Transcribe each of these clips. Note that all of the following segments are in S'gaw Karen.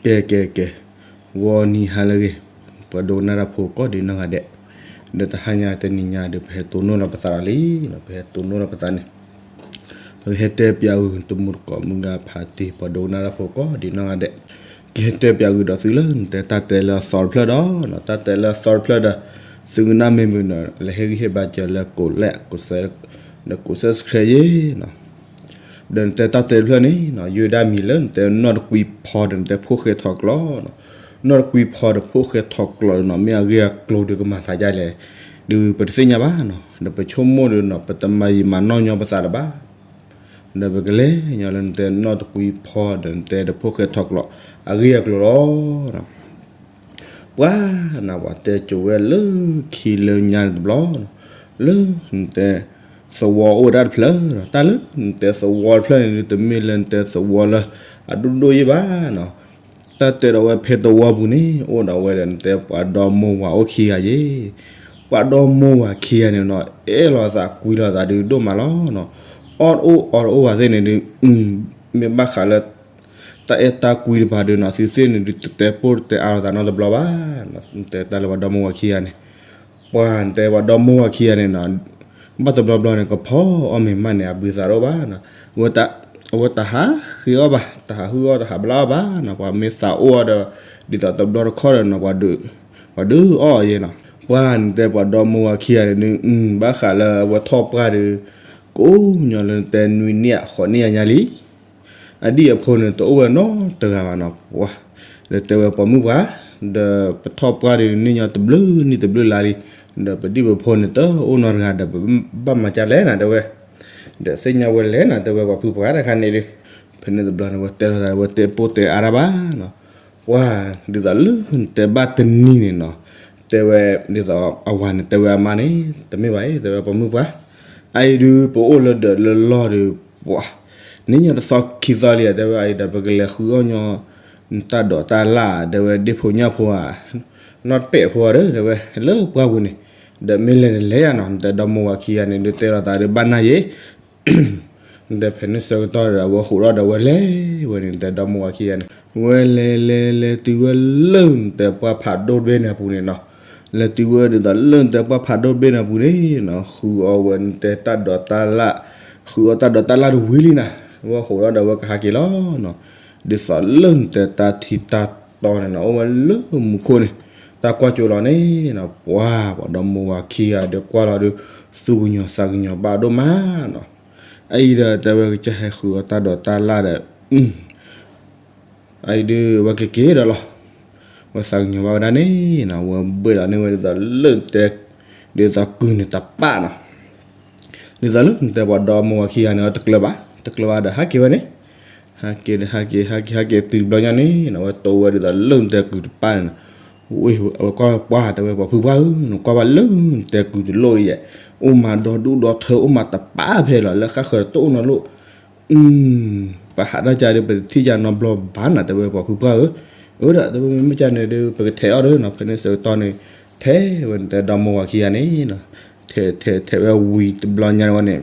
ကဲ ကဲ ကဲ, ဂီၤနံၤဟါလၢအဂ့ၤ, ပှၤဒိကနၣ်တၢ်ဖိကိးဒံးနီၢ်ဂၤဒဲး, ဒီးတဟါညါတနံၤညါဒီး ပဟဲတိၢ်နီၣ်လီၤပသးဒီးလံ, ပဟဲတိၢ်နီၣ်လီၤပသးန့ၣ်, ပကဟဲတဲပၠးဂုာ်တမူတကိးမုၢ်ဂၤဖးတံၢ် ပှၤဒိကနၣ်တၢ်ဖိကိးဒံးနီၢ်ဂၤဒဲး, ကဟဲတဲပၠးဂုာ်ဒီးသုလၢနတဲတၢ်တဲလၢအသီတဖျၢၣ်ဒီး, တၢ်တဲလၢအသီတဖျၢၣ်ဒီး, သုကနၣ်မ့ၢ်မုာ်ဒီး လဲၤဟ့ၣ်ဂံၢ်ဟ့ၣ်ဘါစၢၤလၢကိးလဲၣ်, ဒီးကိး subscribe ယ့ၣ်နီၤ ဒီးနတဲတၢ်တဲတဖျၢၣ်န့ၣ်နီၤ ယိၤဒၣ်မံၤလၢနတဲနီၢ်တကွံဖီဒီးနတဲဖိၣ်ဃဲထီၣ်ကျိနီၤ, နီၢ်တကွံဖီဒီးဖိၣ်ဃဲထီၣ်ကျိဒီးနီၤ မ့ၢ်အဂ့ၢ်အကျိၤဒီးကမၤသးဒ်လဲၣ်, ဒီးပတသ့ၣ်ညါဘၣ်နီၤ, ဒီးပဆိကမိၣ်ဒီးနီၤ ပတမၤယံာ်မၤနီၢ်ညီပသးလၢၤဘၣ်, ဒီးပကလဲၤညီလၢနတဲနီၢ်တကွံဖီဒီးနတဲဒီးဖိၣ်ဃဲထီၣ်ကျိ အဂ့ၢ်အကျိၤလီၤ. ပှၤနၤ ပှၤတဲကိးဝဲလၢခံလၢညါန့ၣ်တဘျီ, လၢနတဲသဝီအိၣ်ဝဲဒၣ်တဖျၢၣ်, တၢ်လၢနတဲသဝီတဖျၢၣ်န့ၣ် တမ့ၢ်လၢနတဲသဝီလၢအဒိၣ်ဒိၣ်ယ့ၣ်ဘၣ်နီၤ, တၢ်တဲဒီးဝဲဖဲသဝီပူၤန့ၣ် အိၣ်ဒီးဝဲဒီးနတဲပှၤဒီမိၢ်ဝၤအိၣ်ခံဂၤယ့ၣ်, ပှၤဒီမိၢ်ဝၤခံဂၤန့ၣ်နီၤ အဲၣ်လိာ်သးကွံလိာ်သးဒုးဒိၣ်မးလီၤနီၤ, အီၣ်တအိၣ်အီတအိၣ်ဘၣ်သ့ၣ်န့ၣ်ဒုး, မ့ၢ်ဘၣ်ဃးလၢ တၢ်အဲၣ်တၢ်ကွံတဖၣ်ဒီးနီၤ သုသ့ၣ်န့ၣ်ဒုးတတဲပိၢ်တတဲအါလိာ်သးနီတဘျီဘၣ်, တဲတၢ်လၢပှၤဒီမိၢ်ဝၤခံဂၤန့ၣ်, ပှၤနတဲပှၤဒီမိၢ်ဝၤခံဂၤန့ၣ်နီၤ, ဘၣ်တဘျီဘျီန့ၣ် ကဖီအီၣ်မ့ၤမးန့ၣ် အဘုသးတအိၣ်ဘၣ်နီၤ, အဝဲတဟးဃ့အီၣ်ဘၣ်, တဟးဟုအီၣ်တဟးဘျါအီၣ်ဘၣ်နီၤ, ပှၤမ့ၢ်သးအိၣ်အီၤဒီး ဒ်သိးတဘျီတခီၣ်ဒီးနီၤ ပှၤဒုးအီၣ်အီၤယ့ၣ်နီၤ, ပှၤနတဲပှၤဒီမိၢ်ဝၤခံဂၤန့ၣ်ဒုး, ဘၣ်ဃးလၢအဝဲထီၣ်ပှၢ်ဒီး ကိးညီလၢနတဲနွံနံၣ်ဃိးနံၣ်အညါလံ အဒံၣ်အဖိန့ၣ် တအိၣ်ဝဲနီတဂၤဘၣ်နီၤ, ပှၤ, ဒီးတဲဝဲပှၤမုၣ်ပှၢ်, ဒီးပထီၣ်ပှၢ်ဒီး နံၣ်ညီတဘျုးနံၣ်တဘျုးလါလံ, ဒီးပဒံၣ်ပဖိန့ၣ် တအိၣ်နီတဂၤဒီး ပဘၣ်မၤကၢ်လဲၣ်နၤ တဲဝဲ, ဒီးသ့ၣ်ညါဝဲလဲၣ်နၤ တဲဝဲပှၤဖုပှၢ်တခါန့ၣ်ဒီး, ဖဲန့ၣ်တဘျီန့ၣ် ဝဲတဲလိာ်သး ဝဲတဲပိၢ်တဲအါတၢ်ဘၣ်နီၤ, ပှၤ, ဒ်သိးလၢနတဲဘၣ်တနံၤန့ၣ်နီၤ, တဲဝဲ, ဒ်သိးအဝၤန့ၣ် တဲဝဲအမါန့ၣ် တမ့ၢ်ဘၣ်အံၤ တဲဝဲပှၤမုၣ်ပှၢ်, အအံၤဒုး ပအိၣ်လၢဒၢးလၢလီၢ်ဒီး, ပှၤ, နံၣ်ညီတသီခံသီလံ တဲဝဲအအံၤဒီး ပကလဲၤဃုအီၣ်ညီ နတၢ်ဒိးတၢ်လၣ် တဲဝဲဒ့ၣ်ဖိညၣ်ဖိဧါ, နီၢ်တပဲာ်ဖိဧါဒီး တဲဝဲ လၢပှၢ်ပူၤန့ၣ်, ဒီးမ့ၢ်လဲၤတလဲၤယါနီၤ နတဲဒီမိၢ်ဝၤခံဂၤန့ၣ် ဒုးတဲလိာ်သးဒီးဘၣ်နၢ်ယ့ၣ် နတဲဖဲန့ၣ်ဆၢကတီၢ်ဒီး အဝဲဃိးထီၣ်ဒီးဝဲလဲၤဝဲန့ၣ် နတဲဒီမိၢ်ဝၤခံဂၤန့ၣ် ဝဲလဲၤလဲၤလဲၤတုၤဝဲလၢနတဲပှၢ်ဖးဒိၣ်တဘ့ၣ်န့ၣ်အပူၤန့ၣ်နီၤ, လဲၤတုၤဝဲဒ်သိးလၢနတဲပှၢ်ဖးဒိၣ်တဘ့ၣ်န့ၣ်အပူၤန့ၣ်နီၤ ဃုအီၣ်ဝဲနတဲတၢ်ဒိးတၢ်လၣ်, ဃုအီၣ်တၢ်ဒိးတၢ်လၣ်တဝံၤလံနၤ, ဝဲဃိးထီၣ်ဒီးဝဲကဟးက့ၤလီၤနီၤ, ဒ်သိးလၢနတဲတၢ်ထံတၢ်တီန့ၣ်နီၤ အိၣ်ဝဲလၢမူခိၣ်န့ၣ်, တၢ်ကွၢ်ကၠိလီၤန့ၣ်နီၤ ပှၤ ပှၤဒီမိၢ်ဝၤခံဂၤဒီးကွၢ်လီၤဒီး သူၣ်ကညီၤသးကညီၤဘၣ်ဒိၣ်မးနီၤ, အအံၤဒီးတဲဝဲကစၢ်ဟဲဃုအီၣ်တၢ်ဒိးတၢ်လၣ်ဒီး အအံၤဒုး ဝဲက့ၤက့ၤဒီးလီၤ, ဝဲသးကညီၤဘၣ်ဝဲဒၣ်န့ၣ်နီၤ ဝဲဘှ့ၣ်လီၤန့ၢ်ဝဲဒ်သိးလၢနတဲ, ဒ်သိးကုၢ်န့ၣ်တပၣ်နီၤ, ဒ်သိးလၢနတဲပှၤဒီမိၢ်ဝၤခံဂၤန့ၣ် အတကျၢၤဘၣ်, တကျၢၤဘၣ်ဒီးဟးက့ၤဝဲန့ၣ်, ဟးက့ၤဒီးဟးက့ၤ ဟးက့ၤ ဟးက့ၤတုၤတဘျီညါန့ၣ်နီၤ ဝဲတိဝဲဒ်သိးလၢနတဲကုၢ်တပၣ်န့ၣ်နီၤ, ဝဲကွၢ်ပှၢ် တဲဝဲပှၤဖုပှၢ်ဧၢ နကွၢ်ဘၣ်လၢနတဲကုၢ်တလိၣ်အံၤယဲၢ်, အိၣ်မးဒီဒူၣ်ဒီထၢ အိၣ်မးတပၣ်ဖဲလီၤ လၢဃၣ်ဃၢၤတအိၣ်နီတလိၣ် ပဟးတၢ်ကါဒီး ပတထံၣ်ကါနီတဘျီဘၣ်နၤ တဲဝဲပှၤဖုပှၢ်ဧၢ, အၢဒီး တဲဝဲမ့မ့ၢ်ကါန့ၣ်ဒီး ပကထဲးအီၣ်ဒီးနီၤ ဖဲန့ၣ်ဆၢကတီၢ်န့ၣ်, ထဲးဝဲန့ၣ်တဲဒီမိၢ်ဝၤခံဂၤန့ၣ်နီၤ, ထဲး ထဲး ထဲးဝဲဝံၤတဘျီညါန့ၣ်ဝဲန့ၣ်,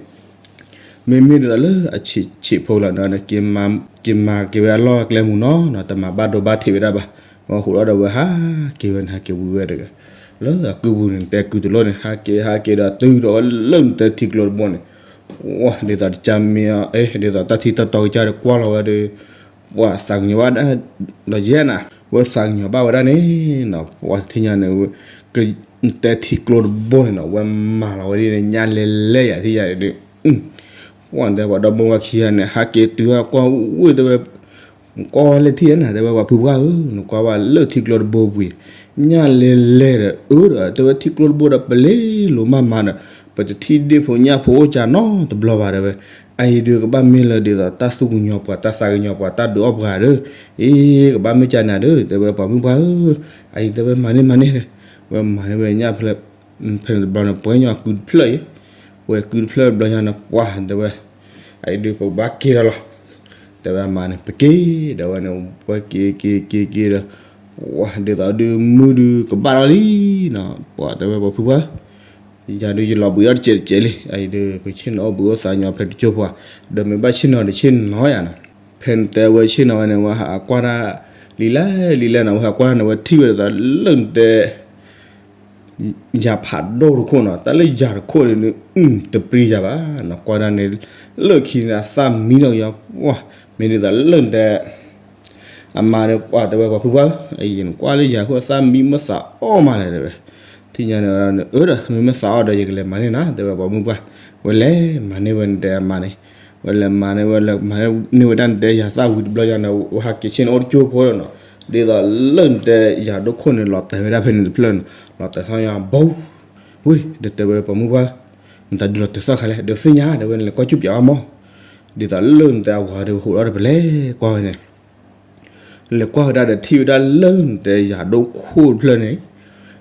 မ့မ့ၢ်ဒ်သိးလၢအဆံးဆံးဖိလီၤနီၤ က့ၤမၤက့ၤဝဲအလီၢ်အကျဲမုၢ်နီၤနီၤ တမၤဘၣ်ဒိဘၣ်ထံးဝဲဒၣ်ဘၣ်, ဝဲဃိးဒီးဝဲဟးက့ၤဝဲန့ၣ် ဟးက့ၤဝံၤဝဲတဂၤ, လၢအကုၢ်ပူၤန့ၣ် တဲကုၢ်တလိၣ်န့ၣ် ဟးက့ၤ ဟးက့ၤဒီးတုၤဒီးဝဲလၢနတဲထံကျိတဘိန့ၣ် ဝဲ ဒ်သိးတကါမ့ၢ်အီၤ ဒ်သိးတၢ်ထံတၢ်တီကစၢ်ဒီးကွၢ်လီၤဝဲဒီး ပှၤသးကညီၤဘၣ်ဒီးယဲၢ်နၤ, ဝဲသးကညီၤဘၣ်ဝဲဒၣ်န့ၣ်နီၤ ပှၤထံၣ်ညါန့ၣ် ကတဲထံကျိတဘိန့ၣ်နီၤ ဝဲမၤလီၤဝဲဒ်န့ၣ် ညါလဲၤလဲၤယၤထံၣ်ညါန့ၣ်ဒီး ပှၤတဲပှၤဒီမိၢ်ဝၤခံဂၤန့ၣ် ဟးက့ၤတုၤဟးကွၢ်ဝ့ၢ်တဲဝဲ နကွၢ်ဝဲလၢထံၣ်နၤ တဲဝဲပှၤဖုပှၢ်ဧၢ နကွၢ်ဝဲလၢထံကျိတဘိပူၤအံၤ ညၣ်လဲၤလဲၤဒီးအၢဒီး တဲဝဲထံကျိတဘိဒီး ပလ့လိၤမးမးဒီး ပတထံၣ်ဒ့ၣ်ဖိညၣ်ဖိအိၣ်ကၢနီတဘျီဘၣ်တဲဝဲ, အအံၤဒုးကဘၣ်မ့ၢ်လၢဒ်သိးတၢ်သူၣ်ကညီၤပှၤ တၢ်သးကညီၤပှၤ တၢ်ဒုးအီၣ်ပှၤဒီး အ့ ကဘၣ်မ့ၢ်ကၢနၤဒီး တဲဝဲပှၤမုၣ်ပှၢ်ဧၢ, အအံၤတဲဝဲမၤန့ၢ်မၤန့ၢ် ဝဲမၤန့ၢ်ဝဲညၣ်ဖဲ ဖဲန့ၣ်တဘျီန့ၣ် ပှဲၤညီကုတဖျၢၣ်အံၤ, ပှဲၤကုတဖျၢၣ်တဘျီညါန့ၣ် ပှၤတဲဝဲ, အအံၤဒုးပကဘၣ်က့ၤဒီးလီၤ, တဲဝဲအမါန့ၣ် ပက့ၤဒီးဝဲန့ၣ် ပှၤက့ၤက့ၤက့ၤက့ၤဒီး, ပှၤဒ်သိးဒုးမုၢ်ဒုးကဘၣ်ဒီးလံနီၤ, ပှၤတဲဝဲပှၤဖုပှၢ်ဧၢ, ယၤဒုးယလီၤဘှံးအီၣ်တစဲးတစဲးလံ, အအံၤဒုး ပဆ့ၣ်နီၤအိၣ်ဘှံးအိၣ်သးညီဖဲတကၠိၢ်ပှၤ, ဒီးမ့ၢ်ဘၣ်ဆ့ၣ်နီၤဒီးဆ့ၣ်နီၤယၤနီၤ, ဖဲနတဲဝဲဆ့ၣ်နီၤဝဲန့ၣ် ဝဲဟးကွၢ်တၢ် လံလဲၣ်လံလဲၣ်နီၤ ဝဲဟးကွၢ်န့ၣ် ဝဲထံၣ်ဝဲဒ်သိးလၢနတဲ ယၤဖးဒိၣ်တခိၣ်နီၤ, တၢ်လၢယၤတခိၣ်န့ၣ် တပျံၤယၤဘၣ်နီၤ, ကွၢ်ဒၣ်န့ၣ် လၢခံန့ၣ် အသၣ်မံလီၤယၤ, မ့ၢ်ဒ်သိးလၢနတဲ အမါန့ၣ် ပှၤတဲဝဲပှၤဖုပှၢ်ဧၢ, ကွၢ်လၢယၤခိၣ်အသၣ်မံမ့ၢ်သးအီၣ်မးလဲၣ်တဲဝဲ, ထံၣ်ညါန့ၣ် အၢဒီး မ့မ့ၢ်သးအီၣ်ဒီး ယကလဲၤမၤန့ၢ်နၤ တဲဝဲပှၤမုၢ်ပှၢ်, ဝဲလဲၤမၤန့ၢ်ဝဲနတဲအမါန့ၣ်, ဝဲလဲၤမၤန့ၢ်ဝဲလဲၤမၤန့ၢ်ဝဲဒၣ်နတဲယၤသၣ်ဝံၤတဘျီညါန့ၣ် ဝဲဟးက့ၤဆ့ၣ်န့ၣ်အိၣ်တကၠိဖိဒီးနီၤ, ဒ်သိးလၢနတဲယၤဒိၣ်ခိၣ်န့ၣ် လီၤတဲာ်ဝဲဒၣ်ဖဲန့ၣ်တဖျၢၣ်န့ၣ် လီၤတဲာ်ထီၣ်ညါဘီ ဝ့ၢ် ဒီးတဲဝဲပှၤမုၢ်ပှၢ်, နတၢ်ဒုးလီၤတဲာ်သီၣ်ခါလဲၣ် ဒီးသ့ၣ်ညါ ဒီးဝဲနလဲၤကွၢ်ကၠူၣ်ပၠးအီၤမး, ဒ်သိးလၢနတဲအဝၤဒီးဟိးထီၣ်ဒီးပလဲၤကွၢ်ဝဲန့ၣ် လဲၤကွၢ်ဝဲဒၣ်ဒီးထံၣ်ဝဲဒၣ်လၢနတဲယၤဒိၣ်ခိၣ်တဖျၢၣ်န့ၣ်,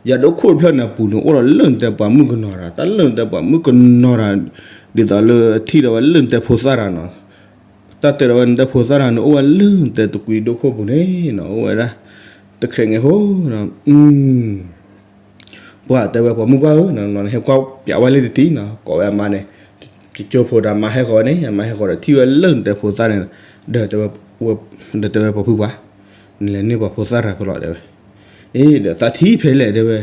ယၤဒိၣ်ခိၣ်တဖျၢၣ်န့ၣ်အပူၤန့ၣ် အိၣ်ဒီးလၢနတဲပှၤမုၣ်ကနီၤတၢ်, တၢ်လၢနတဲပှၤမုၣ်ကနီၤတၢ်, ဒ်သိးလၢထံၣ်ဒီးဝဲလၢနတဲဖိသၣ်တၢ်နီၤ, တၢ်တဲဒီးဝဲနတဲဖိသၣ်တၢ်န့ၣ် အိၣ်ဝဲလၢနတဲတကွံဒိၣ်ခိၣ်ပူၤန့ၣ်နီၤ, အိၣ်ဝဲဒၣ် တခြဲးငဲဖိနီၤ ပှၤတဲဝဲပှၤမုၢ်ပှၢ်ဧၢ, နဟဲကွၢ်ပၠးဝဲလၢတတံၤနီၤ, ကိးဝဲအမါန့ၣ်, ကကၠိဖိဒီးအမါဟဲဃီၤဝဲန့ၣ်, အမါဟဲဃီၤဒီးထံၣ်ဝဲလၢနတဲဖိသၣ်န့ၣ်, ဒီးတဲဝဲပှၤဖုပှၢ်, နလဲၤန့ၢ်ပှၤဖိသၣ်တၢ်ဖဲလဲၣ်တဲဝဲ, အ့ ဒီးသးထံၣ်ဖဲလဲၣ်တဲဝဲ,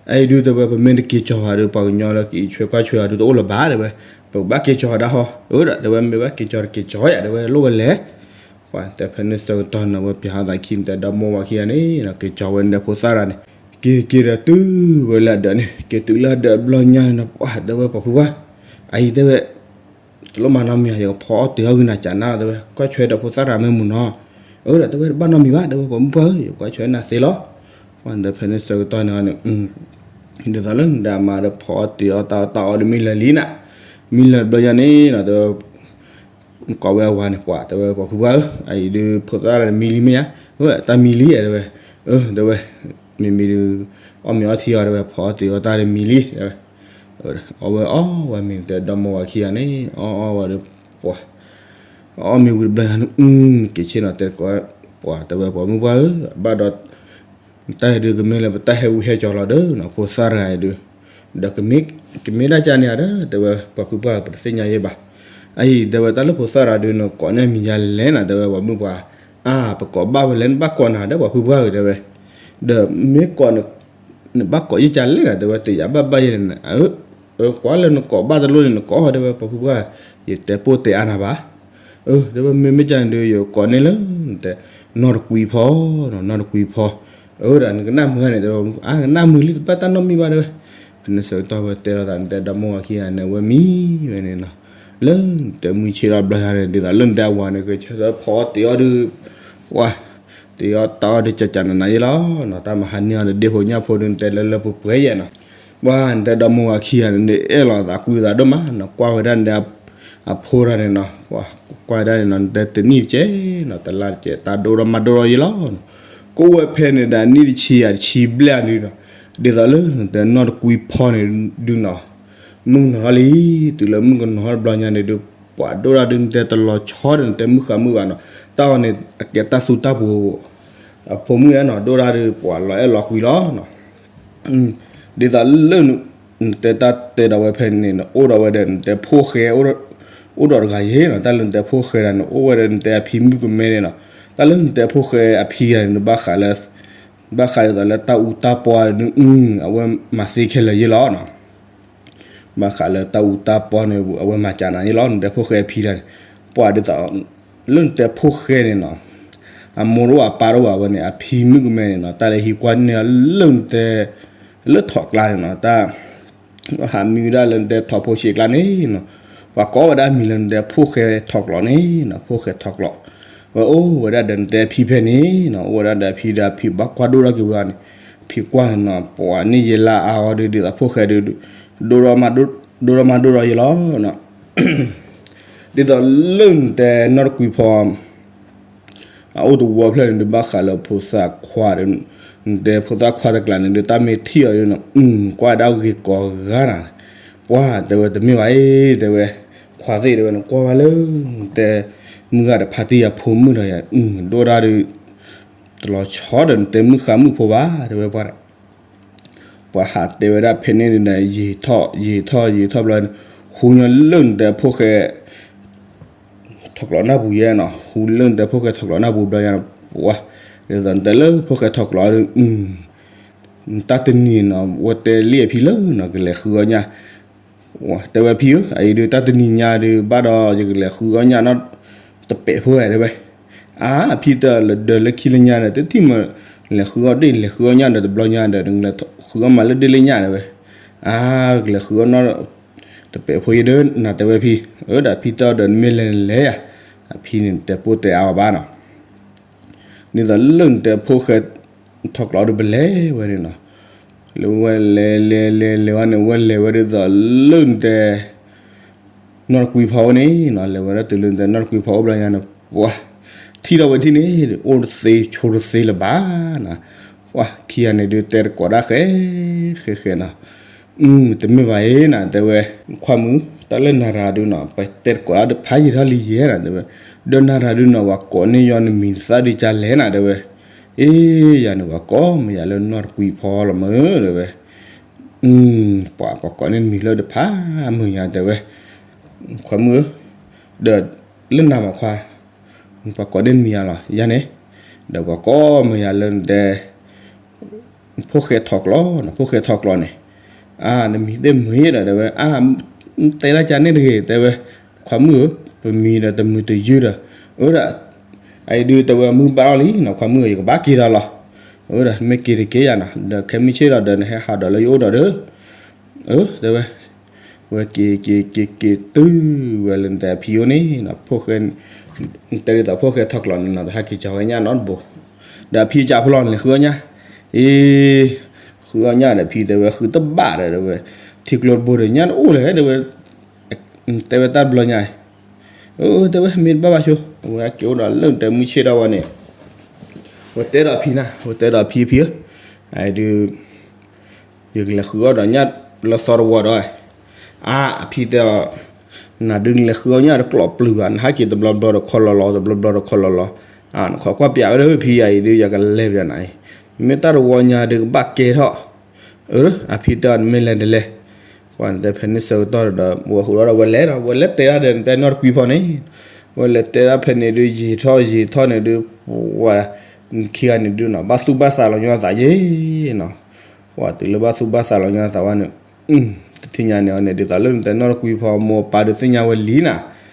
အအံၤဒုးတဲဝဲ ပမ့ၢ်တက့ၤကၠီၤဘၣ်ဒီး ပှၤကညီလၢကအံးဆွဲကွၢ်ဆွဲအီၤဒုးတအိၣ်လၢၤဘၣ်တဲဝဲ, ပကဘၣ်က့ၤကၠီၤဒၣ်ဟီ, အၢဒီးတဲဝဲမ့ၢ်ဘၣ်က့ၤကၠီၤတက့ၤကၠီၤယၤတဲဝဲလိၣ်ဝဲလဲၣ် ပှၤတဲဖဲန့ၣ်ဆၢကတီၢ်န့ၣ် ဝဲပၠးအသးခံန့ၣ် တဲဒီမိၢ်ဝၤခံဂၤန့ၣ် က့ၤကၠီၤဝဲနတဲဖိသၣ်တၢ်န့ၣ်, က့ၤက့ၤဒီးတုၤဝဲလၢအဒၢးန့ၣ် က့ၤတုၤလၢအဒၢးဘျီညါန့ၣ် ပှၤတဲဝဲပှၤဖုပှၢ်, အအံၤတဲဝဲ, တလိၣ်မၤနီတမံၤ ယကဖီအီၣ်တ့ၤအီၣ်ဂံၢ်နၤကးနၤတဲဝဲ ကွၢ်ဆွဲဒီးဖိသၣ်တၢ်မ့ၢ်မုာ်နီၤ, အၢဒီးတဲဝဲတဘၣ်နီတမံၤဘၣ်တဲဝဲပှၤမုၢ်ပှၢ်ဧၢ ယကွၢ်ဆွဲနၤသ့လီၤ, ပှၤတဲဖဲန့ၣ်ဆၢကတီၢ်န့ၣ်န့ၣ် ဒ်သိးလၢနတဲအမါဒီးဖီအီၣ်တ့ၤအီၣ်တၢ်အီၣ်တၢ်အီဒီးမံလၢာ်လံနၤ, မံလၢာ်ဘျီညါန့ၣ်နီၤ တဲဝဲ ကိးဝဲအဝၤန့ၣ် ပှၤတဲဝဲပှၤဖုပှၢ်ဧၢ အအံၤဒုးဖိသၣ်တၢ်န့ၣ်မံလံမ့ၢ်ဧါ, ဝဲတၢ်မံလံတဲဝဲ, အၢ တဲဝဲ, မ့မ့ၢ်ဒုး အီၣ်မ့ၤအီထံအီၤတဲဝဲ ဖီအီၣ်တ့ၤအီၣ်တၢ်ဒီးမံလံတဲဝဲ, အဝဲအီၣ်ဝဲမ့ၤတဲဒီမိၢ်ဝၤခံဂၤန့ၣ် အီၣ်အီၣ်ဝဲဒီး ပှၤ အီၣ်မ့ၤဝံၤတဘျီန့ၣ် က့ၤဆ့ၣ်နီၤတဲ ပှၤတဲဝဲပှၤမုၢ်ပှၢ်ဧၢ ဘၣ်ဒီး တၢ်ဟဲဒုးကမ့ၢ်လၢပတၢ်ဟဲဝံဟဲကၠီၤလီၤဒီးနီၤ ဖိသၣ်တဂၤအံၤဒုး, ဒီး ကမ့ၢ်ဒၣ်ကၢ်န့ၣ်ဧါဒီး တဲဝဲပှၤဖုပှၢ်ပတသ့ၣ်ညါယဲဘၣ်, အအံၤတဲဝဲတၢ်လၢဖိသၣ်တဂၤဒုး နကိးန့ၢ်မံၤယၤလဲၣ်နီၤ တဲဝဲပှၤမုၢ်ပှၢ်, အါ ပကိးဘၣ်ဝဲလဲၣ် နဘၣ်ကိးနၤဒီးပှၤဖုပှၢ်ဧၢ တဲဝဲ, ဒီးမ့ၢ်ကိး နဘၣ်ကိးယဲၢ်ကၢ်လဲၣ်နီၤ တဲဝဲ တယာ်ဘၣ်ဘၣ်ယဲၢ်န့ၣ် အၢ ကွၢ်လၢနကိးဘၣ်တလိၣ်န့ၣ် နကိးဟီ တဲဝဲပှၤဖုပှၢ်, ယတဲပိာ်တဲအါနၤဘၣ်, အၢ တဲဝဲမ့မ့ၢ်ကၢ်န့ၣ်ဒုး ယကိးန့ၢ်လၢ တဲ နီၢ်တကွံဖီ, နီၢ်တကွံဖီ, အၢ ဒီးနကနၣ်မုာ်န့ၣ် တဲဝဲ အါ ကနၣ်မုာ်လံ တဘၣ်တၢ်နီတမံၤဘၣ်တဲဝဲ, ဖဲန့ၣ်ဆၢကတီၢ်ဝဲတဲလိာ်သးန့ၣ် တဲဒီမိၢ်ဝၤခံဂၤန့ၣ် ဝဲမံဝဲန့ၣ်နီၤ, လၢတဲမုၢ်ဆ့ၣ်ထီၣ်ဘျီယၤန့ၣ် ဒ်သိးလၢနတဲအဝၤန့ၣ် ကဆၢထၢၣ်ဖီအီၣ်တ့ၤအီၣ်ဒုး, ပှၤ တ့ၤအီၣ်တၢ်အီၣ်ဒုးကၠးကၠးနးနးယဲလီၤနီၤ, တၢ်မၤဟးန့ၢ်အီၤဒီးဒ့ဖိညၣ်ဖိဒုး နတဲလၢလၢပှဲၤပှဲၤယဲနီၤ, ပှၤနတဲဒီမိၢ်ဝၤခံဂၤန့ၣ် အဲၣ်လီၤသးကွံလိာ်သးဒိၣ်မးနီၤ, ကွၢ်ဝဲဒၣ်နတဲအဖိတဂၤန့ၣ်နီၤ, ကွၢ်ဝဲဒၣ်န့ၣ်နီၤ နတဲတနံၣ်တကဲးနီၤ တလါတကဲး တၢ်ဒိၣ်ထီၣ်မးဒိၣ်ထီၣ်ယဲလီၤနီၤ, ကအိၣ်ဝဲဖဲန့ၣ်ဒီးနံၣ်တဆံယၤတဆံဘျဲၣ်ဒုးနီၤ, ဒ်သိးလၢနတဲနီၢ်တကွံဖီန့ၣ်ဒုးနီၤ မုၣ်ကနီၤလံ, တုၤလၢမုၣ်ကနီၤတဘျီညါန့ၣ်ဒုး ပှၤဒိၣ်ဒၣ်ဒုး နတဲတလီၤဆီဒီးနတဲမုၣ်ဃါမုၣ်ဘၣ်နီၤ, တၢ်အီၤန့ၣ် အကဲတၢ်သူတၢ်ပူၤ အဖိမုၣ်ဧါနီၤ, ဒိၣ်ဒၣ်ဒုး ပှၤလီၤအဲၣ်လီၤကွံလီၤနီၤ, ဒ်သိးလၢ နတဲတၢ်တဲဒီးဝဲဖဲန့ၣ်နီၤ အိၣ်ဒီးဝဲဒီးနတဲဖိၣ်ဃဲ အိၣ်ဒီးတဂၤယဲနီၤ, တၢ်လၢနတဲဖိၣ်ဃဲတဂၤန့ၣ် အိၣ်ဝဲဒီးနတဲအဖံမုၣ်ကမဲန့ၣ်နီၤ, တၢ်လၢနတဲဖိၣ်ဃဲအဖံဂၤန့ၣ် ဘၣ်ဃးလၢ ဘၣ်ဃးဒ်သိးလၢတၢ်အူတၢ်ပီန့ၣ် အဝဲမၤသ့ခဲလၢာ်ယဲလီၤနီၤ, ဘၣ်ဃးလၢတၢ်အူတၢ်ပီန့ၣ် အဝဲမၤကးနၤယဲလီၤ, နတဲဖိၣ်ဃဲအဖံတဂၤန့ၣ်, ပှၤဒ်သိး လၢနတဲဖိၣ်ဃဲန့ၣ်နီၤ, အမိၢ်တအိၣ်အပၢ်တအိၣ်ဘၣ်ဝဲန့ၣ် အဖံမုၣ်ကမဲန့ၣ်နီၤ တၢ်လဲၤဟံးကွၢ်န့ၢ်အီၤလၢနတဲ လၢထိးကျါန့ၣ်နီၤ, တၢ် ဟးမံဝဲဒၣ်လၢနတဲထိးဖိဆံးကျါန့ၣ်နီၤ, ပှၤကိးဝဲဒၣ်မံၤလၢနတဲဖိၣ်ဃဲထိးကျိးန့ၣ်နီၤ, ဖိၣ်ဃဲထိးကျိး, ဝဲအိၣ်ဝဲဒၣ်ဒီးနတဲအဖံဖဲန့ၣ်နီၤ, အိၣ်ဝဲဒၣ်ဒီးအဖံဒီးအဖံဘၣ်ကွၢ်ဒိၣ်ထီၣ်က့ၤဝဲအီၤန့ၣ်, ဖံကွၢ်န့ၣ်နီၤ ပှၤန့ၢ်ယဲလၢအါအီၤဒုး ဒ်သိးဖိၣ်ဃဲဒုး ဒိၣ်ထီၣ်မးဒိၣ်ထီၣ်ယဲလီၤနီၤ, ဒ်သိးလၢနတဲနီၢ်တကွံဖီ အအိၣ်တဝီဖျၢၣ်န့ၣ်ဒုး ဘၣ်ဃးလၢဖိသၣ်ခွါဒီး နတဲဖိသၣ်ခွါတကျးန့ၣ်ဒုး တၢ်မ့ၢ်ထံၣ်အီၤဒုးနီၤ ကွၢ်ဒၣ်ဂ့ၤကိးဂၤနီၤ, ပှၤတဲဝဲတမ့ၢ်ဘၣ်အံၤ တဲဝဲ ခွါသ့ၣ်တဲဝဲ နကွၢ်ဘၣ်လၢ နတဲ မုၢ်ဂၤတဖါတံၢ်အဖိမုၣ်ဒီးယၤ ဒိၣ်ဒၣ်ဒုး တလီၤဆီဒီးနတဲမုၣ်ဃါမုၣ်ဖိဘၣ် တဲဝဲပှၤ ပှၤဟးတဲဝဲဒၣ်ဖဲန့ၣ်န့ၣ် ယံာ်ထီၣ် ယံာ်ထီၣ် ယံာ်ထီၣ်ဘျီန့ၣ် ဟူညီလၢနတဲဖိၣ်ဃဲ ထိးကျိးနၢ်ပူၤယဲနီၤ, ဟူလၢနတဲဖိၣ်ဃဲထိးကျိးနၢ်ပူၤဘျီယဲနီၤ, ပှၤ ဒ်သိးနတဲလၢဖိၣ်ဃဲထီၣ်ကျိးဒီး တၢ်တနံၤနီၤ ဝဲတဲလံအဖံလၢနီၤ ကလဲၤဃုအီၣ်ညၣ်, တဲဝဲဖံဧၢ, အအံၤဒုး တၢ်တနံၤညါဒုး ဘၣ်ဒီးယကလဲၤဃုအီၣ်ညၣ်နီၤ တပဲာ်ဖိဧါ တဲဝဲ. အါ အဖံတဲလၢဒီးလၢခံလၢညါဒီး တထံၣ်မး လဲၤဃုအီၣ်ဒ့ၣ် လဲၤဃုအီၣ်ညၣ်ဒီးတဘျီညါဒီး နကလဲၤဃုအီၣ်မးလၢဒ့ၣ်လၢညၣ် တဲဝဲ. အါ ကလဲၤဃုအီၣ်နီၤ တပဲာ်ဖိယဲဒၣ် နၤ တဲဝဲဖံ. အၢ ဒီးဖံတဲအီၤဒီး နမ့ၢ်လဲၤလဲၤယၤ, အဖံန့ၣ် တဲပိၢ်တဲအါအီၤဘၣ်နီၤ. ဒ်သိးလၢနတဲဖိၣ်ဃဲထီၣ်ကျိးဒီး ပလဲၤဝဲန့ၣ်နီၤ, လၢဝဲလဲၤလဲၤလဲၤလဲၤဝဲန့ၣ် ဝဲလဲၤဝဲဒ်သိးလၢနတဲ နီၢ်တကွံဖီအိၣ်န့ၣ်နီၤ, လဲၤဝဲဒၣ်တုၤလၢနတဲနီၢ်တကွံဖီအိၣ်ဘျီညါန့ၣ် ပှၤ ထံၣ်ထီၣ်ဝဲထံၣ်န့ၣ် အိၣ်တသ့ဆိးတသ့လၢၤဘၣ်နီၤ. ပှၤခံဂၤန့ၣ်ဒုး တဲတကိးဒၣ်ဃဲ ဃဲဃဲနီၤ. တမ့ၢ်ဘၣ်အံၤနၤ တဲဝဲ, ခွါမုၣ် တၢ်လၢနၤတဂၤဒုးနီၤ ပတဲတကိးဒၣ်ဒီး ဖးယံာ်ထီၣ်လံယဲနၤ တဲဝဲ. ဒီးနၤတဂၤဒုးနီၤ ပှၤကိးန့ၢ်ယီၤနမံၤနသၣ်ဒုးကလဲၣ်နၤ တဲဝဲ. အ့ ယၤန့ၣ် ပှၤကိးမ့ၢ်ယၤလၢနီၢ်တကွံဖီလီၤမၢ် တဲဝဲ. ပှၤ ပှၤကိးန့ၢ်နမံၤလၢတဖးမုာ်ညါ တဲဝဲ. ခွါမုၣ်ဧၢ, ဒီးလၢနၤမးခွါ, ပှၤကိးန့ၢ်နမံၤယၤလီၤ ယၤန့ၣ်, ဒီးပှၤကိးမ့ၢ်ယၤလၢနတဲ ဖိၣ်ဃဲထီၣ်ကျိးနီၤ, ဖိၣ်ဃဲထီၣ်ကျိးန့ၣ်, အါ နမံၤသ့ၣ်မုာ်ဒီး တဲဝဲ. အါ တဲဒၣ်ကန့ၣ်တဂ့ၤ တဲဝဲ. ခွါမုၣ်ဧၢ, ပမံၤဒီးတမုာ်တယုၢ်ဒီး, အၢ ဒီး အအံၤဒုး တဲဝဲ မုၢ်ဘၣ်အီၤလံနီၤ ခွါမုၣ်ဧၢ, ယကဘၣ်က့ၤဒီးလီၤ. အၢ ဒီး မ့ၢ်က့ၤတက့ၢ်ယၤနီၤ, ဒီးခဲမုၢ်ဆ့ၣ်ဒီး ဒီးနဟဲဟးဒီးလၢယအိၣ်ဒီးဒီး, အၢ တဲဝဲ. ဝဲက့ၤက့ၤက့ၤက့ၤတုၤဝဲလၢ နတဲအဖံအိၣ်န့ၣ်နီၤ, ဖိၣ်ဃဲ တဲဒ်သိးဖိၣ်ဃဲထီၣ်ကျိးန့ၣ်နီၤ တဟဲက့ၤကၠီၤဝဲညၣ်နီတဘိ, ဒီးအဖံကးဖိလီၤန့ၣ် လဲၤဃုအီၣ်ညၣ်, အ့ ဃုအီၣ်ညၣ်ဒီး ဖံတဲဝဲ ဃုတဘၣ်ဒီး တဲဝဲ, ထံကျိတဘိဒီး ညၣ်တအိၣ်လဲၣ် တဲဝဲ, တဲဝဲတၢ်တဘျီညါ, အၢ တဲဝဲ မ့ၢ်တဘၣ်ဘၣ်ဆိ, အဝဲက့ၤအိၣ်ဒီးလၢနတဲမုၢ်ဆ့ၣ်ဒီးဝဲန့ၣ်, ဝဲတဲဒီးဖံနၤ, ဝဲတဲဒီးဖံ ဖံဧၢ, အဒုး ယကလဲၤဃုအီၣ်ဒီးညၣ်လၢသီတဝီဒီး, အါ အဖံတဲအီၤ, နၤဒုးနလဲၤဃုအီၣ်ညၣ်တကျိးပျုၤဘၣ်, နဟဲက့ၤတဘျီဘျီဒီးခီလီၤလီၤ တဘျီဘျီဒီးခီလီၤလီၤ, အါ နခိးကွၢ်ပၠးဝဲဒီးဖံယၤအံၤဒုး ယကလဲၤပၠးနၤအံၤ, မ့ၢ်တၢ်တဝီညါဒုးကဘၣ်ကဲထီၣ်, အၢ အဖံတဲအီၤ နမ့ၢ်လဲၤတလဲၤ, ပှၤနတဲဖဲန့ၣ်ဆၢကတီၢ်ဒီး ဝဲဃုာ်ဒီးဝဲလဲၤဒီး ဝဲလဲၤတဲဒၣ်ဒီးနတဲနီၢ်တကွံဖီန့ၣ်, ဝဲလဲၤတဲဒၣ်ဖဲန့ၣ်ဒုး ယံာ်ထီၣ်ယံာ်ထီၣ်န့ၣ်ဒုး, ပှၤ ခံဂၤန့ၣ်ဒုးနီၤ ဘၣ်သူၣ်ဘၣ်သးလီၤညီအသးယဲနီၤ, ပှၤတုၤလၢဘၣ်သူၣ်ဘၣ်သးလီၤညီအသးဝဲန့ၣ်, တထံၣ်ညါန့ၣ်အီၤန့ၣ် ဒ်သိးလၢနတဲနီၢ်တကွံဖီမိၢ်ပၢ်ဒုးသ့ၣ်ညါဝဲလံနၤ,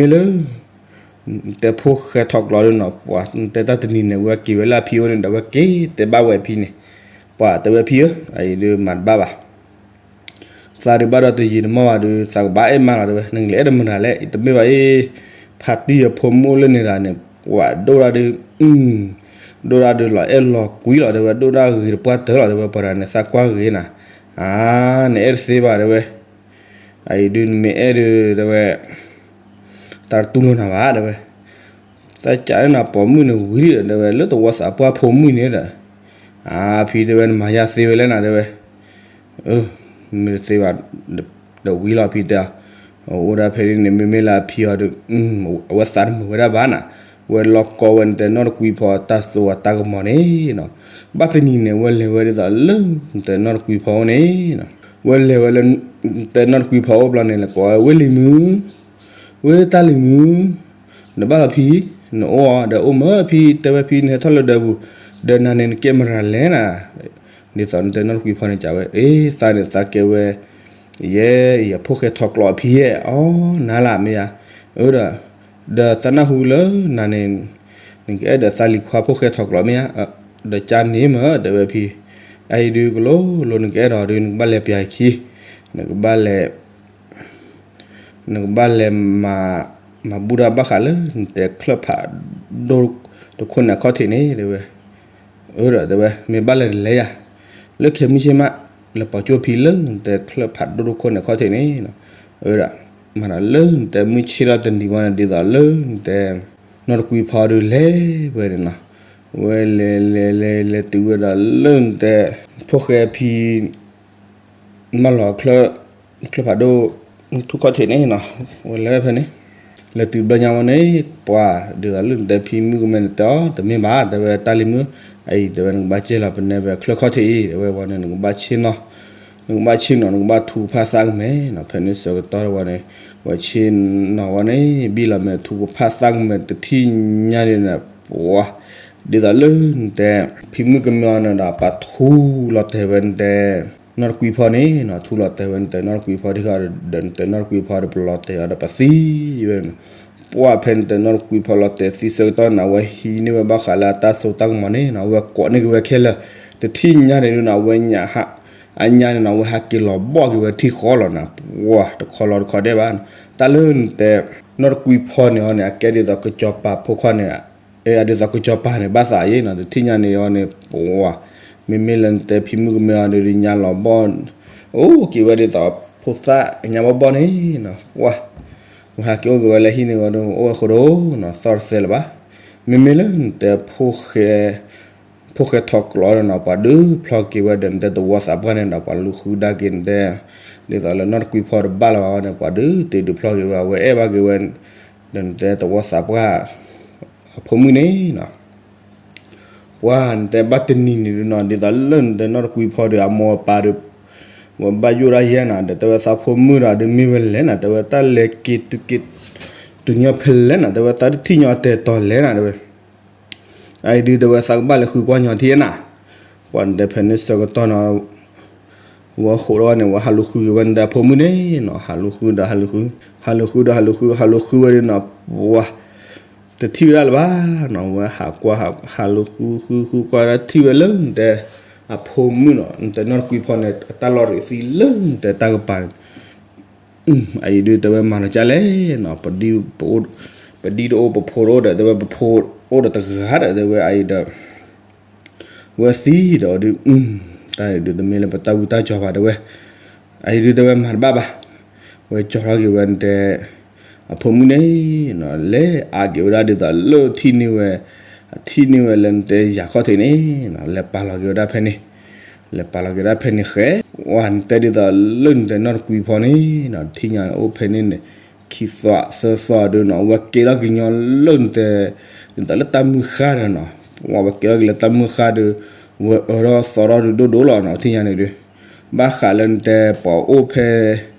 မ့မ့ၢ်လၢ နတဲဖိၣ်ဃဲထီၣ်ကျိးဒုးနီၤ ပှၤနတဲတၢ်တနံၤန့ၣ် ဝဲက့ၤဝဲလၢအဖံအိၣ်န့ၣ်ဒီး ဝဲက့ၤတဲဘၣ်ဝဲအဖံန့ၣ်, ပှၤတဲဝဲဖံဧၢ, အအံၤဒုးမၤတဘၣ်ဘၣ်, သးဒုးဘၣ်ဒီးတယံာ်တမီၢ်ဘၣ်ဒုး သးကဘၣ်အဲၣ်မါလီၤတဲဝဲ, နကလဲၤအဲၣ်တမုာ်တၢ်လဲၣ်, တမ့ၢ်ဘၣ်အံၤ, ဖါတံၢ်အဖိမုၣ်အိၣ်လၢန့ၣ်တဂၤန့ၣ်, ပှၤဒိၣ်ဒၣ်ဒုး, ဒိၣ်ဒၣ်ဒုးလီၤအဲၣ်လီၤကွံလီၤတဲဝဲ, ဒိၣ်ဒၣ်ဂ့ၤတပှၢ်တၢၢ်လီၤတဲဝဲ, ပှၤတဂၤန့ၣ်သးကွၢ်ဂ့ၤနၤ, အါ နအဲၣ်တသ့ဘၣ်တဲဝဲ, အအံၤဒုးနမ့ၢ်အဲၣ်ဒုးတဲဝဲ တၢ်တတူၢ်လိာ်နၤဘၣ်တဲဝဲ, တၢ်ကးလၢနပိာ်မုၣ်န့ၣ်ဝံၤဒီးတဲဝဲ လၢသဝီသးပှၢ်ဖိမုၣ်န့ၣ်ဒီး, အါ ဖံတဲဝဲ နမၤယၤသ့ဝဲလဲၣ်နၤတဲဝဲ, မ့ၢ်တသ့ဘၣ်, ဒီးဝံၤလီၤဖံတဲအီၤ, အိၣ်ဒၣ်ဖဲန့ၣ်န့ၣ် မ့မ့ၢ်လၢအဖံအီၤဒီး, အဝဲသးတမုာ်ဝဲဒၣ်ဘၣ်နၤ, ဝဲလီၤကီဝဲနတဲနီၢ်တကွံဖီတၢ်စိဝဲတၢ်ကမီၤန့ၣ်နီၤ, ဘၣ်တနံၤန့ၣ် ဝဲလဲၤဝဲဒ်သိးလၢ နတဲနီၢ်တကွံဖီအိၣ်န့ၣ်နီၤ, ဝဲလဲၤဝဲလၢ နတဲနီၢ်တကွံဖီအိၣ်ဘျီန့ၣ် လဲၤကိးဝဲ ဝ့ၢ်လံၤမုၣ် ဝ့ၢ်တၢ်လံၤမုၣ်, နဘၣ်လီၤဖံ, နအိၣ်အီၤဒီးအိၣ်မၢဖံ, တဲဝဲဖံ နဟဲထီၣ်လၢဒၢးပူၤ, ဒီးနၤန့ၣ် နကဲမရၤလဲၣ်နၤ, ဒ်သိးနတဲနီၢ်တကွံဖီန့ၣ် ကးဝဲ, အ့ သးန့ၣ်သးကဲဝဲ, ယဲအံၤ အဖိၣ်ဃဲထီၣ်ကျိးအဖံယဲၢ်, အီ နၤလၢမ့ၢ်ဧါ, အၢဒီး, ဒီးသးနၢ်ဟူလၢနၤန့ၣ်, နကအဲၣ်ဒီးသးလံၤခွါဖိၣ်ဃဲထီၣ်ကျိးမ့ၢ်ဧါ, ဒီးကန့ၣ်မၢတဲဝဲဖံ, အအံၤဒုးကလိၤလိၤ နကအဲၣ်ဒိးဒုး နကဘၣ်လဲၤပျၢ်ခံ, နကဘၣ်လဲၤ နကဘၣ်လဲၤမၤ, မၤဘူၣ်တၢ်ဘၣ်ဃးလၢ နတဲချၢၣ်ဖးဒိၣ်တခိၣ်န့ၣ်အခီၣ်ထံးန့ၣ်တဲဝဲ, အၢဒီးတဲဝဲ မ့ၢ်ဘၣ်လဲၤတလဲၤယၤ, လၢခဲမုၢ်ဆ့ၣ်မး, လဲၤပိာ်ကၠိဖံလၢ နတဲချၢၣ်ဖးဒိၣ်တခိၣ်န့ၣ်အခီၣ်ထံးန့ၣ်, အၢဒီး, မၤဒီးလၢနတဲမုၢ်ဆ့ၣ်ထီၣ်တနံၤဝဲန့ၣ် ဒ်သိးလၢနတဲ နီၢ်တကွံဖီဒုးလဲၤဝဲန့ၣ်နီၤ, ဝဲလဲၤလဲၤလဲၤလဲၤတုၤဝဲဒီးလၢနတဲ, ဖိၣ်ဃဲဖံ မၢလီၤချၢၣ်ဖးဒိၣ်ထူၣ်ခီၣ်ထံးန့ၣ်နီၤ, ဝဲလဲၤဝဲဖဲန့ၣ်, လဲၤတုၤဘျီညါဝဲန့ၣ်, ပှၤဒ်သိးလၢနတဲဖံမုၣ်ကမဲန့ၣ်တဲအီၤ တမ့ၢ်ဘၣ်, တဲဝဲတၢ်လံၤမုၣ်, အအံၤတဲဝဲ နကဘၣ်ကဲလီၤပနဲဖဲချၢၣ်ခီၣ်ထံးအံၤ, တဲဝဲဝဲန့ၣ် နကဘၣ်ဆ့ၣ်နီၤ, နကဘၣ်ဆ့ၣ်နီၤ နကဘၣ်ထူကဖၣ်သးကမဲနီၤ, ဖဲန့ၣ်ဆၢကတီၢ်ဝဲန့ၣ်, ဝဲဆ့ၣ်နီၤဝဲန့ၣ် ဘံၣ်လီၤမဲာ်ထူကဖၣ်သးကမဲတထံၣ်ညါန့ၣ်, ပှၤ ဒ်သိးလၢနတဲ ဖံမုၣ်ကမဲအီၤန့ၣ်ဒီး ပှၤထူလီၤတဲာ်ဝဲနတဲ နီၢ်တကွံဖီန့ၣ်နီၤ, ထူလီၤတဲာ်ဝဲနတဲ နီၢ်တကွံဖီ ဒ်ဃီဒီး နတဲနီၢ်တကွံဖီဒီး ပလီၤတဲာ်အီၤဒီး ပှၤသံဝဲန့ၣ်နီၤ. ပှၢ်ဖဲနတဲနီၢ်တကွံဖီလီၤတဲာ်သံဆၢကတီၢ်န့ၣ် အဝဲဟံးန့ၢ်ဝဲဘၣ်ဃးလၢအတၢ်စိတၢ်ကမီၤန့ၣ်နီၤ, အဝဲကိးန့ၢ်က့ၤဝဲခဲလၢာ်, တထံၣ်ညါန့ၣ်ဒုးနီၤ အဝဲညၣ်ဟး အညါန့ၣ်နီၤ အဝဲဟးက့ၤလီၤဘီၣ်က့ၤဝဲထံဃီလီၤနီၤ, ပှၢ်တခီလီၤတခီဒဲးဘၣ်. တၢ်လၢနတဲ နီၢ်တကွံဖီန့ၣ်အီၤန့ၣ် အကဲဒ်သိးကစီၤပၤဖိခွါန့ၣ် အဒ်သိးကစီၤပၤန့ၣ် ဘၣ်သးယဲနီၤ, တထံၣ်ညါန့ၣ်အီၤန့ၣ် ပှၢ် မ့မ့ၢ်လၢနတဲဖံမုၣ်ကမဲအီၤဒီး ညါလီၤဘီၣ် အိၣ်က့ၤဝဲဒ်သိးဖိသၣ်ညါဘီၣ်ဘီၣ်န့ၣ်နီၤ, ပှၢ် ဝဲဟးက့ၤအိၣ်က့ၤဝဲလၢဟံၣ်န့ၣ်အီၤဒီး အိၣ်ဝဲဃိဒီးနီၤ သီၣ်တသဲလၢၤဘၣ်. မ့မ့ၢ်လၢနတဲ ဖိၣ်ဃဲထီၣ်ကျီဒီးနီၤ ပှၤဒုးဖျီက့ၤဝဲဒီး နတဲသဝီသးပှၢ်န့ၣ်ဒီး ပှၤလူၤဃုဒၣ်က့ၤနတဲ ဒ်သိးလၢနီၢ်တကွံဖီတဘၣ်လၢၤဘၣ်ဝဲန့ၣ် ပှၤဒုးတ့ဒုးဖျီက့ၤဝဲ အဝဲအဲၣ်ဘၣ်က့ၤဝဲ ဒီးနတဲသဝီသးပှၢ် အဖိမုၣ်န့ၣ်နီၤ. ပှၤနတဲဘၣ်တနံၤန့ၣ်ဒုးနီၤ ဒ်သိးလၢနတဲနီၢ်တကွံဖီဒီး အမိၢ်အပၢ်ဒီး ဝဲဘၣ်ယိၣ်ဒၣ်ယဲနီၤ ဒီးတဲဝဲသးဖိမုၣ်ဒီး ဒုးမ့ၢ်ဝဲလဲၣ်နီၤ တဲဝဲတၢ်လဲၤက့ၤတုၤက့ၤ တုၤညီဖဲလဲၣ်နီၤ တဲဝဲသးတထံၣ်ညီတဲာ်တီၤလဲၣ်နီၤ တဲဝဲ အအံၤဒုးတဲဝဲသးကဘၣ်လဲၤဃုကွၢ်ညီထံၣ်နၤ, ပှၤနတဲဖဲန့ၣ်ဆၢကတီၢ်နီၤ ဝဲဃိးဒီးန့ၣ် ဝဲဟးလူၤဃုက့ၤဝဲနတဲအဖိမုၣ်န့ၣ်နီၤ ဟးလူၤဃုဒီး ဟးလူၤဃု ဟးလူၤဃုဒီး ဟးလူၤဃု ဟးလူၤဃုဝဲဒုးနီၤ ပှၤ တထံၣ်ဝဲဒၣ်လၢၤဘၣ်နီၤ ဝဲဟးကွၢ် ဟးလူၤဃု ဃုဃုကွၢ်ဒၣ်ထံၣ်ဝဲလၢနတဲ အဖိမုၣ်နီၤ နတဲနီၢ်တကွံဖီန့ၣ် အတၢ်လီၤရံးသံလၢနတဲတၢ်ကပၤန့ၣ် အအံၤဒုးတဲဝဲမၤလီၤကၢ်လဲၣ်နီၤ ပဒံတအိၣ်ပဖိတအိၣ်ဒီး တဲဝဲပဖိအိၣ်ဒီးတဂၤဒီး တဲဝဲအအံၤဒီး ဝဲသံဒီးဒုး တၢ်ဒုးတမ့ၢ်လၢပတၢ်ဝံတၢ်ကၠီၤဘၣ်တဲဝဲ အအံၤဒုးတဲဝဲမၤတဘၣ်ဘၣ် ဝဲကၠီၤထီၣ်က့ၤဝဲနတဲ အဖိမုၣ်န့ၣ်နီၤ လဲၤအါက့ၤဝဲဒၣ်ဒ်သိးလၢထံၣ်န့ၢ်ဝဲ အထံၣ်န့ၢ်ဝဲလၢနတဲယၤခီၣ်ထံးန့ၣ်နီၤ လဲၤပာ်လီၤက့ၤဝဲဒၣ်ဖဲန့ၣ် လဲၤပာ်လီၤက့ၤဝဲဒၣ်ဖဲန့ၣ်ဃဲ ဝဲနတဲဒ်သိးလၢနတဲနီၢ်တကွံဖီန့ၣ်နီၤ ထံၣ်ညါအိၣ်ဖဲန့ၣ်န့ၣ် ခံသီသၢသီဒုးနီၤ ဝဲက့ၤထီၣ်က့ၤညီလၢနတဲ ဒ်သိးလၢတၢ်မုၢ်ဃၢ်ဒီးနီၤ ဝဲက့ၤထီၣ်က့ၤလၢတၢ်မုၢ်ဃၢ်ဒီး ဝဲအၢထီၣ်သီထီၣ်ဒုးဒိၣ်ဒိၣ်လီၤနီၤ ထံၣ်ညါန့ၣ်ဒုး ဘၣ်ဃးလၢနတဲပှၤအိၣ်ဖဲ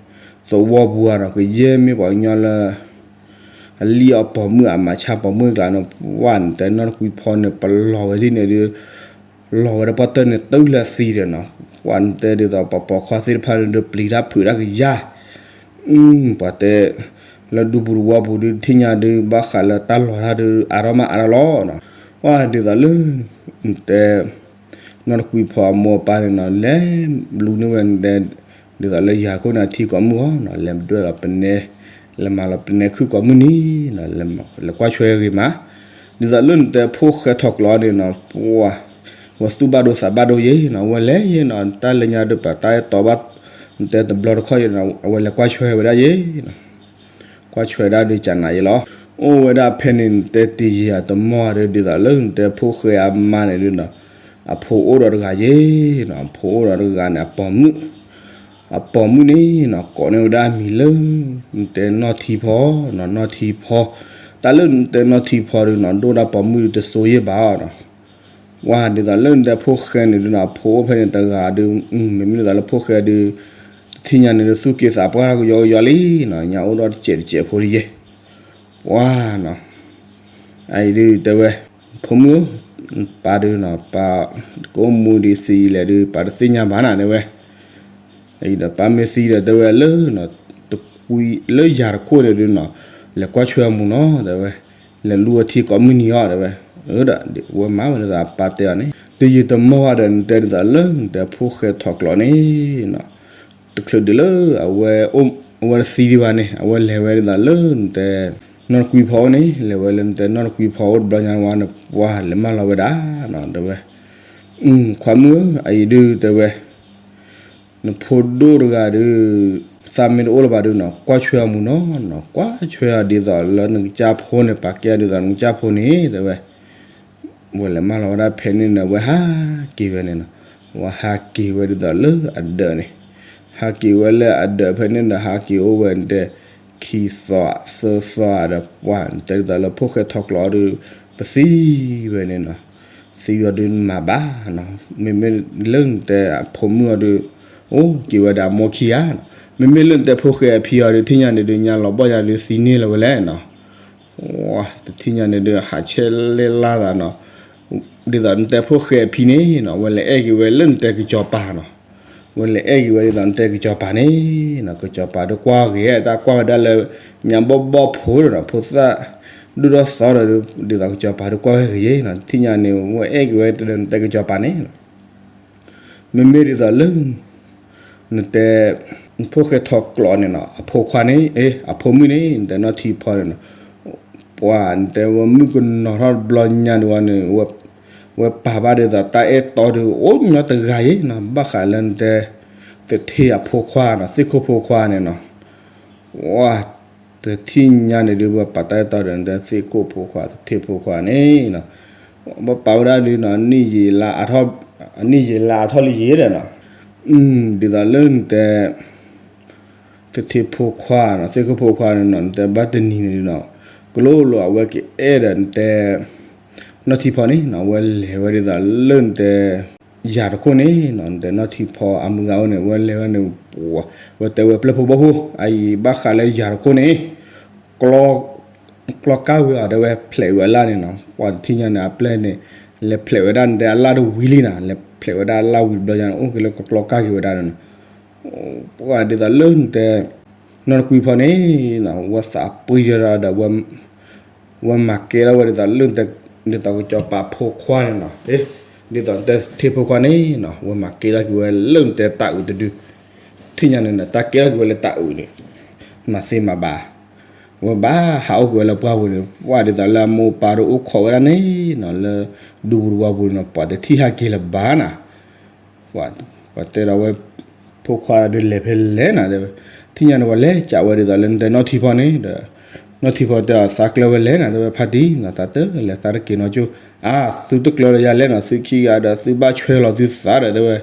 သဝီပူၤဧါနီၤ ကယဲၢ်မ့ၢ်ပှၤကညီလၢ အလံၣ်အီၣ်ပိာ်မုၣ်အမၤဆါပိာ်မုၣ်ကျါန့ၣ် ဝဲနတဲနီၢ်တကွံဖီန့ၣ် ပလီၤဝဲဒ်န့ၣ်ဒုး လီၤဝဲဒၣ်ပီၣ်တၢၢ်န့ၣ် တုၤလၢသံဒီးနီၤ ဝဲနတဲဒ်သိးပှၤပိာ်ခွါသ့ၣ်တဖၣ်န့ၣ်ဒုး ပျံၤတၢ်ဖုးတၢ်ကယၤ ပှၤတဲ လၢဒူပူၤသဝီပူၤဒုး ထံၣ်ညါဒုး ဘၣ်ဃးလၢတၢ်လီၤတၢ်ဒုး အါထီၣ်မးအါထီၣ်လီၤနီၤ ဝဲဒ်သိးလၢ နတဲ နီၢ်တကွံဖီအမိၢ်အပၢ်န့ၣ်နီၤ လဲၤဘျုးန့ၢ်ဝဲနတဲ ဒ်သိးလၢယၤခိၣ်န့ၣ် အထံကိးမုၢ်အီၤနီၤ လဲၤဒွဲၣ်လီၤပနဲ လဲၤမၤလီၤပနဲခုၣ်ကိးမုၢ်နံၤနီၤ လဲၤကွၢ်ဆွဲဂ့ၤမး ဒ်သိးလၢနတဲဖိၣ်ဃဲထီၣ်ကျီန့ၣ်နီၤ ပှၤ ဝဲသူၣ်ဘၣ်ဒိသးဘၣ်ဒိယဲနီၤ အဝဲလဲၤယဲနီၤ တၢ်လၢညါဒုးပာ်တၢ်အဲၣ်တီဘၣ် နတဲတဘျီတခီၣ်ယဲနီၤ အဝဲလဲၤကွၢ်ဆွဲဝဲဒၣ်ယဲနီၤ ကွၢ်ဆွဲဒၣ်ဒုးကနၤယဲလီၤ. အိၣ်ဝဲဒၣ်ဖဲန့ၣ် နတဲတယံာ်အတမီၢ်ဒုး ဒ်သိးလၢနတဲဖိၣ်ဃဲအမါန့ၣ်ဒုးနီၤ အဖိအိၣ်ဒီးတဂၤယဲနီၤ အဖိအိၣ်ဒီးတဂၤန့ၣ် အပိာ်မုၣ် အပိာ်မုၣ်န့ၣ်နီၤ ကိးန့ၢ်ဝဲဒၣ်အမံၤလၢ နတဲနီၢ်ထံဖီနီၤ နီၢ်ထံဖီ တၢ်လၢနတဲနီၢ်ထံဖီဒုးနီၤ ဒိၣ်ဒၣ်ပိာ်မုၣ်ဒုးတစိၤယဲၢ်ဘၣ်အီၤနီၤ ဝဲဒ်သိးလၢနတဲဖိၣ်ဃဲန့ၣ်ဒုးနီၤ အဖိအိၣ်ဖဲန့ၣ်တဂၤဒုး မ့မ့ၢ်ဒ်သိးလၢဖိၣ်ဃဲဒုး တထံၣ်ညါန့ၣ်ဒုး သူၣ်က့သးပှၢ်ကယီကယီလံနီၤ ညါအိၣ်ဒီးတစဲးတစဲးဖိလံယဲ ပှၤနီၤ အအံၤဒုးတဲဝဲ ဖိမုၣ်ဧၢ ပၢ်ဒုးနီၤ ပၢ်ကအိၣ်မူဒံးဆံးလဲၣ်ဒုး ပၢ်တသ့ၣ်ညါဘၣ်နၤတဲဝဲ အအံၤဒီးပၢ်မ့ၢ်သံဒီးတဲဝဲလၢ တကွံလၢယၤတခိၣ်န့ၣ်ဒုးနီၤ လဲၤကွၢ်ဆွဲအမူးနီၤတဲဝဲ လဲၤလူအထံကိးမုၢ်နံၤအီၤတဲဝဲ အၢ ဒီးဝဲမၤဝဲဒ်သိးအပၢ်တဲအီၤန့ၣ် တယံာ်တမီၢ်ဘၣ်ဒီး နတဲဒ်သိးလၢနတဲဖိၣ်ဃဲထီၣ်ကျီန့ၣ်နီၤ တချုးဒံးလၢ အဝဲအိၣ် အဝဲတသံဒံးဘၣ်န့ၣ် အဝဲလဲၤဝဲဒ်သိးလၢနတဲ နီၢ်တကွံဖီအိၣ်န့ၣ် လဲၤဝဲလၢနတဲနီၢ်တကွံဖီအိၣ်တဘျီညါဝဲန့ၣ် ပှၤလဲၤမၢလီၤဝဲဒၣ်နီၤ တဲဝဲ ခွါမုၣ်ဧၢ အအံၤဒုးတဲဝဲ နဖိဒိၣ်တဂၤဒုး သးမ့ၢ်တအိၣ်လၢၤဘၣ်ဒုးနီၤ ကွၢ်ဆွဲအမူးနီၤနီၤ ကွၢ်ဆွဲအီၤဒ်သိးလၢနကစၢ်ဖိန့ၣ် ပာ်ကဲအီၤဒ်သိးနကစၢ်ဖိန့ၣ် တဲဝဲ ဝဲလဲၤမၢလီၤဝဲဒၣ်ဖဲန့ၣ်န့ၣ် ဝဲဟးက့ၤဝဲန့ၣ်နီၤ ဝဲဟးက့ၤဝဲဒ်သိးလၢအဒၢးန့ၣ် ဟးက့ၤဝဲလၢအဒၢးဖဲန့ၣ်ဒီး ဟးက့ၤအိၣ်ဝဲတဲ ခံသီသၢသီဒီး ပှၤတဲဒ်သိးလၢဖိၣ်ဃဲထီၣ်ကျီအီၤဒုး ပသံဝဲန့ၣ်နီၤ သံဝဲဒုးနမၤဘၣ်နီၤ မ့မ့ၢ်လၢနတဲအဖိမုၣ်အီၤဒုး အိၣ်က့ၤဝဲဒၣ်အမိၢ်ခံဂၤနီၤ မ့မ့ၢ်လၢနတဲဖိၣ်ဃဲအဖံအီၤဒုး ထံၣ်ညါန့ၣ်ဒုး ညါလီၤဘီၣ်ညါဒုး သံန့ၢ်လၢၤဝဲလဲၣ်နီၤ တထံၣ်ညါန့ၣ်ဒုး ဟးဆဲးလဲၢ်လၢ်သးနီၤ ဒ်သိးနတဲဖိၣ်ဃဲအဖံန့ၣ်နီၤ ဝဲလဲၤအဲၣ်က့ၤဝဲလၢနတဲကစီၤပၤနီၤ, ဝဲလဲၤအဲၣ်က့ၤဝဲဒ်သိးနတဲကစီၤပၤန့ၣ်နီၤ, ကစီၤပၤဒုးကွၢ်ဂ့ၤ တၢ်ကွၢ်ဝဲဒၣ်လၢ ညါဘီၣ်ဘီၣ်ဖိဒီးနီၤ ဖိသၣ်ဒိၣ်ဒီးသီဒီး ဒ်သိးကစီၤပၤဒုးကွၢ်ဝဲဂ့ၤနီၤ, ထံၣ်ညါန့ၣ် ဝဲအဲၣ်က့ၤဝဲနတဲကစီၤပၤန့ၣ်နီၤ မ့မ့ၢ်ဒ်သိးလၢ နတဲ ဖိၣ်ဃဲထီၣ်ကျိးန့ၣ်နီၤ အဖိခွါန့ၣ် အဖိမုၣ်န့ၣ် နတဲနီၢ်ထံဖီန့ၣ်နီၤ, ပှၤနတဲဝဲမုၣ်ကနီၤထီၣ်တဘျီညါန့ၣ်ဝဲ, ဝဲပာ်ဘၣ်ဒ်သိးတၢ်အဲၣ်တီဒုး အိၣ်ညီတဂၤယဲနီၤ, ဘၣ်ဃးလၢနတဲ သထ့အဖိခွါနီၤ သ့ၣ်ခိၣ်ဖိခွါန့ၣ်နီၤ, ဝဲ တထံၣ်ညါန့ၣ်ဒုး ပှၤပာ်တၢ်အဲၣ်တီဒီး နတဲသ့ၣ်ခိၣ်ဖိခွါ သထ့ဖိခွါန့ၣ်နီၤ, ပှၤပာ်ဝဲဒၣ်ဒုးနီၤ အနံၣ်ယံာ်လါအါထီၣ်လံယဲဒီးနီၤ, ဒ်သိးလၢနတဲ သထ့ဖိခွါနီၤ သ့ၣ်ခိၣ်ဖိခွါန့ၣ်နီၤ နတဲဘၣ်တနံၤန့ၣ်နီၤ, ကလိလိာ်အဝဲကအဲၣ်ဒီးနတဲ နီၢ်ထံဖီန့ၣ်နီၤ ဝဲလဲၤဝဲဒ်သိးလၢနတဲ ယၤတခိၣ်န့ၣ်နီၤ နတဲနီၢ်ထံဖီအမုၢ်ဂၤအိၣ်န့ၣ် ဝဲလဲၤဝဲန့ၣ် ဝဲတဲဝဲပျဲၢ်ဖိဘီၣ်ဖိ အအံၤဘၣ်ဃးလၢယၤတခိၣ်န့ၣ် ကျီ ကျီကၢ်ဝံၤအီၤ တဲဝဲဖျဲးဝံၤအလၣ်န့ၣ်နီၤ, ပှၤတထံၣ်ညါန့ၣ် အပျဲၢ်န့ၣ် လဲၤဖျဲးဝဲဒၣ်နတဲအလၣ်တဝံၤလံနီၤ, လဲၤဖျဲးဝဲဒၣ်အလၣ်ဝံၤတဘျီညါန့ၣ် အိၣ်က့ၤလၢကကျီကၢ်က့ၤဝဲဒၣ်န့ၣ်နီၤ, ပှၤဒ်သိးလၢနတဲ နီၢ်နကွံဖီန့ၣ်နီၤ ဝဲသးပှံၤဒီး ဝဲမၤကဲထီၣ်ဝဲဒ်သိးလၢနတဲ ဒ်သိးကစီၤပၤဖိခွါန့ၣ်နီၤ, ဒ်သိးနတဲသထ့ဖိခွါန့ၣ်နီၤ ဝဲမၤကဲထီၣ်က့ၤဝဲလၢနတဲတၢ်အုးတဒု ထံၣ်ညါန့ၣ် တၢ်ကဲထီၣ်က့ၤဝဲလၢတၢ်အုးန့ၣ် မၤသ့မၤဘၣ်, ဝဲဘၣ်ဟးအိၣ်က့ၤဝဲလၢပှၢ်ပူၤန့ၣ် ပှၤဒ်သိးလၢအမိၢ်ပၢ်ဒုးအိၣ်ခိးဝဲဒၣ်န့ၣ်နီၤ လၢဒူပူၤတဝီပူၤန့ၣ်နီၤ ပှၤတထံၣ်ဟဲက့ၤလၢၤဘၣ်နီၤ, ပှၤတဲဒီးဝဲ ဖိခွါဒုးလဲၤဖဲလဲၣ်နၤတဲဝဲ, ထံၣ်ညါန့ၣ် ပှၤလဲၤကးဝဲဒ်သိးလၢနတဲနီၢ်ထံဖီန့ၣ်ဒီး နီၢ်ထံဖီတဲအီၤ သးကျၢၤဝဲလဲၣ်နၤတဲဝဲ ဖါတံၢ်နီၤ သးတလဲၤသးတက့ၤနီၤကၠိ အါ သုတကျၢၤဒီးယၤလဲၣ်နီၤ သုခံဂၤဒီး သုဘၣ်ဆွဲလီၤသုသးဒီးတဲဝဲ,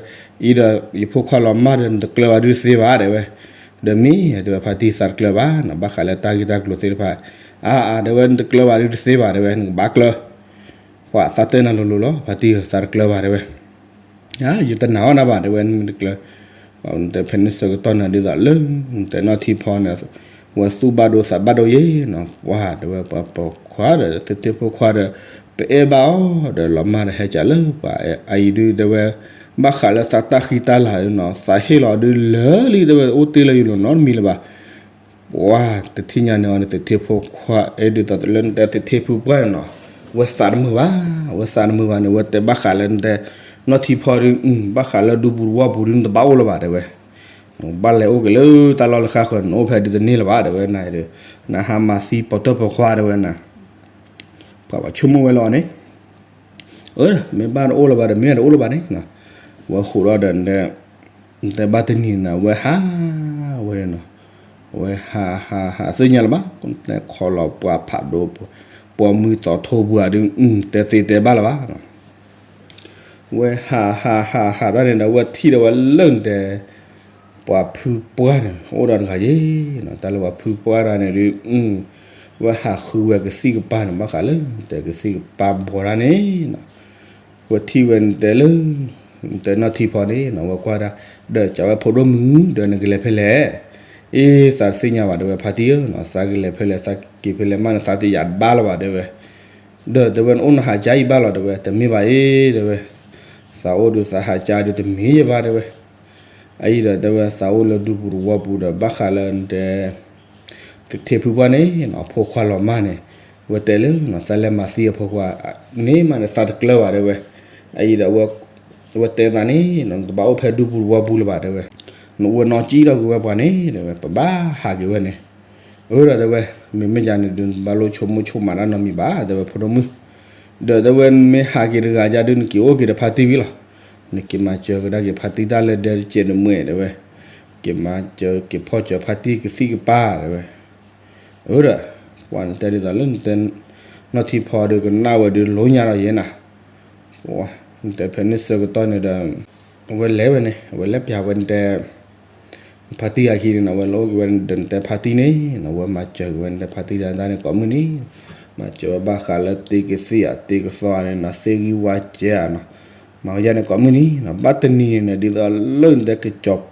အံၤဒီးယဖိခွါလီၤမၢ်ဒီး နတကျၢၤဘၣ်ဒုးတသ့ဘၣ်တဲဝဲ, ဒီးမ့ၢ်တဲဝဲ ဖါတံၢ်သးတကျၢၤဘၣ်နီၤ ဘၣ်ဃးလၢတၢ်ဂ့ၢ်တၢ်ကျိၤသ့ၣ်တဖၣ်, အါအါတဲဝဲ နတကျၢၤဘၣ်ဒုးတသ့ဘၣ်တဲဝဲ နကဘၣ်ကျၢၤ ပှၤသးတဲနၤလိၤလိၤလီၤ ဖါတံၢ်ဧၢ သးတကျၢၤဘၣ်တဲဝဲ, ယတနာ်အီၣ်နၤဘၣ်တဲဝဲ နမ့ၢ်တကျၢၤ, နတဲဖဲန့ၣ်ဆၢကတီၢ်န့ၣ်ဒ်သိးလၢ နတဲနီၢ်ထံဖီန့ၣ် ဝဲသူၣ်ဘၣ်ဒိသးဘၣ်ဒိယဲနီၤ ပှၤတဲဝဲ ပှၤပိာ်ခွါဒီး သထ့ဖိခွါဒီး ပအဲၣ်ဘၣ်အီၤဒီး လီၤမၢ်ဒီးဟဲကးလၢပှၤအံၤဒုးတဲဝဲ, ဘၣ်ဃးလၢသးတၢ်ဃံတၢ်လၤဒုးနီၤ သးဟ့ၣ်လီၤဒုးလၢာ်လံတဲဝဲ အိၣ်တ့ၢ်လၢယလိၤနီတမံၤလၢၤဘၣ် ပှၤတထံၣ်ညါန့ၣ်အီၤန့ၣ် သထ့ဖိခွါ အဲၣ်ဒ်သိးလၢနတဲသထ့ဖုပှၢ်န့ၣ်နီၤ, ဝဲသးတမုာ်ဘၣ်, ဝဲသးတမုာ်ဘၣ်န့ၣ် ဝဲတဲဘၣ်ဃးလၢနတဲ နီၢ်ထံဖီဒုး ဘၣ်ဃးလၢဒူပူၤတဝီပူၤဒုး နတဘၣ်အိၣ်လၢၤဘၣ်တဲဝဲ, ဘၣ်လဲၤအိၣ်က့ၤလၢတၢ်လီၢ်လၢဃါဃၢၤ နအိၣ်ဖဲဒုးတန့ၢ်လၢၤဘၣ်တဲဝဲ နဒီး နဟးမၤသံပိာ်တၢၢ်ပိာ်ခွါတဲဝဲနၤ ပှၤဘၣ်ဆိကမိၣ်ဝဲလၢအီၤန့ၣ်, မ့ၢ်ဘၣ်တအိၣ်လၢၤဘၣ်ဒီး မ့ၢ်တအိၣ်လၢၤဘၣ်န့ၣ်, ဝဲဃိးဒီးဒီး တဲဘၣ်တနံၤန့ၣ် ဝဲဟးဝဲန့ၣ်နီၤ, ဝဲဟးဟးဟးသ့ၣ်ညါလၢၤဘၣ်, တဲခီလီၤပှၤဖးဒိၣ်, ပှၤမုၢ်သီထိပှၤဒုး တဲသ့တဲဘၣ်လၢၤဘၣ် ဝဲဟးဟးဟးဟးတၢ်န့ၣ်ဒီး ဝဲထံၣ်ဒီးဝဲလၢနတဲ ပှၤဖုပှၢ်န့ၣ် အိၣ်ဒီးတဂၤယဲနီၤ, တၢ်လၢပှၤဖုပှၢ်တၢ်န့ၣ်ဒုး ဝဲဟးဃုဝဲကသံၣ်ကပၤန့ၣ် ဘၣ်ဃးလၢနတဲကသံၣ်ကပၤဘီတၢ်န့ၣ်နီၤ, ဝဲထံၣ်ဝဲနတဲလၢ နတဲနီၢ်ထံဖီန့ၣ်နီၤ ဝဲကွၢ်ဒၣ် ဒီးကးဝဲဖိဒိၣ်မုၣ် ဒီးနကလဲၤဖဲလဲၣ်, အ့ သးတသ့ၣ်ညါဘၣ်တဲဝဲဖါတံၢ်ဧၢနီၤ, သးကလဲၤဖဲလဲၣ် သးက့ၤဖဲလဲၣ်မးန့ၣ် သးတယာ်ဘၣ်လၢၤဘၣ်တဲဝဲ, ဒီးတဲဝဲနအိၣ်နဟးကါအံၤဘၣ်လီၤတဲဝဲ, တမ့ၢ်ဘၣ်အ့တဲဝဲ, သးအိၣ်ဒုးသးဟးကါဒုးတမ့ၢ်ယဲဘၣ်တဲဝဲ, အအံၤဒီးတဲဝဲသးအိၣ်လၢဒူပူၤတဝီပူၤဒီး ဘၣ်ဃးလၢနတဲ သထ့ဖုပှၢ်န့ၣ်နီၤ အဖိခွါလီၤမၢ်န့ၣ်, ဝဲတဲလၢနီၤ သးလဲၤမၤသံအဖိခွါ န့ၣ်မးန့ၣ် သးတကျၢၤဘၣ်တဲဝဲ, အအံၤဒီး ဝဲတဲသးန့ၣ်နီၤ နတဘၣ်အိၣ်ဖဲဒူပူၤတဝီပူၤလၢၤဘၣ်တဲဝဲ, နဝဲနီၢ်ကံၣ်ထီၣ်ကွံာ်ဝဲပှၤန့ၣ်တဲဝဲ ပဘၣ်ဟးက့ၤဝဲန့ၣ်, အၢဒီးတဲဝဲ မ့မ့ၢ်ယၤန့ၣ်ဒုး နတဘၣ်လိၣ်ဆိကမိၣ်ဆိကမးတၢ်နီတမံၤဘၣ်တဲဝဲဖိဒိၣ်မုၣ်, ဒီးတဲဝဲနမ့ၢ်ဟးက့ၤတဂၤယါဒုး နက့ၤအိၣ်က့ၤဒီးဖါတံၢ်ဝံၤလီၤ, နက့ၤမၤစၢၤကဒါက့ၤဖါတံၢ်တၢ်လၢဒဲတစဲးတမှဲတဲဝဲ, က့ၤမၤစၢၤက့ၤဖီၣ်စၢၤဖါတံၢ်ကသံၣ်ကပၤတဲဝဲ အၢဒီး ပှၤန့ၣ်တဲဒ်သိးလၢနတဲ နီၢ်ထံဖီဒီးကနၣ်ဝဲဒုးလိညါဒီးယဲနၤ, နတဲဖဲန့ၣ်ဆၢကတီၢ်န့ၣ်ဒီး အဝဲလဲၤဝဲန့ၣ် အဝဲလဲၤပျးဝဲနတဲ ဖါတံၢ်အခံန့ၣ်နီၤ အဝဲလဲၤအိၣ်က့ၤဝဲဒီးနတဲဖါတံၢ်န့ၣ်နီၤ အဝဲမၤစၢၤက့ၤဝဲနတဲဖါတံၢ်ဒၣ်န့ၣ်ကိးမုၢ်နံၤ, မၤစၢၤဝဲဘၣ်ဃးလၢတ့ကသံၣ်အတ့ကသီန့ၣ်နီၤ သ့ဂံၢ်ဝါစဲးဧါနီၤ, မၤဝဲဒၣ်န့ၣ်ကိးမုၢ်နံၤနီၤ ဘၣ်တနံၤန့ၣ်န့ၣ် ဒ်သိးလၢနတဲကစီၤ ဒ်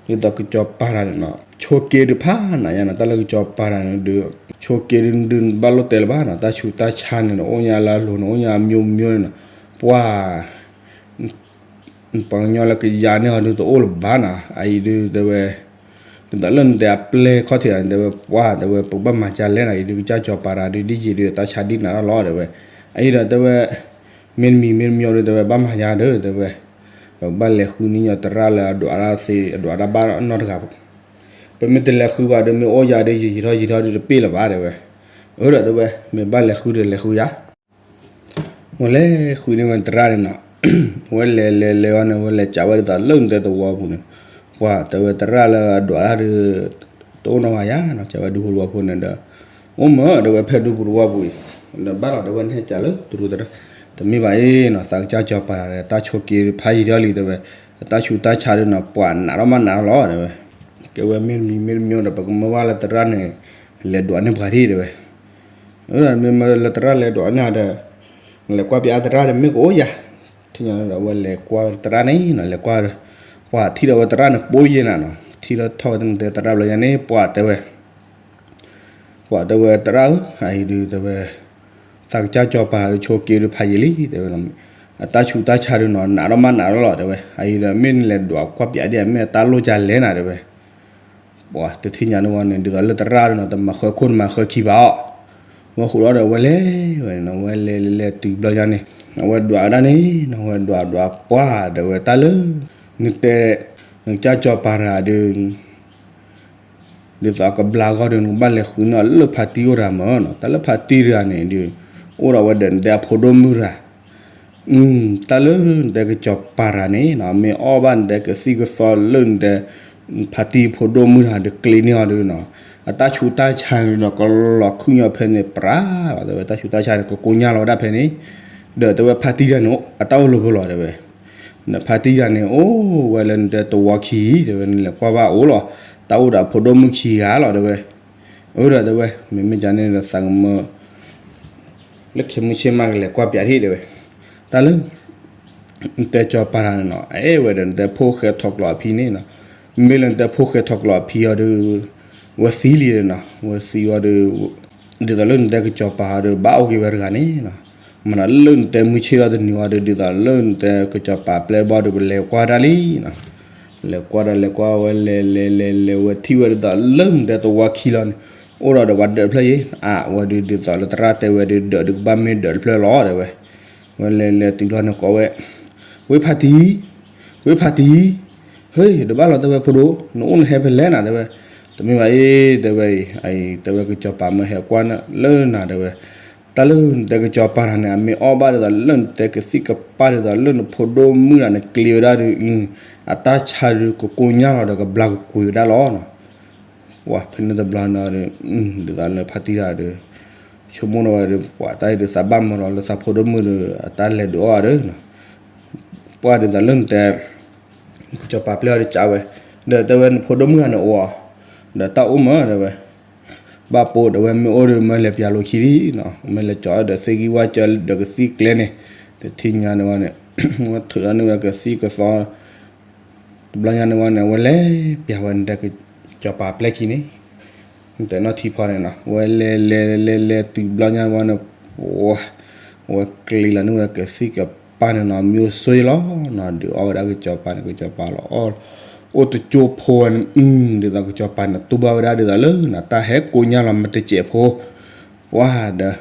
သိးကစီၤပၤတၢ်န့ၣ်နီၤ ဆိက့ဒုးဖးနၤညါနီၤ တၢ်လၢကစီၤပၤတၢ်န့ၣ်ဒုး ဆိးက့ဒုး ဒုးဘၣ်လိၣ်တဲလၢၤဘၣ်နီၤ, တၢ်ဆူးတၢ်ဆါန့ၣ် နအိၣ်ညါလၢအလိၤန့ၣ် အိၣ်ညါအမျိုးမျိုးန့ၣ်နီၤ, ပှၤ ပှၤကညီလၢကယၤန့ၢ်အီၤဒုးတအိၣ်လၢၤဘၣ်နီၤ, အအံၤဒုးတဲဝဲ, ဒ်သိးလၢနတဲအပျဲၢ်ခီၣ်ထံးန့ၣ် တဲဝဲပှၤ တဲဝဲပကဘၣ်မၤကၢ်လဲၣ်နီၤ, အံၤဒုးကစၢ်စီၤပၤတဂၤဒုး ဒ်ယံာ်ဒုးတၢ်ဆါဒ်နၤလီၤလီၤ တဲဝဲ, အအံၤဒီးတဲဝဲ မ့တမံၤမ့တမံၤဒုး တဲဝဲဘၣ်မၤယၤဒီး တဲဝဲ, ပကဘၣ်လဲၤဃုန့ၢ်ညီသရၣ်လၢအဒွးတၢ်သ့ အဒွးတၢ်ဘၣ်နီတဂၤ, ပမ့ၢ်တလဲၤဃုဘၣ်ဒီး မ့ၢ်အိၣ်ယၤဒီး ယံာ်ထီၣ်ယံာ်ထီၣ်ဒုးတပ့ၢ်လၢၤဘၣ် တဲဝဲ, အဒီးတဲဝဲ မ့ၢ်ဘၣ်လဲၤဃုဒီးလဲၤဃုယၤ ဝဲလဲၤဃုန့ၢ်ဝဲသရၣ်န့ၣ်နီၤ, ဝဲလဲၤလဲၤလဲၤဝဲန့ၣ် ဝဲလဲၤကးဝဲဒ်သိးလၢနတဲသဝီပူၤန့ၣ်, ပှၤတဲဝဲသရၣ်လၢအဒွးတၢ်ဒီး တအိၣ်နီတဂၤယၤနီၤ, ကးဝဲဒူပူၤသဝီပူၤန့ၣ်ဒီး, အိၣ်မ့ၢ် တဲဝဲဖဲဒူပူၤသဝီပူၤအံၤ, ဒီးဘၣ်လီၤ တဲဝဲနဟဲကးလၢတရူးသရၣ်, တမ့ၢ်ဘၣ်အံၤနီၤ, သးကစၢ်စီၤပၤဒီး တၢ်ဆိးက့ဖးယံာ်ထီၣ်လံ တဲဝဲ, တၢ်ဆူးတၢ်ဆါဒုးနီၤ ပှၤနးထီၣ်မးနးထီၣ်လီၤ တဲဝဲ, ကဲဝဲမ့တမံၤမ့တမံၤဒီး ပကမ့ၢ်ဘၣ်လၢသရၣ်န့ၣ် လဲၤဒွးန့ၢ်ပှၤဒ် တဲဝဲ မ့ၢ်လၢသရၣ်လဲၤဒွးန့ၢ်ဒီး, လဲၤကွၢ်ပၠးသရၣ်ဒီးမ့ၢ်ကအိၣ်ယၤ, ထံၣ်ညါဒီးဝဲလဲၤကွၢ်သရၣ်န့ၣ်နီၤ, လဲၤကွၢ်ဒီး, ပှၤထံၣ်ဒီးဝဲသရၣ်န့ၣ်ပိာ်ယဲၢ်နၤနီၤ, ထံၣ်ဒီးထီၣ်ဝဲတနတဲသရၣ်ဘျီညါန့ၣ် ပှၤတဲဝဲ, ပှၤတဲဝဲသရၣ်ဧၢ, အအံၤဒုးတဲဝဲ, သးကစၢ်စီၤပၤဒီးဆိးက့ဒုးဖးယံာ်လံ တဲဝဲ, အတၢ်ဆူးတၢ်ဆါဒုးနီၤ နးထီၣ်မးနးထီၣ်လီၤ တဲဝဲ, အအံၤဒီးမ့ၢ်နလဲၤဒွးကွၢ်ပၠးဒ်အမ့ၢ်အတၢ်လိၣ်ကလဲၣ်နၤ တဲဝဲ ပှၤတထံၣ်ညါန့ၢ်ဝဲန့ၣ် ဒ်သိးလၢသရၣ်ဒုးနီၤ တမၤဃၢခိၣ်တမၤဃၢခံဘၣ်အီၤ, ဝဲဃိးဒီးဝဲလဲၤဝဲန့ၣ်နီၤ, ဝဲလဲၤလဲၤလဲၤတုၤဘျီညါန့ၣ်, အဝဲဒွးဝဲဒၣ်န့ၣ်နီၤ, ဝဲဒွးဒွးပှၤဒီးဝဲတၢ်လၢ, နတဲ, နကစၢ်စီၤပၤတဂၤဒီး ဒ်သိးအကဘျါဂီၢ်ဒီး နကဘၣ်လဲၤဃုန့ၢ်အီၤလၢဖါတံၢ်အိၣ်တဂၤမ့ၢ်နီၤ, တၢ်လၢဖါတံၢ်တဂၤန့ၣ်ဒီး, အိၣ်ဒီးဝဲဒီးနတဲအဖိဒိၣ်မုၣ်တဂၤ, တၢ်လၢနတဲကစီၤပၤတဂၤန့ၣ်နီၤ မ့ၢ်အီၣ်ဘၣ်နတဲကသံၣ်ကသီလၢနတဲ, ဖါတံၢ်ဖိဒိၣ်မုၣ်တဂၤဒီးကျ့န့ၢ်အီၤဒီးနီၤ, အတၢ်ဆူးတၢ်ဆါန့ၣ်ဒီး ကလီၤခုၣ်ညီဖဲန့ၣ်ပြးလီၤ တဲဝဲ, တၢ်ဆူးတၢ်ဆါန့ၣ် ကကိညၢ်လီၤဝဲဒၣ်ဖဲန့ၣ်, ဒီးတဲဝဲဖါတံၢ်တဂၤန့ၣ် အတၢ်အိၣ်လၢပှဲၤလီၤ တဲဝဲ နဖါတံၢ်တဂၤန့ၣ် အိၣ်ဝဲလၢနတဲသဝီခံအံၤ တဲဝဲ, နလဲၤကွၢ်ဘၣ်အိၣ်လီၤ, တၢ်အိၣ်ဒီးအဖိဒိၣ်မုၣ်ခံဂၤလီၤ တဲဝဲ, အဒီးတဲဝဲ, မ့မ့ၢ်ကန့ၣ်ဒီးသးကမၢ, လၢခဲမုၢ်ဆ့ၣ်မးကလဲၤကွၢ်ပၠးထံၣ် တဲဝဲ, တၢ်လၢ နတဲစီၤပၤတဂၤန့ၣ်နီၤ အအဲၣ်ဝဲဒီးနတဲဖိၣ်ဃဲထီၣ်ကျိးအဖံန့ၣ်နီၤ, မ့ၢ်လၢနတဲဖိၣ်ဃဲထီၣ်ကျိးအဖံအီၤဒီး, ဝဲသံလံနီၤ, ဝဲသံဝဲဒီး ဒ်သိးလၢနတဲကစီၤပၤအီၤဒီး ဘၣ်အိၣ်က့ၤဝဲတဂၤန့ၣ်နီၤ, မ့ၢ်နီၤလၢနတဲမုၢ်ဆ့ၣ်ထီၣ်တနံၤဝဲဒီး ဒ်သိးလၢနတဲကစီၤပၤပျဲၢ်ဘီဒီး ပလဲၤကွၢ်တၢ်လံနီၤ, လဲၤကွၢ်ဒီးလဲၤကွၢ်ဝဲလဲၤလဲၤလဲၤလဲၤဝဲထံၣ်ဝဲဒ်သိးလၢနတဲသဝီခံလီၤန့ၣ်, အိၣ်ဒီးဒီးပှၤဒၢးတဖျၢၣ်ယဲၢ်, အဝဲဒုးဒ်သိးလၢသရၣ်တဲဝဲဒုး ဒၢးဒုးကဘၣ်မ့ၢ်ဒၢးတဖျၢၣ်လီၤ တဲဝဲ ဝဲလဲၤလဲၤတုၤလီၤန့ၣ်ကိးဝဲ, ဝ့ၢ်ဖါတံၢ်, ဝ့ၢ်ဖါတံၢ်, ဟ့ၣ် တဘၣ်လီၤ တဲဝဲဖိဒိၣ်, နအိၣ်နဟဲဖဲလဲၣ်နၤ တဲဝဲ, တမ့ၢ်ဘၣ်အံၤ တဲဝဲအံၤ, တဲဝဲကစီၤပၤမ့ၢ်ဟဲကွၢ်လၢနၤ တဲဝဲ, တၢ်လၢနတဲကစီၤပၤတဂၤန့ၣ် အမ့ၢ်အီၣ်ဘၣ်ဒ်သိးလၢနတဲကသံၣ်ကပၢ်ဒ်သိးလၢနဖိဒိၣ်မုၣ်တဂၤန့ၣ်ကျ့ဝဲဒၣ်ဒီး, အတၢ်ဆါဒုးကကိညၢ်လီၤဒီးကဘျါကကွံာ်ဝဲဒၣ်လီၤနီၤ ပှၤဖဲန့ၣ်တဘျီန့ၣ်ဒီး, ဒ်သိးလၢဖါတံၢ်တဂၤဒီး, ဆိကမိၣ်ဒီးဝဲဒီး ပှၤတၢ်အံၤဒုးသးဘၣ်မၢလီၤလၢသးဖိဒိၣ်မုၣ်ဒီး အတၢ်လဲၤဒုးအီၣ်ဒီး, ပှၤဒ်သိးလၢနတဲ, ကစီၤပၤပျဲၢ်အီၤဒီးကးဝဲ, ဒီးတဲဝဲနဖိဒိၣ်မုၣ်တဂၤန့ၣ်အိၣ်အီၤ, ဒီးတၢ်အိၣ်မၢ တဲဝဲ ဘၣ်ပိဒီးဝဲမ့ၢ်အိၣ်ဒီးမ့ၢ်လဲၤပၠးလိာ်ခံလံနီၤ, မ့ၢ်လဲၤကၠီဒီးသ့ၣ်ဂံၢ်ဝၣ်ကၢဒီးကသံၣ်ကျဲန့ၣ်, တထံၣ်ညါန့ၢ်ဝဲန့ၣ်, ဝဲထုးထီၣ်န့ၢ်ဝဲကသံၣ်ကသီ, တဘျီညါန့ၢ်ဝဲန့ၣ် ဝဲလဲၤပၠးဝဲနတဲကစီၤပၤပျဲၢ်ခံန့ၣ်, နတဲနီၢ်ထံဖီန့ၣ်နီၤ, ဝဲလဲၤလဲၤလဲၤလဲၤတုၤတဘျီညါန့ၢ်ဝဲန့ၣ်, ဝဲကျ့လီၤန့ၢ်ဝဲကသံၣ်ကပၢ်န့ၣ်နီၤ မျိုးစိလီၤနီၤ, ဒုးအီၣ်ဝဲဒၣ်ကစီၤပၤန့ၣ် ကစီၤပၤလီၤအီၣ်, အိၣ်တကၠိဖိဝဲန့ၣ်, ဒ်သိးကစီၤပၤန့ၣ်တူၢ်ဘၣ်ဝဲဒၣ်ဒ်သိးလၢနီၤ တၢ်ဟဲကိညၢ်လီၤမ့ၢ်တစဲးဖိ, ပှၤဒီး,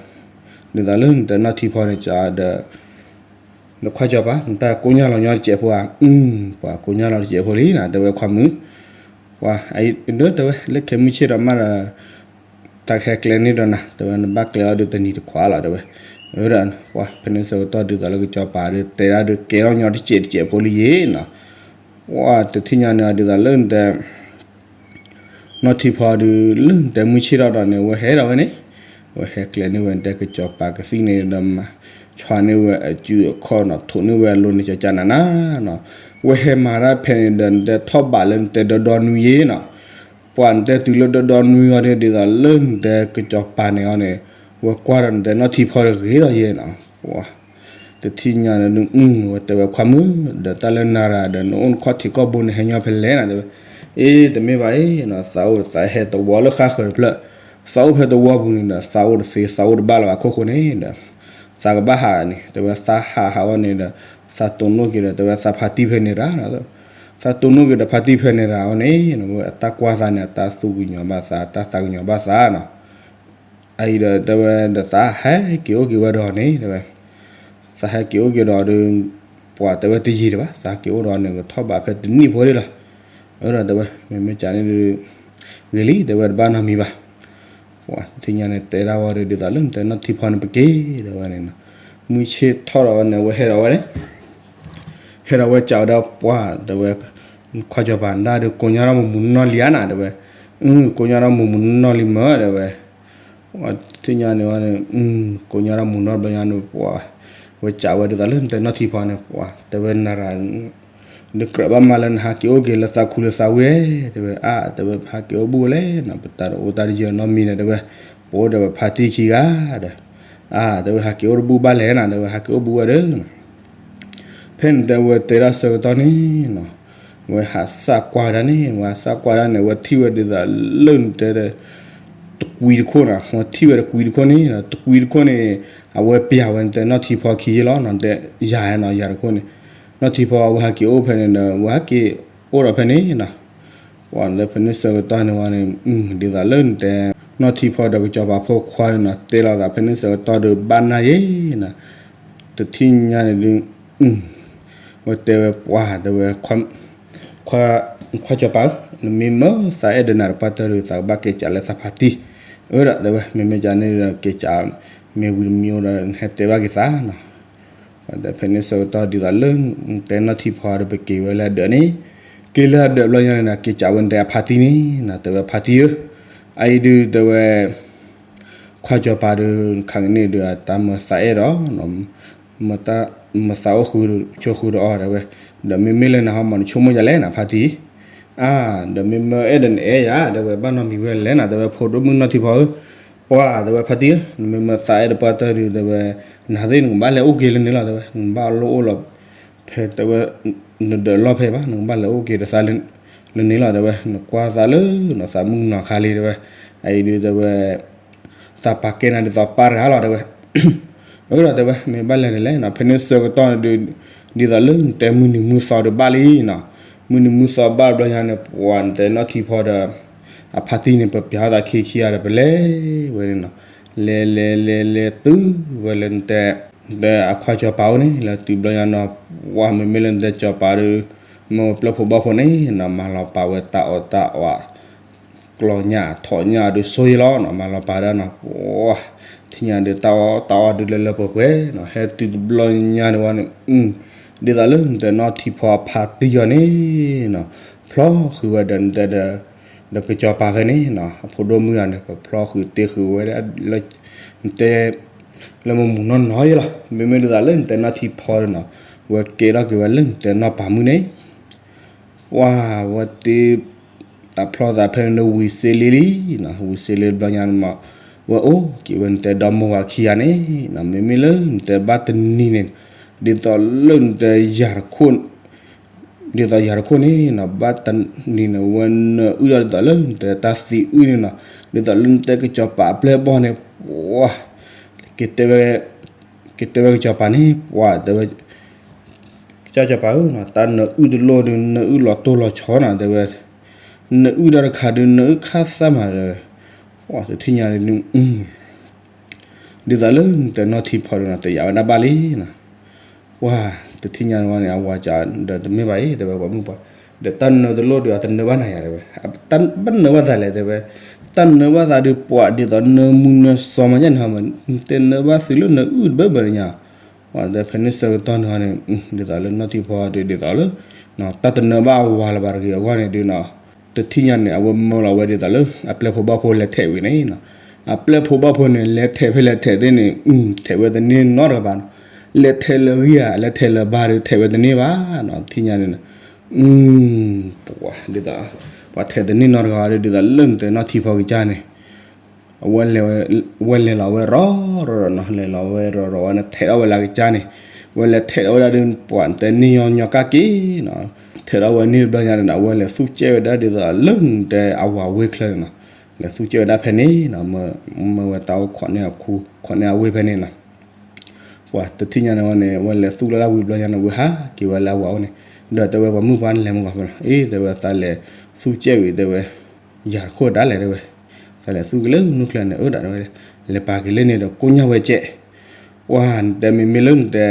ဒ်သိးလၢနတဲနီၢ်ထံဖီန့ၣ်ကးဒီး နခွါစီၤပၤ နတၢ်ကိညၢ်လီၤညီတစဲးဖိဧါ, ပှၤကိညၢ်လီၤတစဲးဖိလံနီၤ တဲဝဲခွါမုၣ်, ပှၤအံၤဒၢတဲဝဲ လၢခဲမုၢ်ဆ့ၣ်ဒီးမးဒီး, တၢ်ကဟဲကျဲန့ၢ်ဒီးနၤ တဲဝဲ နဘၣ်ကျဲအီၤဒီးတနံၤတခွးလီၤ တဲဝဲ, အဒီး, ပှၤဖဲန့ၣ်ဆၢကတီၢ်ဒ်သိးလၢကစီၤပၤဒီး တဲဒၣ်ဒီးကဲထီၣ်ညီတစဲးတစဲးဖိလံယဲနီၤ, ပှၤတထံၣ်ညါန့ၣ်ဒ်သိးလၢနတဲ နီၢ်ထံဖီဒီး လၢနတဲမုၢ်ဆ့ၣ်ထီၣ်ဒီးန့ၣ် ဝဲဟဲဒီးဝဲန့ၣ်, ဝဲဟဲကျဲန့ၢ်ဝဲနတဲကစီၤပၤကသံၣ်န့ၣ်ဒီးမၤ, ဆွါန့ၢ်ဝဲအစုအခီၣ်နီၤ ထိးန့ၢ်ဝဲအလိၤန့ၣ် ကကနၤနၤနီၤ, ဝဲဟဲမၤတၢ်ဖဲန့ၣ်ဒီးနတဲထီၣ်ဘးလၢနတဲဒီဒီနွံယဲနီၤ, ပှၤနတဲတုၤလၢဒီဒီနွံအီၤဒီး ဒ်သိးလၢနတဲကစီၤပၤန့ၣ်အီၤန့ၣ်, ဝဲကွၢ်ဒီးနတဲနီၢ်ထံဖီဒီးဂ့ၤဒီးယဲနီၤ, ပှၤ တထံၣ်ညါန့ၣ် ဝဲတဲဝဲခွါမုၣ်, ဒီးတၢ်လၢနၤရၤဒီး နအိၣ်နခီၣ်ထံးကီၢ်ဘိန့ၣ် ဟဲညီဖဲလဲၣ်နၤ တဲဝဲ, အ့ တမ့ၢ်ဘၣ်အံၤနီၤ သးအိၣ်သးဟဲသဝီလၢဃါဃၢၤတဖျၢၣ်, သးအိၣ်ဖဲသဝီပူၤန့ၣ်ဒီး သးအိၣ်တသ့ သးအိၣ်တဘၣ်လၢၤဘၣ်အခိၣ်ဃိန့ၣ်ဒီး သးကဘၣ်ဟးန့ၣ် တဲဝဲသးဟးဟးဝဲန့ၣ်ဒီး သးတိၢ်နီၣ်က့ၤဒီး တဲဝဲသးဖါတံၢ်ဖဲန့ၣ်ရၣ်, သးတိၢ်နီၣ်က့ၤဒီးဖါတံၢ်ဖဲန့ၣ်ရၣ်အီၤန့ၣ် အတၢ်ကွၢ်သးန့ၣ် အတၢ်သူၣ်ကညီၤဘၣ်သး တၢ်သးကညီၤဘၣ်သးနီၤ. အအံၤဒီးတဲဝဲဒီးသးဟဲက့ၤအိၣ်က့ၤဝဲဒီးန့ၣ် တဲဝဲ သးဟဲက့ၤအိၣ်က့ၤဒီးဒီး ပှၤတဲဝဲတယံာ်တဘၣ် သးက့ၤအိၣ်ဒီးန့ၣ် ကထီၣ်ဘးဖဲတနံၣ်ဖိဒၣ်လီၤ. အဒီးတဲဝဲ မ့မ့ၢ်ကန့ၣ်ဒီး ဂ့ၤလံ တဲဝဲတဘၣ်နီတမံၤဘၣ်. ပှၤတထံၣ်ညါန့ၣ် တဲဒၣ်ဝဲဒီး ဒ်သိးလၢနတဲနီၢ်ထံဖီန့ၣ် ပက့ၤ တဲဝဲန့ၣ်နီၤ. မုၢ်ဆ့ၣ်ထီၣ်ဒီးဝဲန့ၣ် အဝဲဟဲဒီးဝဲန့ၣ် ဟဲဒီးဝဲကးဝဲဒီးပှၤ တဲဝဲ ခွါစီၤပၤဒၣ်ဒီး ကိးညါထီၣ်မူးမူးနီၢ်နီၢ်လံဧါနၤ တဲဝဲ. အ ကိးညါထီၣ်မူးမူးနီၢ်နီၢ်လံမၢ တဲဝဲ ထံၣ်ညါန့ၣ်ဝဲန့ၣ် ကိးညါထီၣ်မူးနီၢ်ဘျီညါန့ၣ် ပှၤ ဝဲကးဝဲဒ်သိးလၢနတဲနီၢ်ထံဖီန့ၣ် ပှၤ တဲဝဲနၤရၤ ဒီးကြၢးဘၣ်မးလၢနဟးက့ၤအိၣ်က့ၤလၢသးခူလၢသးဝ့ၢ် တဲဝဲ အါ တဲဝဲ ဟးက့ၤအိၣ်ဘူးဝဲလဲၣ်နီၤ ပတၢ်တအိၣ်တၢ်တယၢၤနီတမံၤန့ၣ် တဲဝဲ ပအိၣ်ဒီးပဖါတံၢ်ခံဂၤဒီး အါ တဲဝဲ ဟးက့ၤအိၣ်တဘူးဘၣ်လဲၣ်နၤ တဲဝဲ ဟးက့ၤအိၣ်ဘူးဝဲဒီး ဖဲန့ၣ်တဲဝဲတဲဒၣ်ဆၢကတီၢ်န့ၣ်နီၤ ဝဲဟးစၢ်ကွၢ်ဒၣ်န့ၣ် ဝဲဟးစၢ်ကွၢ်ဒၣ်န့ၣ် ဝဲထံၣ်ဝဲဒ်သိးလၢနတဲဒီး တကွံတခိၣ်နီၤ ဝဲထံၣ်ဝဲတကွံတခိၣ်န့ၣ် တကွံတခိၣ်န့ၣ် အဝဲပျၢ်ဝဲနတဲနီၢ်ထံဖီခံယ့လီၤနီၤ တဲယၤနီၤ ယၤတခိၣ်န့ၣ် နီၢ်ထံဖီဝဲဟးက့ၤအိၣ်ဖဲန့ၣ်ဒီး ဝဲဟးက့ၤအိၣ်ဒီးဖဲန့ၣ်နီၤ ပှၤလၢဖဲန့ၣ်ဆၢကတီၢ်န့ၣ်ဝဲန့ၣ် ဒ်သိးလၢနတဲ နီၢ်ထံဖီဒီးကစီၤပၤဖိခွါန့ၣ်နီၤ တဲလိာ်သးဖဲန့ၣ်ဆၢကတီၢ်ဒီးဘၣ်နၢ်ယ့နီၤ တထံၣ်ညါန့ၣ်ဒုး ဝဲတဲဝဲပှၤ တဲဝဲ ခွါစီၤပၤဧၢ နမ့ၢ်မၢသးအဲၣ်ဒီးနၤတပှၢ်တၢၢ်ဒီး သးကဘၣ်က့ၤကးလၢသးဖါတံၢ် အဒီးတဲဝဲ မ့မ့ၢ်ကန့ၣ်ဒီး က့ၤကး မ့ၢ်ဝံၤတမံၤအိၣ်ဒီး နဟဲတဲဘၣ်က့ၤသးနီၤ ဒီးဖဲန့ၣ်ဆၢကတီၢ်ဒ်သိးလၢ နတဲနီၢ်ထံဖီဒီး ပက့ၤဝဲလၢအဒၢးန့ၣ် က့ၤလၢအဒၢးဘျီညါန့ၣ်ဒီး က့ၤကးဝဲနတဲအဖါတံၢ်န့ၣ်နီၤ တဲဝဲဖါတံၢ်ဧၢ အအံၤဒုးတဲဝဲ ခွါစီၤပၤဒီး ခါကန့ၣ်ဒီး တၢ်မၢသးအဲၣ်ဒီး မၢသးအိၣ်ဃုာ်ဒီး ဆိဃုာ်ဒီးအီၤတဲဝဲ ဒီးမ့မ့ၢ်လၢနဟီမၢ်နဆိကမိၣ်ယၤလဲၣ်နဖါတံၢ် အါ ဒီးမ့မ့ၢ်အဲၣ်ဒိးနအဲၣ်ယၤ တဲဝဲဘၣ်နီတမံၤဝဲလဲၣ်နၤ တဲဝဲဖိဒိၣ်မုၣ်နီၢ်ထံဖီဧၢ ပှၤ တဲဝဲဖါတံၢ်ဧၢ နမ့မၢသးအဲၣ်တပှၢ်တၢၢ်ဒီး တဲဝဲ နၤသ့ၣ်နကဘၣ်လဲၤအိၣ်က့ၤလၢန့ၣ်လီၤ တဲဝဲ နဘၣ်လိၣ်အိၣ်လီၤ ဖဲတဲဝဲ နဒၢးလီၢ်ဖဲဘၣ် နကဘၣ်လဲၤအိၣ်က့ၤဒီးသးလၢန့ၣ်လီၤ တဲဝဲ နကွၢ်သးလၢနီၤ သးမုၢ်နီၤခါလံ တဲဝဲ အအံၤဒုးတဲဝဲ သးပာ်ကဲနၤဒ်သိးပၢ်တဂၤလီၤ တဲဝဲ အၢ ဒီးတဲဝဲ မ့ၢ်ဘၣ်လဲၤန့ၣ်လဲၣ်နီၤ ဖဲန့ၣ်ဆၢကတီၢ်န့ၣ်ဒုး ဒ်သိးလၢနတဲမုၢ်နံၤမုၢ်သီဒီးဘၣ်လံနီၤ မုၢ်နံၤမုၢ်သီဘၣ်ဘျီညါန့ၣ် ပှၤနတဲနီၢ်ထံဖီဒီး အဖါတံၢ်န့ၣ် ပပျၢ်ထီၣ်သးခံခံဂၤဒီး ပလဲၤဝဲန့ၣ်နီၤ လဲၤလဲၤလဲၤလဲၤတုၤဝဲလၢနတဲ ဒီးအခွါစီၤပၤအိၣ်န့ၣ် လဲၤတုၤဘျီညါနီၤ ပှၤမ့မ့ၢ်လၢနတဲစီၤပၤဒီး မ့ၢ်ဝဲပျဲၢ်ဖိဘီၣ်ဖိန့ၣ်နီၤ မၤလီၤပာ်ဝဲတၢ်အီၣ်တၢ်အီ ကျီၢ်ညၣ်ထီၣ်ညၣ်ဒုးဆိယ့လီၤနီၤ မၤလီၤပာ်ဒၣ်နီၤ ပှၤ ထံၣ်ညါဒုးတၢ်အီၣ်တၢ်အီဒုးလၢလၢပှဲၤပှဲၤနီၤ ဟဲတုၤတဘျီညါန့ၣ်ဝဲန့ၣ် ဒ်သိးလၢနတဲနီၢ်ထံဖီအဖါတံၢ်အီၤန့ၣ်နီၤ ဖျီဃုာ်ဝဲဒီးနတဲဒီး ဒီးကစီၤပၤဖဲန့ၣ်နီၤ အဖိဒိၣ်မုၣ်ဂၤန့ၣ် ပဖျီဃုာ်တ့ဃုာ်ဝဲဒၣ်လၢ နတဲ လၢမုၢ်မုၢ်နီၢ်နီၢ်ယ့လီၤ မ့မ့ၢ်ဒ်သိးလၢနတဲနီၢ်ထံဖီန့ၣ်နီၤ ဝဲကဲထီၣ်က့ၤဝဲလၢနတဲနီၢ်ပၤမုၣ်န့ၣ် ပှၤဝဲတ့ တၢ်ဖျီသးဖဲန့ၣ်ဝံၤစ့လ့လံနီၤ ဝံၤစ့လ့ဘျီညါန့ၣ်မး ဝဲအိၣ်က့ၤဝဲနတဲဒီမိၢ်ဝၤခံဂၤန့ၣ်နီၤ မ့မ့ၢ်လၢနတဲဘၣ်တနံၤန့ၣ် ဒ်သိးလၢနတဲယၤတခိၣ် ဒ်သိးယၤတခိၣ်န့ၣ်နီၤ ဘၣ်တနံၤန့ၣ် ဝဲနၢအုၣ်ဒီးဒ်သိးလၢနတဲတၢ်သံအုၣ်န့ၣ်နီၤ ဒ်သိးလၢနတဲကစီၤပၤအပျဲၢ်အဘီၣ်န့ၣ် ပှၤ ကတဲဝဲ ကတဲဝဲကစီၤပၤန့ၣ် ပှၤတဲဝဲ ကစၢ်စီၤပၤဧၢနီၤ တၢ်နၢအုၣ်တလိၣ်ဒီး နၢအုၣ်လီၤတိၢ်လီၤဆီနီၤ တဲဝဲ နၢအုၣ်တၢ်တခါဒီး နၢအုၣ်ခါသၣ်မးဒီး ပှၤတထံၣ်ညါဒီး ဒ်သိးလၢနတဲနီၢ်ထံဖီဒီးနီၤ တယာ်ဝဲဒၣ်ဘၣ်လံနီၤ ပှၤတထံၣ်ညါန့ၣ်ဝဲန့ၣ် အဝၤကဒီးတမ့ၢ်ဘၣ်အံၤ တဲဝဲပှၤမုၣ်ပှၤ ဒီးတၢ်နၢတလိၣ်ဒီး အတနၢဘၣ်နၤယၤတဲဝဲ တၢ်ဘၣ်နၢဘၣ်သးလဲၣ်တဲဝဲ တၢ်နၢဘၣ်သးဒီးပှၤဒ်သိးနၢမူနၢစီၤမးညါန့ၣ် တဲနၢဘၣ်သုလၢနၢအုၣ်တဘၢဘၢန့ၣ်ညါ ပှၤတဲဖဲန့ၣ်ဆၢကတီၢ်န့ၣ်န့ၣ် ဒ်သိးလၢနီၢ်ထံဖီဒီးဒ်သိးလၢ တၢ်တနၢဘၣ်အဝၤလၢၤဘၣ်တဂ့ၤအဂီၢ်န့ၣ်ဒုးနီၤ တထံၣ်ညါန့ၣ် အဝဲမၢလီၤဝဲဒ်သိးလၢ အပျဲၢ်ဖိဘီၣ်ဖိလဲၤထဲးဝံၤန့ၣ်နီၤ အပျဲၢ်ဖိဘီၣ်ဖိန့ၣ် လဲၤထဲးဖဲလဲၤထဲးသ့ၣ်န့ၣ် ထဲးဝဲတန့ၢ်နီတဂၤဘၣ်နီၤ လဲၤထဲးလၢဂံၢ်ဧါ လဲၤထဲးလၢဘါဒီး ထဲးဝဲတန့ၢ်ဘၣ်နီၤ တထံၣ်ညါန့ၣ် ပှၤဒ်သိး ပှၤထဲးတန့ၢ်နီတဂၤဘၣ်ဒီး ဒ်သိးလၢနတဲနီၢ်ထံဖီကစၢ်န့ၣ် အဝဲလဲၤ ဝဲလဲၤလီၤဝဲရီၤရီၤနီၤ လဲၤလီၤဝဲရီၤရီၤဝဲန့ၣ် ထဲးထီၣ်ဝဲလၢကစၢ်န့ၣ် ဝဲလဲၤထဲးထီၣ်ဝဲဒၣ်ဒီး ပှၤတဲန့ၢ်ညီညီကၢ်က့ၤနီၤ ထဲးထီၣ်ဝဲန့ၢ်တဘျီညါန့ၣ် အဝဲလဲၤသူၣ်ကဲဝဲဒၣ်ဒ်သိးလၢနတဲအဝၤဝ့ၢ်ချၢန့ၣ်နီၤ လဲၤသူကဲဝဲဒၣ်ဖဲန့ၣ်နီၤ, မၢဝဲတၢ်အိၣ်ခိးန့ၢ်အခူ ခိးန့ၢ်အဝ့ၢ်ဖဲန့ၣ်နီၤ. ပှၤတထံၣ်ညါန့ၣ်ဝဲန့ၣ် ဝဲလဲၤသူလၢတၢ်ဝံၤဘျီညါန့ၣ် ဝဲဟးက့ၤဝဲလၢအဝၤအိၣ်န့ၣ်, ဒီးတဲဝဲပှၤမုၣ်ပှၢ်န့ၣ်လဲၤမုၢ်ဂီၤဖဲလီၤ, အ့ တဲဝဲသးလဲၤသူကဲဝံၤ တဲဝဲ ယၤတခိၣ်ဒၣ်လဲာ်တဲဝဲ, သးလဲၤသူက့ၤလၢနူၢ်ချၢန့ၣ် အၢဒၣ်တဲဝဲ, လဲၤပာ်က့ၤလၢန့ၣ်ဒီးကိညၢ်ဝဲကဲး ပှၤနတဲမ့မ့ၢ်လၢနတဲ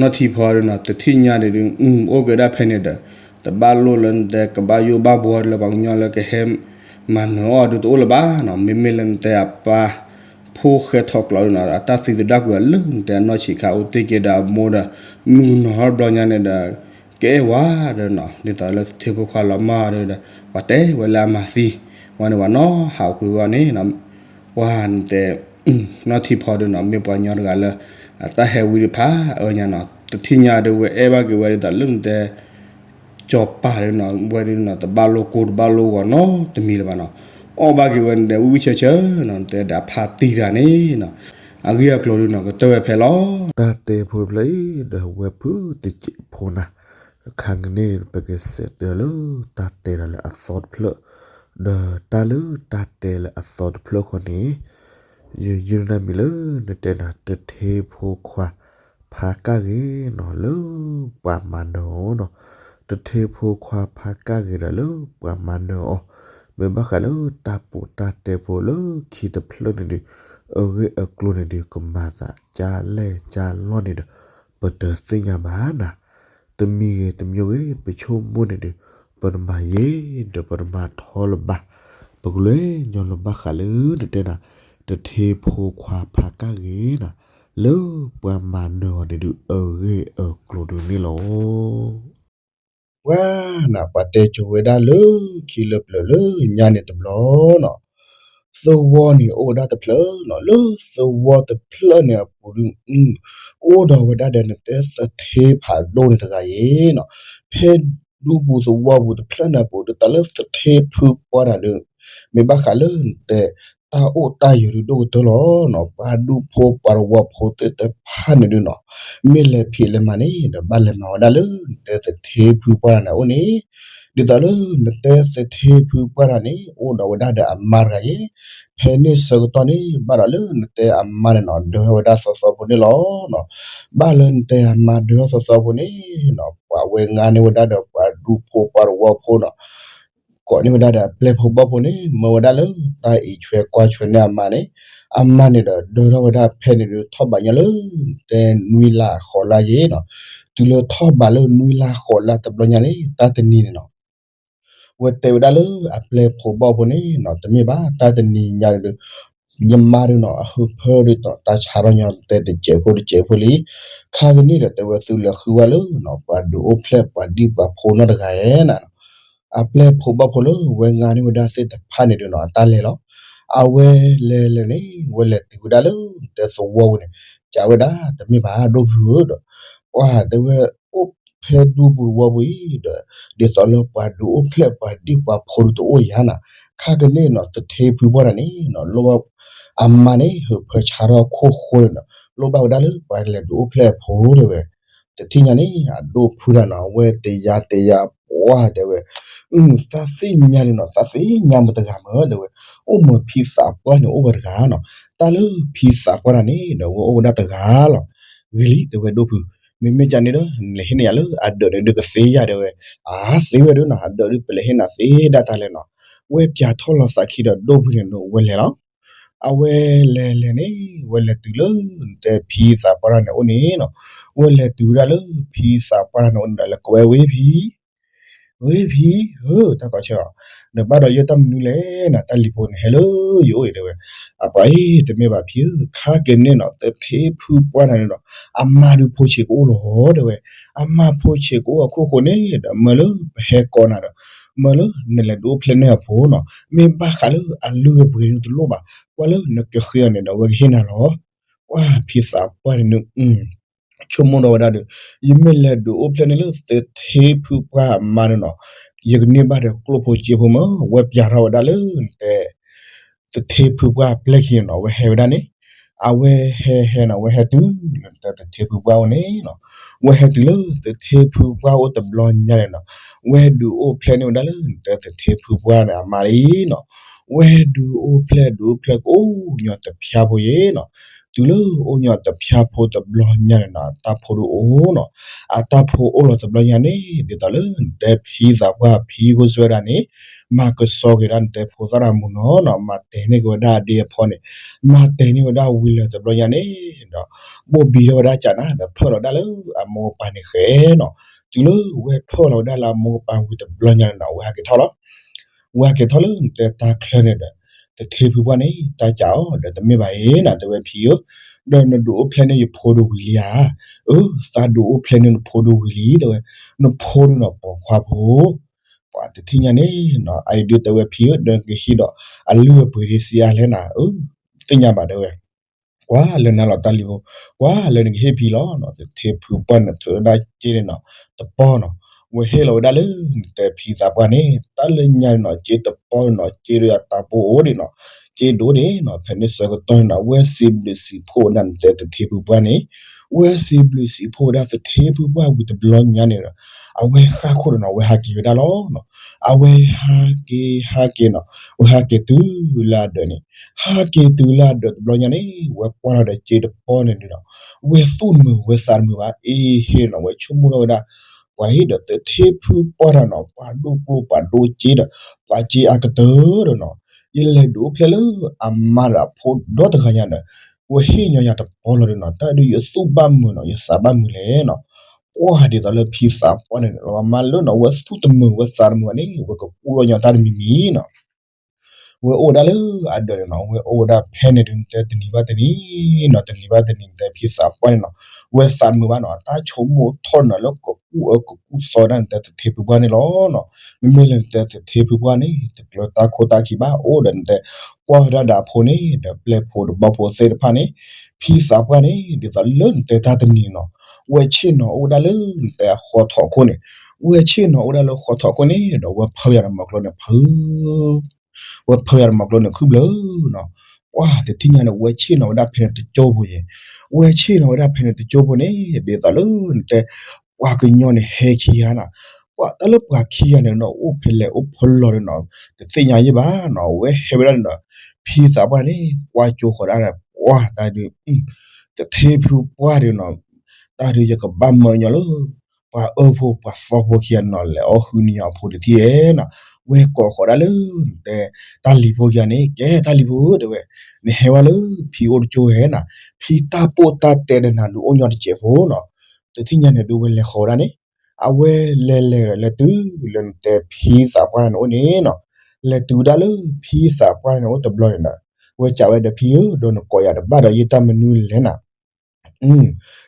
နီၢ်ထံဖီဒုနီၤ တထံၣ်ညါဒုဒု အိၣ်က့ၤဒၣ်ဖဲန့ၣ်ဒီး တဘၣ်လိၣ်လၢနတဲကဘၣ်ယိၣ်ဘၣ်ဘှီလၢပှၤကညီလၢကဟဲ မၤနၢၤအီၣ်ဒုတအိၣ်လၢၤဘၣ်နီၤ, မ့မ့ၢ်လၢနတဲအပၢ် ဖိၣ်ဃဲထီၣ်ကျီဒုနီၤ အတၢ်သံသဒၣ်ကွံာ်အီၤလၢနတဲအနီၢ်ဆံးခါအိၣ်တ့ၢ်က့ၤဒီးအမိၢ်ဒီး မုၢ်ကနီၤထီၣ်ဘျီညါန့ၣ်ဒီး ကဲဝဲဒုနီၤ ဒ်သိးလၢသထ့ဖိခွါလီၤမၢ်ဒုဒီး ပှၤတဲဝဲလၢအမၤသံ ဝဲန့ၣ်ပှၤနီၤဟးကွံာ်ဝဲန့ၣ် ပှၤနတဲ နီၢ်ထံဖီဒုနီၤ မ့ၢ်ပှၤကညီတဂၤလၢ အတၢ်ဟဲဝံတဖၣ်အၢညါနီၤ တထံၣ်ညါဒုဝဲအဲၣ်ဘၣ်က့ၤဝဲဒ်သိးလၢနတဲ စီၤပၤဒုနီၤ ဝဲဒုနီၤ တဘၣ်လိၣ်ကိၢ်တဘၣ်လိၣ်ဂီၤနီတမံၤလၢၤဘၣ်နီၤ, အီၣ်ဘၣ်က့ၤဝဲနတဲဝံၣ်ဝံၣ်ဆၢဆၢနီၤ နတဲဒီးအဖါတံၢ်တဂၤန့ၣ်နီၤ အဂ့ၢ်အကျိၤဒုနီၤ ကတၢၢ်ဝဲဖဲလီၤ. တၢ်တဲဖိတဖျၢၣ်အံၤဒီးဝဲဖုတစဲးဖိနၤ တခါကန့ၣ် ပကဆဲးတဲလၢတၢ်တဲဒၣ်လၢအသီတဖျၢၣ်, ဒီးတၢ်လၢတၢ်တဲလၢအသီတဖျၢၣ်ဃီန့ၣ် ယယုၢ်နၢ်မံၤလၢနတဲနၤ တထ့ဖိခွါဖးကၣ်ဂ့ၤနီၤ လၢပှၤမၤနၢၤအီၤနီၤ, တထ့ဖိခွါဖးကၣ်ဂ့ၤဒီးလၢပှၤမၤနၢၤအီၤ, မ့ၢ်ဘၣ်ဃးလၢတၢ်ပိာ်တၢ်တဲဖိလၢခံတဖျၢၣ်န့ၣ်ဒီး အဂ့ၢ်အကျိၤန့ၣ်ဒီး ကမၤသးကၢ်လဲၢ်ကၢ်လီၢ်န့ၣ်ဒီး ပတသ့ၣ်ညါဘၣ်နၤ တမံၤဂ့ၤတမံၤဂ့ၤ ပဆိကမိၣ်န့ၣ်ဒီး ပတမၤယဲၢ်ဒီးပတမၤထီလၢၤဘၣ်, ပကလဲၤညီလၢၤဘၣ်ဃးလၢနတဲနၤ တထ့ဖိခွါဖးကၣ်ဂ့ၤနၤ လၢပှၤမၤနၢၤအီၤန့ၣ်ဒုး အဂ့ၢ်အကျိၤဒုးန့ၣ်လီၤ. ပှၤနၤ ပှၤတဲကိၤဝဲဒၣ်လၢခံလၢပျၢၤလၢညါန့ၣ်တဘျီနီၤ သဝီန့ၣ်အိၣ်ဝဲဒၣ်တဖျၢၣ်နီၤ လၢသဝီတဖျၢၣ်န့ၣ်အပူၤဒု အိၣ်ဒီးဝဲဒၣ်ဒီးနတဲသထ့ဖးဒိၣ်န့ၣ်တဂၤအံၤနီၤ, ဖဲဒူပူၤသဝီပူၤတဖျၢၣ်န့ၣ်အပူၤ ဒ်သိးလၢသထ့ဖုပှၢ်တၢ်ဒု မ့ၢ်ဘၣ်ဃးလၢနတဲ တၢ်အိၣ်တၢ်ယၢၤဒုဒိၣ်ကတၢၢ်လီၤနီၤ, ပှၤဒူဖိပှၤသဝီဖိသ့ၣ်တဖၣ်န့ၣ်ဒုနီၤ မ့ၢ်လဲၤဖံးလဲၤမၤန့ၣ်ဒီး ဘၣ်လဲၤမၤဝဲဒၣ်လၢနတဲသထ့ဖုပှၢ်တၢ်န့ၣ်အအိၣ်န့ၣ်, ဒ်သိးလၢနတဲသထ့ဖုပှၢ်တၢ်န့ၣ် အိၣ်ဒီးဝဲဒၣ်ဒီးအမါတဂၤယဲၢ်, ဖဲန့ၣ်ဆၢကတီၢ်န့ၣ် ဘၣ်ဒီးလၢနတဲအမါန့ၣ်နီၤ ဒၢထီၣ်ဝဲဒၣ်သီသီဖိန့ၣ်လီၤနီၤ, ဘၣ်လၢနတဲအမါဒၢထီၣ်သီသီဖိန့ၣ်နီၤ ပှၤဝဲငါန့ၢ်ဝဲဒၣ်ဒီးပှၤဒူဖိပှၤသဝီဖိနီၤ ကိးန့ၢ်ဝဲဒၣ်ဒီးအပျဲၢ်ဖိဘီၣ်ဖိန့ၣ် မၢဝဲဒၣ်လၢတၢ်အံးဆွဲကွၢ်ဆွဲန့ၢ်အမါန့ၣ်, အမါန့ၣ်ဒီးဒၢထီၣ်ဝဲဒၣ်ဖဲန့ၣ်ဒုး ထီၣ်ဘးညါလၢ တဲနွံလါဃိးလါယဲၢ်နီၤ, တုၤလၢထီၣ်ဘးလၢနွံလါဃိးလါတဘျီညါန့ၣ် တၢ်တနံၤန့ၣ်နီၤ ဝဲတဲဝဲဒၣ်လၢအပျဲၢ်ဖိဘီၣ်ဖိန့ၣ်နီၤ တမ့ၢ်ဘၣ် တၢ်တနံၤညါန့ၣ်ဒုး ယမါဒုးနီၤ အဟုးဖၢဒုးနီၤ တၢ်ဆါထီၣ်ညီတဲတစဲးဖိတစဲးဖိလံ, ခါကနံၣ်ဒီးတဲဝဲသုလဲၤဃုဝဲလၢနီၤ ပှၤဒုးအိၣ်ဖျဲၣ်ပှၤဒံၣ်ပှၤဖိနီတဂၤဧဲနၤနီၤ, အပျဲၢ်ဖိဘီၣ်ဖိလၢဝဲငါန့ၢ်ဝဲဒၣ်သ့ၣ်တဖၣ်န့ၣ်ဒုးနီၤ အတၢ်လဲၤလီၤ, အဝဲလဲၤလဲၤန့ၣ် ဝဲလဲၤတုၤဝဲဒၣ်လၢတဲသဝီပူၤန့ၣ် ကးဝဲဒၣ်တမ့ၢ်ဘၣ်ဒိၣ်ဖုဧၢဒီး ပှၤတဲဝဲအိၣ်ဖဲဒူပူၤသဝီပူၤအံၤဒီး ဒ်သိးလၢပှၤဒုးအိၣ်ဖျဲၣ်ပှၤဒံၣ်ပှၤဖိဒုးတအိၣ်ယၤနၤ, ခါကနံၣ်နီၤ သထ့ဖုပှၢ်တၢ်န့ၣ်နီၤ လိၣ်ဘၣ် အမါန့ၣ် ဟုးဖၢဆါထီၣ်ခိၣ်ဃိန့ၣ်နီၤ လိၣ်ဘၣ်ဝဲဒၣ်လၢပှၤလဲၤဒုးအိၣ်ဖျဲၣ်အဖိတဲဝဲ, တထံၣ်ညါန့ၣ် အဒိၣ်ဖုတၢ်နီၤ အဝဲတယၤတယၤပှၢ်တဲဝဲ, အု သးသ့ၣ်ညါန့ၣ်နီၤ သးသ့ၣ်ညါမတဂၤမ့ၢ်တဲဝဲ, အိၣ်မ့ၢ်ဖံသးပှၢ်န့ၣ်အိၣ်ဝဲတဂၤနီၤ, တၢ်လၢဖံသးပှၢ်တၢ်န့ၣ်ဒီး ဝဲအိၣ်ဝဲဒၣ်တဂၤလီၤ, ဂ့ၤလံတဲဝဲဒိၣ်ဖု, မ့မ့ၢ်ကန့ၣ်ဒီး နလဲၤဟ့ၣ်န့ၢ်ယၤလၢအဒၢးန့ၣ်ဒုးကသ့ယၤတဲဝဲ, အါသ့ဝဲဒုးနီၤ အဒၢးဒုးပလဲၤဟ့ၣ်နၤသ့ဒၣ်တၢ်လဲၣ်နီၤ, ဝဲပၠးထီၣ်လီၤသးခံဒီးဒိၣ်ဖုန့ၣ် ဝဲလဲၤလီၤ အဝဲလဲၤလဲၤန့ၣ် ဝဲလဲၤတုၤလၢ တဲဖံသးပှၢ်တၢ်န့ၣ်အိၣ်န့ၣ်နီၤ, ဝဲလဲၤတုၤဝဲဒၣ်လၢဖံသးပှၢ်တၢ်န့ၣ်အိၣ်န့ၣ်ဒီး လဲၤကိးဝဲဝ့ၢ်ဖံ, ဝ့ၢ်ဖံဧၢ, တၢ်ကိးဆၢအီၤ, နဘၣ်ဒီးယဲၢ်တၢ်မနုၤလဲၣ်နီၤ, တၢ်လံၤဖိန့ၣ်ဟဲလၢယအိၣ်အံၤတဲဝဲ, အပှၤအံၤ တမ့ၢ်ဘၣ်ဖံဧၢ, ခါက့ၤန့ၣ်နီၤ သထ့ဖုပှၢ်တၢ်န့ၣ်ဒီး အမါဒုးဖိဆံးကအိၣ်လီၤတဲဝဲ, အမါဖိဆံးကအိၣ်အခိၣ်ဃိန့ၣ်ဒီး မၢလၢပဟဲကိးနၤဒီး မၢလၢနလဲၤဒုးအိၣ်ဖျဲၣ်န့ၢ်အဖိနီၤ, မ့ၢ်ဘၣ်ဃးလၢအလုၢ်အပှ့ၤန့ၣ်တလိၣ်ဘၣ်, ကွၢ်လၢနကဃ့အီၤန့ၣ်ဒီး အဝဲကဟ့ၣ်နၤလီၤ, ပှၤဖံသးပှၢ်န့ၣ် ဆိကမိၣ်ဒီးဝဲဒၣ်ဒီး ယမ့ၢ်လဲၤဒုးအိၣ်ဖျဲၣ်န့ၢ်လၢသထ့ဖုပှၢ်အမါန့ၣ်နီၤ, ယကန့ၢ်ဘၣ်ဒီးကျိၣ်ဖိစ့ဖိမး, ဝဲပၠးထီၣ်ဝဲဒၣ်လၢနတဲ သထ့ဖုပှၢ်အပျဲၢ်ခံန့ၣ်နီၤ, ဝဲဟဲဝဲဒၣ်န့ၣ်, အဝဲဟဲဟဲနီၤ, အဝဲဟဲတုၤလၢနတဲသထ့ဖုပှၢ်အိၣ်န့ၣ်နီၤ, ဝဲဟဲတုၤလၢသထ့ဖုပှၢ်အိၣ်တဘျီညါန့ၣ်နီၤ, ဝဲဒုးအိၣ်ဖျဲၣ်န့ၢ်ဝဲဒၣ်လၢနတဲသထ့ဖုပှၢ်န့ၣ်အမါလံနီၤ, ဝဲဒုးအိၣ်ဖျဲၣ်ဒုးအိၣ်ဖျဲၣ်ကအိၣ်ညီတဖျါဖိယဲၢ်နီၤ, တုၤလၢအိၣ်ညီတဖျါဖိတဘျီညါန့ၣ်နီၤ အတၢ်ဖိတအိၣ်နီၤ, အတၢ်ဖိအိၣ်လီၤတဘျီညါန့ၣ် ဒ်သိးလၢနတဲဖံသးပှၢ်ဖံခိၣ်စွဲဒၣ်န့ၣ် မၤကဆှီက့ၤဒၣ်နတဲဖိသၣ်ရၤမုၢ်နီၤနီၤ, မၤတဲာ်န့ၢ်က့ၤဝဲဒၣ်အဒ့အဖီန့ၣ်, မၤတဲာ်န့ၢ်ဝဲဒၣ်ဝံၤလၢတဘျီညါန့ၣ်ဒီး ဘိၣ်ဘံထီၣ်ဝဲဒၣ်ကနၤဒီး ဖၢၣ်လီၤဒၣ်လၢအမိၢ်ကပၤန့ၣ်ဃဲနီၤ, တုၤလၢဝဲဖၢၣ်လီၤဝဲဒၣ်လၢအမိၢ်ကပၤဝံၤတဘျီညါန့ၣ်နီၤ ဝဲဟးက့ၤထီၣ်လီၤ ဝဲဟဲက့ၤထီၣ်လၢနတဲတၢ်ချၢန့ၣ်ဒီး သထ့ဖုပှၢ်န့ၣ် တၢ်ကးအီၤဒီး တမ့ၢ်ဘၣ်အံၤနီၤ တဲဝဲဖံဧၢ, ဒီးနဒုးအိၣ်ဖျဲၣ်န့ၢ်ယဖိဒုးဝံၤလံဧါ, အၢ သးဒုးအိၣ်ဖျဲၣ်န့ၢ်နဖိဒုးဝံၤလံ တဲဝဲ, နဖိဒုးနီၤပိာ်ခွါဖိ, ပှၤတထံၣ်ညါန့ၣ်နီၤ အအံၤဒုးတဲဝဲဖံဧၢ ဒီးနကဟ့ၣ်ဒီးအလုၢ်အပှ့ၤဒ်စံးအါလဲၣ်နၤ, အၢ သ့ၣ်ညါဘၣ်တဲဝဲ ကွၢ်လၢနၤလီၤတၢ်လံၤဖိ, ကွၢ်လၢနကဟ့ၣ်ဖံလီၤနီၤ, သထ့ဖုပှၢ်န့ၣ်ထုးဝဲဒၣ်စ့န့ၣ်နီၤ တပီၢ်နီၤ, ဝဲဟ့ၣ်လီၤဝဲဒၣ်လၢနတဲဖံသးပှၢ်န့ၣ် တၢ်လၢညါန့ၣ်နီၤ စ့တပီၢ်န့ၣ်နီၤ စ့ဒီးအတၢ်ပိၢ်အိၣ်ဒံးနီၤ, စ့ဒိၣ်ဒံးနီၤ, ဖဲန့ၣ်ဆၢကတီၢ်န့ၣ်နီၤ ဝဲစံးဘျုးစံးဖှိၣ်ဝဲဒၣ်နတဲသထ့ဖုပှၢ်န့ၣ်, ဝဲစံးဘျုးစံးဖှိၣ်ဝဲဒၣ်သထ့ဖုပှၢ်ဝံၤတဘျီညါန့ၣ်ဒီး အဝဲဃၣ်ခိၣ်ဒီးနီၤ ဝဲဟးက့ၤဝဲဒၣ်လီၤနီၤ, အဝဲဟးက့ၤဟးက့ၤနီၤ ဝဲဟးက့ၤတုၤလၢအဒၢးန့ၣ်, ဟးက့ၤတုၤလၢအဒၢးတဘျီညါန့ၣ် ဝဲကွၢ်လီၤဒီးစ့တပီၢ်န့ၣ်ဒီးနီၤ ဝဲသူၣ်တမုာ်ဝဲသးတမုာ်ဘၣ် အ့ဟ့ၣ်နီၤ ဝဲဆိကမိၣ်ထီၣ်ဝဲဒၣ် ပှၤဟ့ၣ်ဒီးသထ့ဖုပှၢ်တၢ်နီၤ ပှၤဒိၣ်ကျိၣ်ပှၤဒိၣ်စ့ဒီး ပှၤစ့အါကတၢၢ်ဒီးနီၤ, ယလဲၤဒုးအိၣ်ဖျဲၣ်လၢအမါဒီးအဖိဒီတဂၤညါဒီး ဝဲဟ့ၣ်ညီယၤတပီၢ်လီၤဒီးနီၤ တၢ်ဒုးယသူၣ်ဘၣ်မုာ်နီၤ ယသးဘၣ်မုာ်လဲၣ်နီၤ, ပှၤဒ်သိးလၢဖံသးပှၢ်န့ၣ် လီၤမါလၢနီၤ ဝဲသူၣ်တမုာ်ဝဲသးတမုာ်ဘၣ်န့ၣ် ဝဲကကူၣ်ထီၣ်ညီတၢ်တမံၤမံၤနီၤ ဝဲအိၣ်ဝဲဒၣ်လၢအဒၢးန့ၣ်နီၤ ဝဲအိၣ်ဝဲဒၣ်ဖဲန့ၣ်ဒုးနတဲတနံၤဘၣ်တနံၤနီၤ တနံၤဘၣ်တနံၤနတဲဖံသးပှၢ်န့ၣ်နီၤ, ဝဲသးတမုာ်ဘၣ်နီၤ တၢ်ဆိကမိၣ်ထီၣ်နီၤလၢကကူၣ်အၢကကူၣ်သီဒၣ်နတဲသထ့ဖုပှၢ်န့ၣ်လီၤနီၤ, မ့မ့ၢ်လၢနတဲသထ့ဖုပှၢ်န့ၣ် တကျၢၤတၢ်ခိၣ်တၢ်ခံဘၣ် အိၣ်ဒီးနတဲ ကွၢ်ဝဲဒၣ်ဒီးအဖိန့ၣ် ဒီးပျဲၢ်ဖိတဘီဖိသ့ၣ်တဖၣ်န့ၣ်, ဖံသးပှၢ်န့ၣ် ဒ်သိးလၢနတဲတၢ်တနံၤနီၤ, ဝဲဆ့ၣ်နီၤအိၣ်ဝဲဒၣ်လၢနတဲအဃီထီၣ်ခိၣ်န့ၣ်, ဝဲဆ့ၣ်နီၤအိၣ်ဝဲဒၣ်လၢဃီထီၣ်ခိၣ်န့ၣ်ဒီး ဝဲဖၢယၤဒီးမီၤကျိန့ၣ်ဖု ဝဲဖၢယၤဒီးမီၤကျိန့ၣ်ခုၣ်ဘျၢနီၤ, ပှၤတထံၣ်ညါန့ၣ် ဝဲဆ့ၣ်နီၤဝဲဒၣ်ဖဲန့ၣ်တကၠိဖိယဲၢ်, ဝဲဆ့ၣ်နီၤဝဲဒၣ်ဖဲန့ၣ်တကၠိဖိန့ၣ် ဒ်သိးလၢနတဲ ပှၤကညီန့ၣ်ဟဲခံဂၤနီၤ, ပှၤတၢ်လၢပှၤခံဂၤန့ၣ်နီၤ အိၣ်ဖဲလဲၣ်အိၣ်ဖဲလဲၣ်ဒီးနီၤ တသ့ၣ်ညါယဲၢ်ဘၣ်နီၤ, ဝဲဟဲဝဲဒၣ်န့ၣ်ဒီး ဖံသးပှၢ်န့ၣ် ကွၢ်ကၠိဃီၤဒၣ်ဒီး ပှၤတၢ်ဒုး သထ့ဖုပှၢ်ဒီးနီၤ, တၢ်ဒုးယကဘၣ်မၢညီလၢ ပှၤအၢဖိပှၤသီဖိခံဂၤနီၤ လဲၤအီၣ်ဃုန့ၢ်ယၤအဖိတထံၣ်ဧဲနီၤ, ဝဲကိးဃီၤဒၣ်လၢ နတဲ တၢ်လံၤဖိခံဂၤန့ၣ် ကဲတၢ်လံၤဖိဧၢ တဲဝဲ, နဟဲဝဲလၢဖံအိၣ်တကၠိဧဲနီၤ, ဖံတၢ်ပိၢ်တၢ်တဲဒီးနၤဒုးအိၣ်ညီတစဲးဖိနီၤ, တထံၣ်ညါန့ၣ်ဒုးဝဲလဲၤဃီၤဝဲဒၣ်န့ၣ်, အဝဲလဲၤလဲၤဒီးလဲၤတုၤလၢနတဲဖံသးပှၢ်န့ၣ်အိၣ်န့ၣ်နီၤ, လဲၤတုၤဝဲဒၣ်လၢဖံသးပှၢ်န့ၣ်အိၣ်တဘျီန့ၣ်ဒီး ဝဲစံးဝဲဒီးဖံဧၢ ဒီးနကိးယၤတဘၣ်ဒီးယတၢ်မနုၤလဲၣ်နီၤ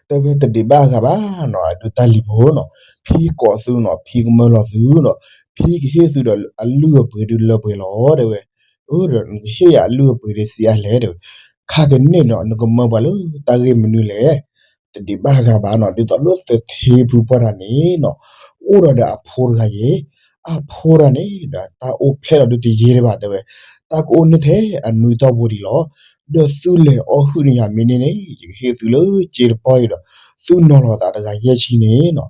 တဲဝဲတဒံးဘၣ်အဂၤဘၣ်နီၤ အဒုးတၢ်လံၤဖိနီၤ, ဖံကိးသုနီၤ ဖံကမၢလီၤသုနီၤ, ဖံကဟ့ၣ်သုဒီးအလုၢ်အပှ့ၤဒုးလၢပှဲၤလီၤတဲဝဲ, အၢ ဒီးနကဟ့ၣ်ယၤအလုၢ်အပှ့ၤဒ်စံးအါလဲၣ်တဲဝဲ, ခါကန့ၣ်နီၤ နကမၢပှၤလၢတၢ်ဂ့ၢ်မနုၤလဲၣ် တဒံးဘၣ်အဂၤဘၣ်နီၤ, ဒ်သိးလၢသထ့ဖုပှၢ်တၢ်န့ၣ်နီၤ, အိၣ်ဒီးဒီးအဖိတဂၤယဲၢ်, အဖိတဂၤန့ၣ်ဒီးတၢ်အိၣ်ဖျဲၣ်လီၤဒုးတယံာ်ဒံးဘၣ်တဲဝဲ, တၢ်ကအိၣ်န့ၢ်ထဲအနွံတီၢ်ဖိဒံးလီၤ, ဒီးသုလဲၤအီၣ်ဟုၣ်န့ၢ်ယၤမ့ၢ်န့ၢ်န့ၣ် ယကဟ့ၣ်သုလၢစ့တပီၢ်အံၤဒီး သုနီၤလီၤသးတဂၤယဲၢ်ဆံန့ၣ်နီၤ,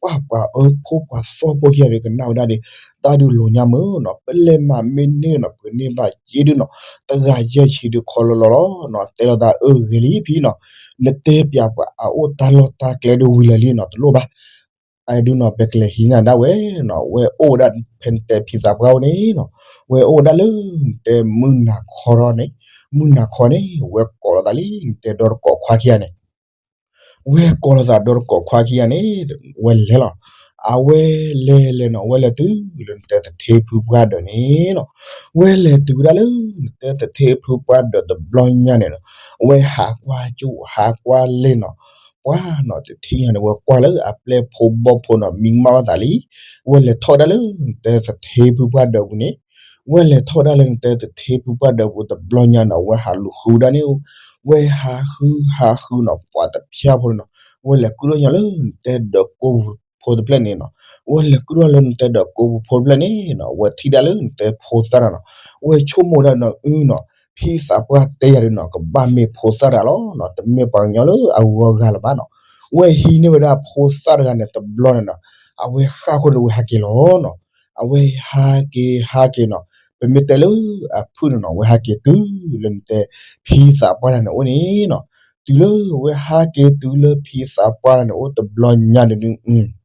ပှၤပှၤအၢဖိပှၤသီဖိခံဂၤဒီးကနၣ်ဝဲဒၣ်ဒီး တၢ်ဒုးလိာ်ညါမုာ်နီၤ, ပလဲၤမၤမ့ၢ်န့ၢ်နီၤ ပကန့ၢ်ဘၣ်စ့ဒုးနီၤ, တဂၤယဲၢ်ဆံဒုးခီလီၤလီၤလီၤနီၤ, တဲလိာ်သးအၢဂ့ၤလံဖံနီၤ, နတဲပၠးပှၤအအိၣ်တၢ်လီၢ်တၢ်ကျဲဒုးဝံၤလၢာ်လံနီၤ တလိၣ်ဘၣ် အဒုးနီၤ ပကလဲၤဟံးန့ၢ်ဒၣ်ဝဲနီၤ, ဝဲအိၣ်ဝဲဒၣ်ဖဲနတဲဖံသးပှၢ်အိၣ်န့ၣ်နီၤ, ဝဲအိၣ်ဝဲဒၣ်လၢနတဲမုၢ်နၤခီထီၣ်န့ၣ်, မုၢ်နၤခီန့ၣ် ဝဲကိးလိာ်သးလံ နတဲဒီတကိးခွါခံဂၤန့ၣ်, ဝဲကိးလိာ်သးဒီတကိးခွါခံဂၤန့ၣ် ဝဲလဲၤလီၤ, အဝဲလဲၤလဲၤနီၤ ဝဲလဲၤတုၤလၢနတဲသထ့ဖုပှၢ်ဒၢးန့ၣ်နီၤ, ဝဲလဲၤတုၤဝဲဒၣ်လၢနတဲသထ့ဖုပှၢ်ဒၢးတဘျီညါန့ၣ်နီၤ, ဝဲဟးကွၢ်ကၠိဟးကွၢ်လ့ၢ်နီၤ, ပှၤနီၤတထံၣ်ညါန့ၣ် ဝဲကွၢ်လၢအပျဲၢ်ဖိဘီၣ်ဖိနီၤ မံကမၣ်ဘၣ်သးလံ, ဝဲလဲၤထီၣ်ဝဲဒၣ်လၢနတဲသထ့ဖုပှၢ်ဒၢးပူၤန့ၣ်, ဝဲလဲၤထီၣ်ဝဲဒၣ်လၢနတဲသထ့ဖုပှၢ်ဒၢးပူၤတဘျီညါနီၤ ဝဲဟးလူၤဃုဒၣ်န့ၣ်, ဝဲဟးဃုဟးဃုနီၤ ပှၤတဖၠၣ်ဖိန့ၣ်နီၤ, ဝဲလဲၤကုၣ်ထီၣ်ညီလၢနတဲဒီးကိးပူၤဖိတဖျၢၣ်န့ၣ်နီၤ, ဝဲလဲၤကုၣ်ထီၣ်လၢနတဲဒီးကိးပူၤဖိတဖျၢၣ်န့ၣ်နီၤ, ဝဲထံၣ်ဒၣ်လၢနတဲဖိသၣ်တၢ်နီၤ, ဝဲဆိကမိၣ်ဒၣ်နီၤ အုနီၤ, ဖံသးပှၢ်တဲယၤဒုးနီၤ ကဘၣ်မ့ၢ်ဖိသၣ်တၢ်လီၤနီၤ, တမ့ၢ်ပှၤကညီလၢအဂီၢ်အဂၤလၢၤဘၣ်နီၤ, ဝဲဟံးန့ၢ်ဝဲဒၣ်ဖိသၣ်တဂၤန့ၣ်တဘျီန့ၣ်နီၤ, အဝဲဃၣ်ဃိဒီးဝဲဟးက့ၤလီၤနီၤ, အဝဲဟးက့ၤဟးက့ၤနီၤ, ပမ့ၢ်တဲလၢအဖုၣ်န့ၣ်နီၤ ဝဲဟးက့ၤတုၤလၢနတဲ ဖံသးပှၢ်တဂၤန့ၣ်အိၣ်န့ၣ်နီၤ, တုၤလၢဝဲဟးက့ၤတုၤလၢဖံသးပှၢ်တဂၤန့ၣ်အိၣ်တဘျီညါန့ၣ်ဒုး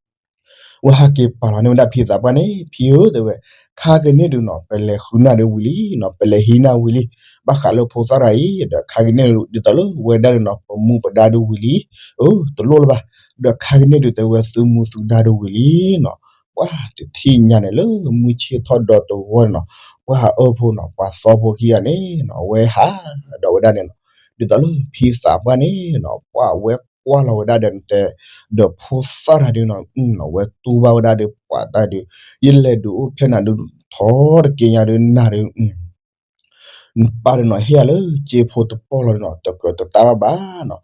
ဝဲဟးက့ၤပာ်လီၤန့ၢ်ဝဲဒၣ်ဖံသးပှၢ်န့ၣ် ဖံဧၢ တဲဝဲ, ခါကန့ၣ်ဒုးနီၤ ပလဲၤဃုနၢ်ဒုးဝံၤလံနီၤ, ပလဲၤဟံးနၢ်ဝံၤလံ, ဘၣ်ဃးလၢဖိသၣ်တဂၤအံၤ ဒီးခါကန့ၣ်ဒုး ဒ်သိးလၢဝဲဒၣ်ဒုးနီၤ ပမူပဒါဒုးဝံၤလံ, အၢ တလိၣ်လၢၤဘၣ်, ဒီးခါကန့ၣ်ဒုး တဲဝဲသုမူသုဒါဒုးဝံၤလံနီၤ, ပှၢ်တထံၣ်ညါန့ၣ် လၢမုၢ်ဆ့ၣ်ထီၣ်ဒီတဂီၢ်န့ၣ်နီၤ, ပှၢ်အၢဖိနီၤ ပှၤသီဖိခံဂၤန့ၣ်နီၤ အဝဲဟးဒီးဝဲဒၣ်န့ၣ်နီၤ, ဒ်သိးလၢဖံသးပှၢ်န့ၣ်နီၤ ပှၢ်ဝဲကွၢ်လီၤဝဲဒၣ်ဒီးနတဲ ဒီးဖိသၣ်တဂၤဒုးနီၤ ဝဲတူၢ်ဘၣ်ဝဲဒၣ်ဒီးပှၤတၢ်ဒုး, ယလဲၤဒုးအိၣ်ဖျဲၣ်နၤဒုးထီတက့ၢ်ညါဒုးနၤဒုး နပၢ်ဒုးနီၤ ဟ့ၣ်ယၤလၢစ့ဖိတပီၢ်လီၤဒုးနီၤ တကြၢးတတၢ်ဘၣ်ဘၣ်နီၤ,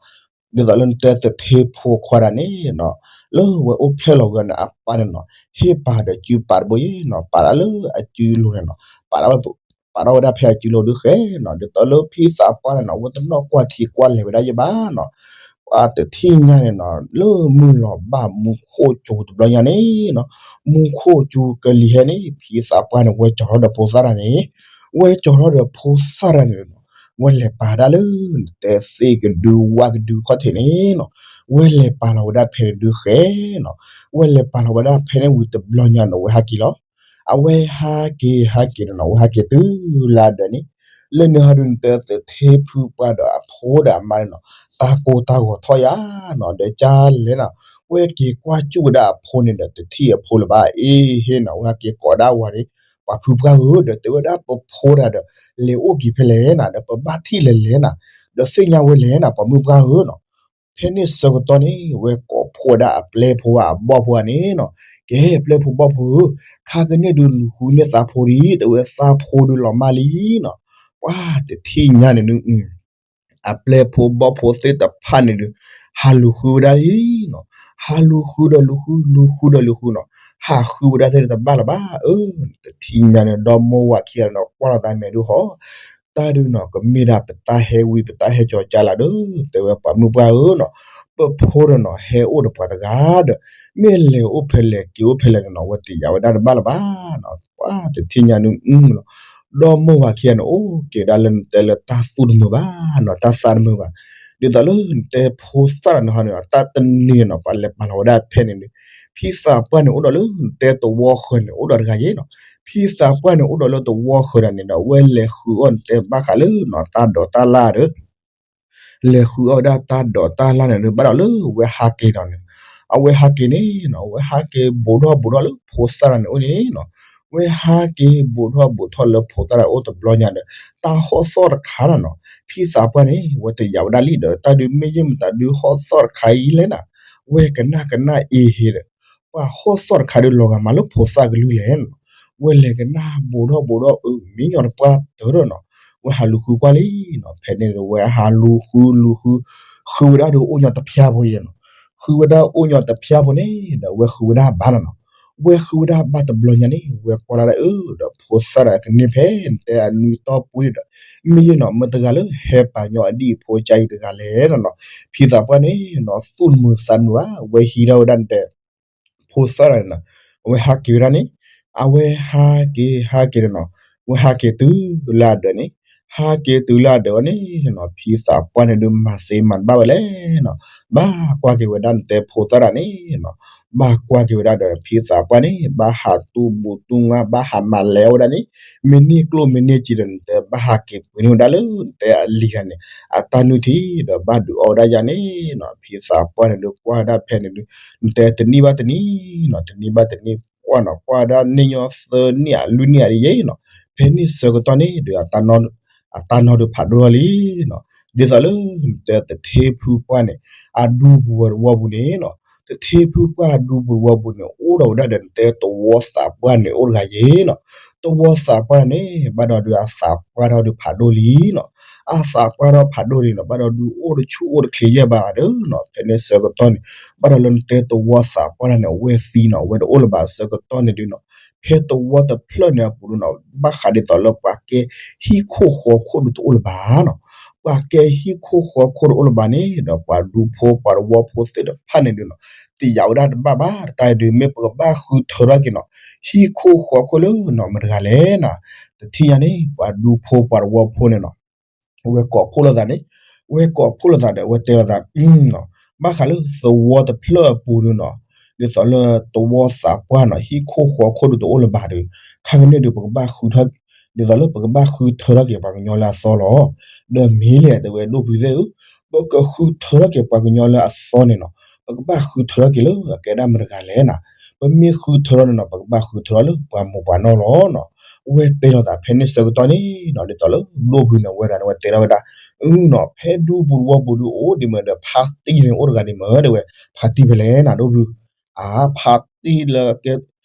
ဒ်သိးလၢနတဲသထ့ဖိခွါတဂၤန့ၣ်နီၤ လၢဝဲအိၣ်ဖျဲၣ်လီၤဝဲန့ၣ် အပၢ်န့ၣ်နီၤ ဟ့ၣ်ပာ်ဒီးစုပာ်တဘိယ့ၣ်နီၤ ပာ်ဒၣ်လၢအစုလိၤန့ၣ်နီၤ ပာ်ဒၣ် ပာ်ထီၣ်ဝဲဒၣ်ဖဲအစုလိၤဒုးဃဲနီၤ, ဒ်သိးလၢဖံသးပှၢ်န့ၣ်နီၤ ဝဲတနီၣ်ကွၢ်ထံကွၢ်လဲၤဝဲဒၣ်ယဲၢ်ဘၣ်နီၤ, ပှၢ်တထံၣ်ညါန့ၣ်နီၤ လၢမုၢ်လီၤဘၣ်မူခိၣ်ကၠိတဘျီညါန့ၣ်နီၤ, မူခိၣ်ကၠိကလံၤဟဲန့ၣ် ဖံသးပှၢ်န့ၣ် ဝဲကၠီၤထီၣ်ဒီးဖိသၣ်တဂၤန့ၣ်, ဝဲကၠီၤထီၣ်ဒီးဖိသၣ်တဂၤန့ၣ်နီၤ, ဝဲလဲၤပာ်ဒၣ်လၢ နတဲသ့ၣ်ကဒုဝၣ်ကဒုခီၣ်ထံးန့ၣ်နီၤ, ဝဲလဲၤပာ်လီၤဝဲဒၣ်ဖဲန့ၣ်ဒုးဃဲနီၤ, ဝဲလဲၤပာ်လီၤဝဲဒၣ်ဖဲန့ၣ်ဝံၤတဘျီညါနီၤ ဝဲဟးက့ၤလီၤ အဝဲဟးက့ၤန့ၣ်နီၤ ဝဲဟးက့ၤတုၤလၢအဒၢးန့ၣ်, လၢန့ၣ်ဟီဒုးနတဲသထ့ဖုပှၢ်ဒီးအဖိဒီးအမါန့ၣ်နီၤ, တၢ်ကိၢ်တၢ်ဂီၤထီၣ်ယါနီၤ, ဒီးကၢ်လဲၣ်နီၤ, ဝဲက့ၤကွၢ်စူၣ်ဝဲဒၣ်အဖိန့ၣ်ဒီး တထံၣ်အဖိလၢၤဘၣ်အ့ဟ့ၣ်နီၤ, ဝဲဟဲက့ၤကိးဒၣ်ဝၤန့ၣ်, ပှၤဖုပှၢ်ဧၢ, ဒီးတဲဝဲဒၣ်ပဖိတဂၤဒီး လဲၤအိၣ်က့ၤဖဲလဲၣ်နီၤ, ဒီးပဘၣ်ထံၣ်လဲၤလဲၣ်နီၤ, ဒီးသ့ၣ်ညါဝဲလဲၣ်နီၤ, ပှၤမုၢ်ပှၢ်ဧၢနီၤ ဖဲန့ၣ်ဆၢကတီၢ်န့ၣ် ဝဲကိးဖှိၣ်ဝဲဒၣ်အပျဲၢ်ဖိဘၣ်အဘီၣ်ဖိဂၤန့ၣ်နီၤ, ကဲပျဲၢ်ဖိဘီၣ်ဖိဧၢ, ခါကန့ၣ်ဒုးလူၤဃုန့ၢ်သးဖိဒံး, တဲဝဲသးဖိဒုးလီၤမၢ်လံနီၤ, ပှၢ်တထံၣ်ညါန့ၣ်ဒုး အပျဲၢ်ဖိဘီၣ်ဖိသ့ၣ်တဖၣ်န့ၣ်ဒုး ဟးလူၤဃုဝဲဒၣ်လံနီၤ, ဟးလူၤဃုဒီးလူၤဃု လူၤဃုဒီးလူၤဃုနီၤ, ဟးဃုဝဲဒၣ်သ့ၣ်တဘၣ်လၢၤဘၣ်, အၢ တထံၣ်ညါန့ၣ် ဒီမိၢ်ဝၤခံဂၤန့ၣ် ကွၢ်လီၤသးမဲာ်ဒုးဟီ တၢ်ဒုးနီၤ ကမ့ၢ်ဒၣ်ပတၢ်ဟဲဝံၤ ပတၢ်ဟဲကၠီၤကၢ်လၢ်ဒီး တဲဝဲပှၤမုၢ်ပှၢ်ဧၢနီၤ, ပဖိဒီးနီၤ ဟဲအိၣ်ဒီးပှၤတဂၤဒီး မ့ၢ်လဲၤအိၣ်ဖဲလဲၣ်က့ၤအိၣ်ဖဲလဲၣ်န့ၣ်နီၤ ဝဲတယာ်ဝဲဒၣ်တဘၣ်လၢၤဘၣ်နီၤ, ပှၢ်တထံၣ်ညါန့ၣ်နီၤ, ဒီမိၢ်ဝၤခံဂၤန့ၣ် အိၣ်က့ၤဝဲဒၣ်လၢနတဲလၢတၢ်သူၣ်တမုာ်ဘၣ်နီၤ, တၢ်သးတမုာ်ဘၣ်, ဒ်သိးလၢနတဲဖိသၣ်တဂၤန့ၣ်ဟီန့ၣ် တၢ်တနံၤန့ၣ်နီၤ ပှၤလဲၤပာ်လီၤဝဲဒၣ်ဖဲန့ၣ်ဒီး ဖံသးပှၢ်န့ၣ် အိၣ်ဒီးလၢနတဲသဝီဃၢၤန့ၣ် အိၣ်ဒီးတဂၤယ့ၣ်နီၤ, ဖံသးပှၢ်န့ၣ် အိၣ်ဒီးလၢသဝီဃၢၤဒၣ်န့ၣ်ဒီး ဝဲလဲၤဃုအီၣ်နတဲဘၣ်ဃးလၢနီၤ တၢ်ဒိးတၢ်လၢ်ဒီး လဲၤဃုအီၣ်ဝဲဒၣ်တၢ်ဒိးတၢ်လၢ်န့ၣ်ဒီး ဘၣ်ဒီးလၢဝဲဟးက့ၤဒီးန့ၣ်, အဝဲဟးက့ၤန့ၣ်နီၤ အဝဲဟးက့ၤဘူးထီၣ်ဘူးထီၣ်လၢဖိသၣ်တဂၤန့ၣ်အိၣ်န့ၣ်နီၤ, ဝဲဟးက့ၤဘူးထီၣ်ဘူးထီၣ်လၢဖိသၣ်တဂၤအိၣ်တဘျီညါဒီး တၢ်ဟီၣ်သီၣ်တခါနီၤနီၤ, ဖံသးပှၢ်န့ၣ် ဝဲတယာ်ဝဲဒၣ်လံဒီး တၢ်ဒုးမ့ၢ်ယဲၢ်မတၤဒုးဟီၣ်သီၣ်တခါအံၤလဲၣ်နီၤ, ဝဲကနၣ်ကနၣ်အ့ဟ့ဒီး ပှၤဟီၣ်သီၣ်တခါဒုးလီၤဂာ်မးလၢဖိသၣ်ကလုၢ်လဲၣ်နီၤ, ဝဲလဲၤကနၣ်ဘူးထီၣ်ဘူးထီၣ် အၢ မ့ၢ်ညီတပှၢ်တၢၢ်ဒီးနီၤ, ဝဲဟးလူၤဃုကွၢ်လံနီၤ, ဖဲန့ၣ်ဝဲဟးလူၤဃုလူၤဃု, ဃုဝဲဒၣ်ဒီးအိၣ်ညီတဖျါဖိယဲၢ်နီၤ, ဃုဝဲဒၣ်အိၣ်ညီတဖျါဖိန့ၣ်ဒီး ဝဲဃုဝဲဒၣ်ဘၣ်နီၤနီၤ, ဝဲဃုဝဲဒၣ်ဘၣ်တဘျီညါန့ၣ် ဝဲကွၢ်လၢ်ဒၣ်အၢ ဒီးဖိသၣ်တဂၤကန့ၢ်ဖဲနတဲအနွံတီၢ်ပူၤန့ၣ်ဒီး မ့ၢ်ယဲၢ်နီၤ မတၤတဂၤလၢဟဲပာ်ညီအဒံၣ်အဖိကါအံၤတဂၤလဲၣ်နီၤနီၤ, ဖံသးပှၢ်န့ၣ်နီၤ သူၣ်တမုာ်သးတမုာ်ဘၣ်, ဝဲဟံးထီၣ်ဝဲဒၣ်နတဲ ဖိသၣ်တဂၤန့ၣ်နီၤ, အဝဲဟးက့ၤဝဲဒၣ်န့ၣ်, အဝဲဟးက့ၤဟးက့ၤန့ၣ်နီၤ, ဝဲဟးက့ၤတုၤလၢအဒၢးန့ၣ်, ဟးက့ၤတုၤလၢအဒၢးဝဲန့ၣ်နီၤ, ဖံသးပှၢ်န့ၣ်ဒုးမၤသ့မၤတဘၣ်ဝဲလဲၣ်နီၤ, ဘၣ်ကွၢ်က့ၤဝဲဒၣ်နတဲဖိသၣ်တဂၤန့ၣ်နီၤ, ဘၣ်ကွၢ်က့ၤဝဲဒၣ်ဒီးဖံသးပှၢ်န့ၣ် ဘၣ်ဟးတူၢ်ဘူးတူၢ်ငါ ဘၣ်ဟးမၤလဲၤအီၣ်ဝဲဒၣ်န့ၣ်, မ့ၢ်န့ၢ်ကျိၣ်မ့ၢ်န့ၢ်စ့ဒီး နတဲဘၣ်ဟးက့ၤပှ့ၤန့ၢ်ဝဲဒၣ်လၢနတဲအလံၤတဂၤန့ၣ် အတၢ်နုၢ်ထံဒီးဘၣ်ဒုးအီၣ်ဝဲဒၣ်ယၤန့ၣ်နီၤ, ဖံသးပှၢ်န့ၣ်ဒုးကွၢ်ဝဲဒၣ်ဖဲန့ၣ်ဒုး နတဲတနံၣ်ဘၣ်တနံၣ်နီၤ, တနံၣ်ဘၣ်တနံၣ် ကွၢ်နီၤ ကွၢ်ဝဲဒၣ်န့ၣ်ညီသၢနံၣ်အလွံၢ်နံၣ်အံၤယဲၢ်နီၤ, ဖဲန့ၣ်ဆၢကတီၢ်န့ၣ်ဒီး အတၢ်နီၢ်ဒုးဖးဒိၣ်ထီၣ်လံနီၤ, ဒ်သိးလၢနတဲသထ့ဖုပှၢ်န့ၣ် အဒူပူၤသဝီပူၤန့ၣ်နီၤ, သထ့ဖုပှၢ်အဒူပူၤသဝီပူၤန့ၣ် အိၣ်ဒီးဝဲဒၣ်ဒီးနတဲသဝီသးပှၢ်န့ၣ်အိၣ်တဂၤယဲၢ်နီၤ, သဝီသးပှၢ်န့ၣ် ဘၣ်ဒီးဒုးအသးပှၢ်ထီၣ်ဒုးဖးဒိၣ်လံနီၤ, အသးပှၢ်ထီၣ်ဖးဒိၣ်လံနီၤ, ဘၣ်ဒီးဒုးအိၣ်တဆူၣ်အိၣ်တချ့ယဲၢ်ဘၣ်ဒီးနီၤ, ဖဲန့ၣ်ဆၢကတီၢ်န့ၣ် ဘၣ်ဒီးလၢနတဲသဝီသးပှၢ်န့ၣ် အဝဲသံနီၤ, အဝဲတအိၣ်လၢၤဘၣ်ဆၢကတီၢ်န့ၣ်ဒုးနီၤ, ဖဲသဝီတဖျၢၣ်န့ၣ်အပူၤဒုးနီၤ, ဘၣ်ဃးဒ်သိးလၢပှၤကဲဟံၣ်ခိၣ်ဃီခိၣ်ဒုးတအိၣ်လၢၤဘၣ်နီၤ, ပှၤကဲဟံၣ်ခိၣ်ဃီခိၣ်တအိၣ်လၢၤဘၣ်န့ၣ်ဒီး ပှၤဒူဖိပှၤသဝီဖိသ့ၣ်တဖၣ်န့ၣ်ဒုးနီၤ တယာ်ဝဲဒၣ်တဘၣ်ဘၣ်. တၢ်အံၤဒုး မ့ၢ်ပကဘၣ်ဃုထၢထီၣ်က့ၤနီၤ ဟံၣ်ခိၣ်ဃီခိၣ်လၢနီၤ မတဂၤလဲၣ်နီၤ. တထံၣ်ညါန့ၣ် ပှၤဒူဖိပှၤသဝီဖိန့ၣ်နီၤ ဝဲကိးဖှိၣ်လိာ်သးန့ၣ်, ဝဲကိးဖှိၣ်လိာ်သးဒီး ဝဲတဲလိာ်သးနီၤ, ဘၣ်ဃးလၢသဝီတဖျၢၣ်အပူၤဒုးနီၤ, ဒ်သိးလၢသဝီသးပှၢ်နီၤ ဟံၣ်ခိၣ်ဃီခိၣ်ဒုးတအိၣ်လၢၤဘၣ်ဒီး ခါကန့ၣ်ဒုး ပကဘၣ်ဃုထၢ, ဒ်သိးလၢပကဘၣ်ဃုထၢထီၣ်က့ၤပှၤကညီလၢအသီလီၤ. ဒီးမ့ၢ်လဲၣ် တဲဝဲဒိၣ်ဖုသ့ၣ်ဧၢ, ပကဃုထၢထီၣ်က့ၤပှၤကညီလၢအသီန့ၣ်နီၤ, ပကဘၣ်ဃုထၢထီၣ်က့ၤလၢအကဲဒၣ်မတဂၤလဲၣ်နီၤ. ပမ့ၢ်ဃုထၢထီၣ်န့ၣ်နီၤ ပကဘၣ်ဃုထၢထီၣ်လၢပှၤမိၢ်ပှၤနီၢ်လီၤနီၤ. ဝဲတဲလိာ်သးဖဲန့ၣ်ဆၢကတီၢ်န့ၣ်နီၤ ဒ်သိးလၢဒိၣ်ဖုန့ၣ် ဝဲဒၣ်န့ၣ် ဝဲတဲထီၣ်ဝဲဒၣ်, အုနီၤ ဖဲဒူပူၤသဝီပူၤဒုးအိၣ်ဒံးမ့ၢ်ဒီး ဖါတံၢ်န့ၣ်အိၣ်တဂၤဒံးမ့ၢ် တဲဝဲ, ဖါတံၢ်ဖဲလဲၣ်နၤဒိၣ်ဖု, အါ ဖါတံၢ်လၢကဲ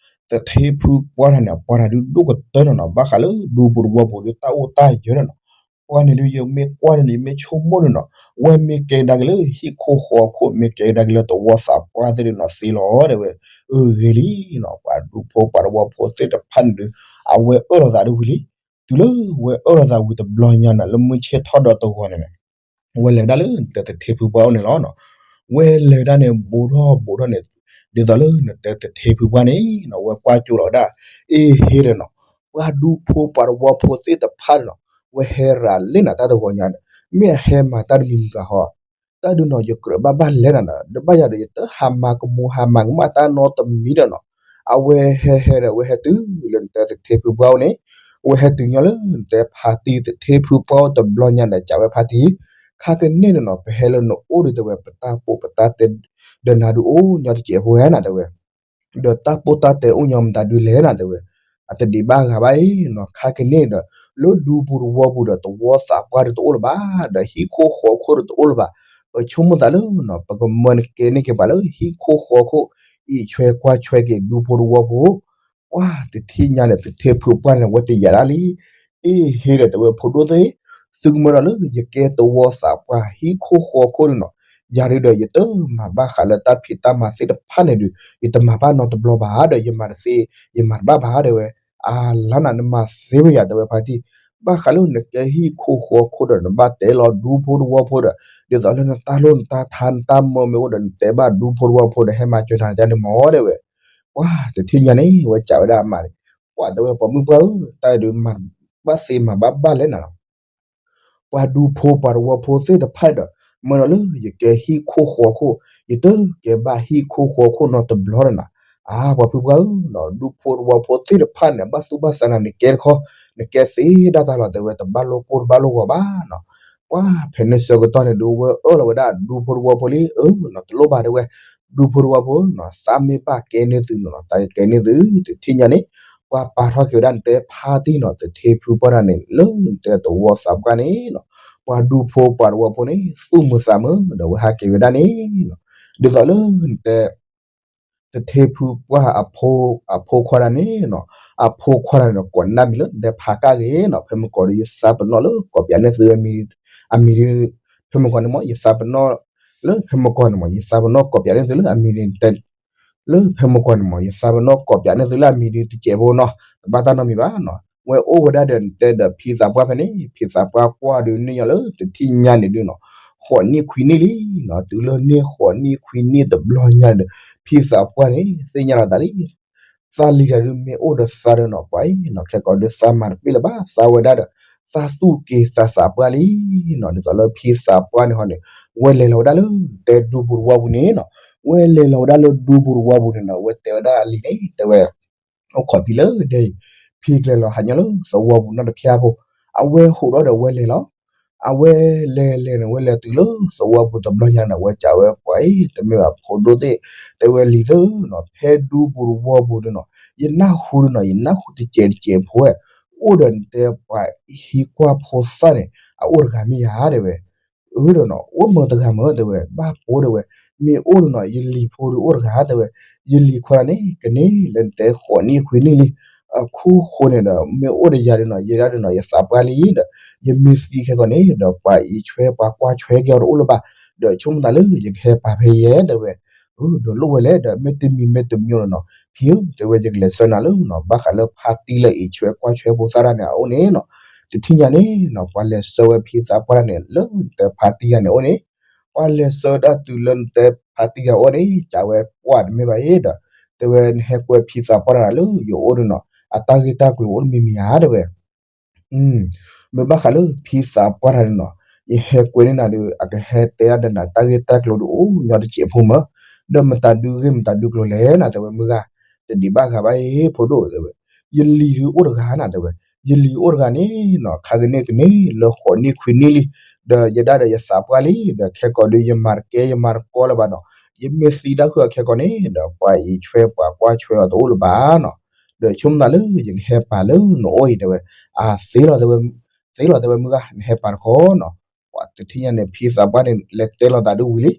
သထ့ဖုပှၢ်တၢ်န့ၣ် အပှၢ်တၢ်ဒုးဒိၣ်ကတၢၢ်နီၤနီၤ, ဘၣ်ဃးလၢဒူပူၤသဝီပူၤဒုးတၢ်အိၣ်တၢ်ယၢၤဒီးနီၤ, ပှၢ်န့ၣ်ဒုး ယမ့ၢ်ကွၢ်န့ၣ် ယမ့ၢ်ဆိကမိၣ်န့ၣ်နီၤ, ဝဲမ့ၢ်ကဲကဒါက့ၤလၢဟံၣ်ခိၣ်ဃီခိၣ် မ့ၢ်ကဲကဒါက့ၤလၢသဝီသးပှၢ်သ့ၣ်ဒုးနီၤသ့လီၤ တဲဝဲ. အၢ ဂ့ၤလံနီၤ, ပှၤဒူဖိပှၤသဝီဖိသ့ၣ်တဖၣ်န့ၣ်ဒုး အဝဲအၢၣ်လီၤသးဒ်ဝံၤလံ. တုၤလၢဝဲအၢၣ်လီၤသးဝံၤတဘျီညါန့ၣ် လၢမုၢ်ဆ့ၣ်ထီၣ်ဒီးတဂီၤန့ၣ် ဝဲလဲၤဒၣ်လၢနတဲသထ့ဖုပှၢ်အိၣ်န့ၣ်လီၤနီၤ. ဝဲလဲၤဒၣ်န့ၣ် ဘူးထီၣ်ဘူးထီၣ်န့ၣ်, ဒ်သိးလၢနတဲသထ့ဖုပှၢ်န့ၣ်နီၤ ဝဲကွၢ်ကၠိလီၤဝဲဒၣ်, အ့ဟ့ဒီးနီၤ, ပှၤဒူဖိပှၤသဝီဖိသ့ၣ်တဖၣ်န့ၣ်နီၤ, ဝဲဟဲရၤလ့နၤတၢ်တဂီၤညါဒီး မ့ၢ်အဟဲမၤတၢ်တမံၤမံၤဘၣ်ဟီ, တၢ်ဒုးနီၤ ယကြၢးဘၣ်ဘၣ်လဲၤနၤဒီး ဒီးဘၣ်ယၤဒီး ယတဟးမၤကမူၤဟးမၤကမၣ်တၢ်နီတမံၤဒီးနီၤ, အဝဲဟဲဟဲဒီး ဝဲဟဲတုၤလၢနတဲသထ့ဖုပှၢ်အိၣ်န့ၣ်, ဝဲဟဲတုၤညီလၢနတဲဖါတံၢ်သထ့ဖုပှၢ်အိၣ်တဘျီညါဒီး ကးဝဲဖါတံၢ်, ခါကန့ၣ်န့ၣ်နီၤ ပဟဲလၢနအိၣ်ဒီးတဲဝဲ ပတၢ်ပိာ်ပတၢ်တဲ ဒီးနၤဒုးအိၣ်ညီတစဲးဖိဝဲနၤတဲဝဲ ဒီးတၢ်ပိာ်တၢ်တဲအိၣ်ညီမတၤဒုးလဲၣ်နၤတဲဝဲ, အတဒံးဘၣ်ဂၤဘၣ်အံၤနီၤ, ခါကန့ၣ်ဒီး လၢဒူပူၤသဝီပူၤဒီးသဝီသးပှၢ်ဒုးတအိၣ်လၢၤဘၣ်, ဒီးဟံၣ်ခိၣ်ဃီခိၣ်ဒုးတအိၣ်လၢၤဘၣ်, ပဆိကမိၣ်သးလၢနီၤ ပကမၢနကဲန့ၢ်က့ၤပှၤလၢဟံၣ်ခိၣ်ဃီခိၣ် အံးဆွဲကွၢ်ဆွဲက့ၤဒူဖိသဝီဖိ, ပှၤတထံၣ်ညါန့ၣ် သထ့ဖုပှၢ်န့ၣ် ဝဲတယာ်ဒၣ်လံ အ့ဟ့ဒီးတဲဝဲ ဖိဒိၣ်သ့ၣ်, သုကမၢဒီးလၢယကဲသဝီသးပှၢ်ဟံၣ်ခိၣ်ဃီခိၣ်ဒုးနီၤ, ယၤဒုးဒီးယတမၤဘၣ်ဃးလၢတၢ်ဖံးတၢ်မၤသ့ၣ်တဖၣ်န့ၣ်ဒုး ယတမၤဘၣ်နီတဘျီဘၣ်ဒီး ယမၤတသ့ ယမၤတဘၣ်ဘၣ်တဲဝဲ, အါလါနၤ နမၤသ့ဝဲယၤတဲဝဲဖါတံၢ်, ဘၣ်ဃးလၢနကဲဟံၣ်ခိၣ်ဃီခိၣ်ဒီးနဘၣ်တဲလီၤဒူဖိသဝီဖိဒီး ဒ်သိးလၢနတၢ်လိၣ်နတၢ်ထါနတၢ်မၢမ့ၢ်အိၣ်ဒီး နတဲဘၣ်ဒူဖိသဝီဖိဒီး ဟဲမၤစၢၤနၤန့ၣ်မ့ၢ်တဲဝဲ ပှၤတထံၣ်ညါန့ၣ် ဝဲကးဝဲဒၣ်အမါန့ၣ်, ပှၤတဲဝဲ ပှၤမုၣ်ပှၢ်ဧၢ, တၢ်အံၤဒုးမၤဘၣ်သ့မၤဘၣ်ဘၣ်လဲၣ်နၤလီၤ. ပှၤဒူဖိပှၤသဝီဖိသ့ၣ်တဖၣ်ဒီး မၢဒီးလၢယကဲဟံၣ်ခိၣ်ဃီခိၣ်, ယတကဲဘၣ်ဟံၣ်ခိၣ်ဃီခိၣ်နီတဘျီဒီးနၤ, အါ ပှၤဖုပှၢ်ဧၢ, ဒူဖိသဝီဖိသ့ၣ်တဖၣ်န့ၣ် ဘၣ်သူၣ်ဘၣ်သးနၤန့ၣ် ကဲတခီ, နကဲသ့ဒၣ်တၢ်လီၤတဲဝဲ တဘၣ်လိၣ်ကိၢ်တဘၣ်လိၣ်ဂီၤဘၣ်နီၤ. ပှၤဖဲန့ၣ်ဆၢကတီၢ်န့ၣ်ဒုး ဝဲအၢၣ်လီၤဝဲဒၣ်ဒူဖိသဝီဖိလံဧၢနီၤ, တလိၣ်ဘၣ်တဲဝဲ, ဒူဖိသဝီဖိနီၤ သးမ့ၢ်ဘၣ်ကဲန့ၢ်သုနီၤ သးကကဲန့ၢ်သု, တထံၣ်ညါန့ၣ် ပှၤပာ်ထီၣ်က့ၤဝဲဒၣ်နတဲဖါတံၢ်နီၤ သထ့ဖုပှၢ်တၢ်န့ၣ် လၢနတဲသဝီသးပှၢ်န့ၣ်နီၤ, ပှၤဒူဖိပှၤသဝီဖိန့ၣ် သူၣ်မုာ်သးမုာ်ဒီးဝဲဟးက့ၤဝဲဒၣ်န့ၣ်နီၤ, ဒ်သိးလၢနတဲ သထ့ဖုပှၢ်အဖိခွါတၢ်န့ၣ်နီၤ, အဖိခွါတၢ်န့ၣ်ဒီး ကိးနၢ်မံၤလၢနတဲဖါကၣ်ဂ့ၤနီၤ, ဖဲမုၢ်ကီၢ်ဒီး ယသးပနီၣ်လၢကိးပၠးန့ၢ်သု အမံၤဒုး, ဖဲမုၢ်ကီၢ်န့ၣ်မ့ၢ် ယသးပနီၣ်လၢ ဖဲမုၢ်ကီၢ်န့ၣ်မ့ၢ် ယသးပနီၣ်ကိးပၠးန့ၢ်သုလၢအမံၤဒုး လၢဖဲမုၢ်ကီၢ်န့ၣ်မ့ၢ် ယသးပနီၣ်ကိးပၠးန့ၢ်သုလၢအမံၤဒုးတစဲးဖိနီၤ, တဘၣ်တၢ်နီတမံၤဘၣ်နီၤ, ဝဲအိၣ်ဝဲဒၣ်ဒီးနတဲဒီးဖံသးပှၢ်ဖဲန့ၣ်, ဖံသးပှၢ်ကွၢ်ဒုးန့ၢ်ညီလၢတထံၣ်ညါန့ၣ်ဒုးနီၤ, ဃိးနံၣ်ခွံနံၣ်လံနီၤ, တုၤလၢန့ၢ်ဃိးနံၣ်ခွံနံၣ်တဘျီညါဒီး ဖံသးပှၢ်န့ၣ် သ့ၣ်ညါလီၤသးလံ သးလံၤတၢ်ဒုးမ့ၢ်အိၣ်ဒီးသးဒီးနီၤ ပှၤအံၤနီၤ ခဲကိးဒုးသးမၤတပ့ၢ်လၢၤဘၣ်, သးဝဲဒၣ်ဒီး သးသူၣ်က့ၤသးသးပှၢ်လံနီၤ, ဒ်သိးလၢဖံသးပှၢ်န့ၣ်ဟီန့ၣ် ဝဲလဲၤလီၤဝဲဒၣ်လၢ တဲဒူပူၤသဝီပူၤန့ၣ်နီၤ, ဝဲလဲၤလီၤဝဲဒၣ်လၢဒူပူၤသဝီပူၤန့ၣ်နီၤ, ဝဲတဲဝဲဒၣ်အလံၤန့ၣ် တဲဝဲ အိၣ်ခိးဖံလၢဒဲအံၤ, ဖံကလဲၤလီၤဟးညီလၢသဝီပူၤနီတဖျၢၣ်ဖိ, အဝဲဟးထီၣ်ဒီးဝဲလဲၤလီၤ, အဝဲလဲၤလဲၤန့ၣ် ဝဲလဲၤတုၤလၢသဝီပူၤတဘျီညါန့ၣ် ဝဲစံးဝဲပှၤအံၤ တမ့ၢ်ဘၣ်ဖိဒိၣ်သ့ၣ်, တဲဝဲလံၤသၢနီၤ, ဖဲဒူပူၤသဝီပူၤန့ၣ်နီၤ, ယနၢ်ဟူဒုးနီၤ ယနၢ်ဟူတစဲးတစဲးဖိဝဲ, အိၣ်ဒီးနတဲပှၤဟံးကွၢ်ဖိသၣ်န့ၣ် အအိၣ်တဂၤမ့ၢ်ဧါတဲဝဲ အၢဒီးနီၤ အိၣ်မ့ၢ်တဂၤမ့ၢ်တဲဝဲ ဘၣ်ဖိတဲဝဲ, မ့ၢ်အိၣ်ဒီးနီၤ ယလံၤဖိဒုးအိၣ်တဂၤတဲဝဲ, ယလံၤခွါန့ၣ် ကန့ၢ်လၢနတဲဃိးနံၣ်ခွံနံၣ်လံ, အခိၣ်ဃိန့ၣ်ဒီး မ့ၢ်အိၣ်ဒီးယၤဒုးနီၤ ယဲဒၣ်ဒုးနီၤ ယသးပှၢ်လံဒီး ယမ့ၢ်သံခဲကီးန့ၣ်ဒီး ပှၤအံးဆွဲပှၤကွၢ်ဆွဲက့ၤအီၤတအိၣ်လၢၤဘၣ်, ဒီးဆိကမိၣ်သးလၢယကဟဲပာ်ဖဲယဲတဲဝဲ, အၢ ဒီးလိၣ်ဝဲလဲၣ်ဒီး မ့ၢ်တမံၤမ့ၢ်တမံၤလီၤနီၤ, ဖံဧၢ တဲဝဲ ယကလဲၤဆှၢနၤလၢနီၤ ဘၣ်ဃးလၢဖါတံၢ်လၢအံးဆွဲကွၢ်ဆွဲဖိသၣ်တၢ်န့ၣ်အအိၣ်န့ၣ်နီၤ, တထံၣ်ညါန့ၣ်နီၤ ပှၤလဲၤဆှၢဝဲဖံသးပှၢ်တၢ်န့ၣ် လၢနတဲဖါတံၢ်တၢ်န့ၣ်အိၣ်န့ၣ်, ပှၤလဲၤဆှၢဒၣ်တုၤလၢနတဲဖါတံၢ်တၢ်အိၣ်န့ၣ် ကးဝဲပှၢ်တမ့ၢ်ဘၣ်အံၤဒီး, တဲဝဲနဟဲကွဲဖံသးပှၢ်တၢ်လၢယအိၣ်ဒီးနီၤ အတၢ်ဂ့ၢ်တၢ်ကျိၤအိၣ်တမံၤမံၤဧါ တဲဝဲ မ့ၢ်ဘၣ်ဃးလၢဖံသးပှၢ်တၢ်န့ၣ်နီၤ, ယဟဲကွဲန့ၢ်နၤဒီး အကဟဲတဲဒၣ်ဒီးနၤတၢ်ဂ့ၢ်တၢ်ကျိၤဒီးအိၣ်ညီတစဲးဖိမၢ်, ဒီးမတၤဒုဂ့ၢ်မတၤဒုကျိၤလဲၣ်နၤ တဲဝဲမုၢ်ဂၤ, တဒံးဘၣ်ဂၤဘၣ်အံၤ ဖိဒိၣ်တဲဝဲ, ယလံၤဒုအိၣ်တဂၤနၤ တဲဝဲ, ယလံၤအိၣ်တဂၤန့ၣ်နီၤ ခါကန့ၢ်ကန့ၢ်လၢဃိးနံၣ်ခွံနံၣ်လံ, ဒီးယဒၣ်ဒီးယသးပှၢ်လံ, ဒီးခဲကိာ်ဒီးယမၤတကဲယမၤတကီလၢၤဘၣ်နီၤ, ယမ့ၢ်သံတၢ်ဃုာ်အီၤခဲကိာ်န့ၣ် ဒီးပှၤအံးဆွဲပှၤကွၢ်ဆွဲအီၤတအိၣ်လၢၤဘၣ်နီၤ, ဒီးဆိကမိၣ်သးလၢယကဟဲပာ်လၢနအိၣ်အံၤ တဲဝဲ, အသ့လီၤတဲဝဲ, သ့လီၤတဲဝဲမုၢ်ဂၤ နဟဲပာ်တခီနီၤ, ပှၤတထံၣ်ညါန့ၣ် ဖံသးပှၢ်န့ၣ် လဲၤတဲလီၤသးဒ်ဝံၤလံ,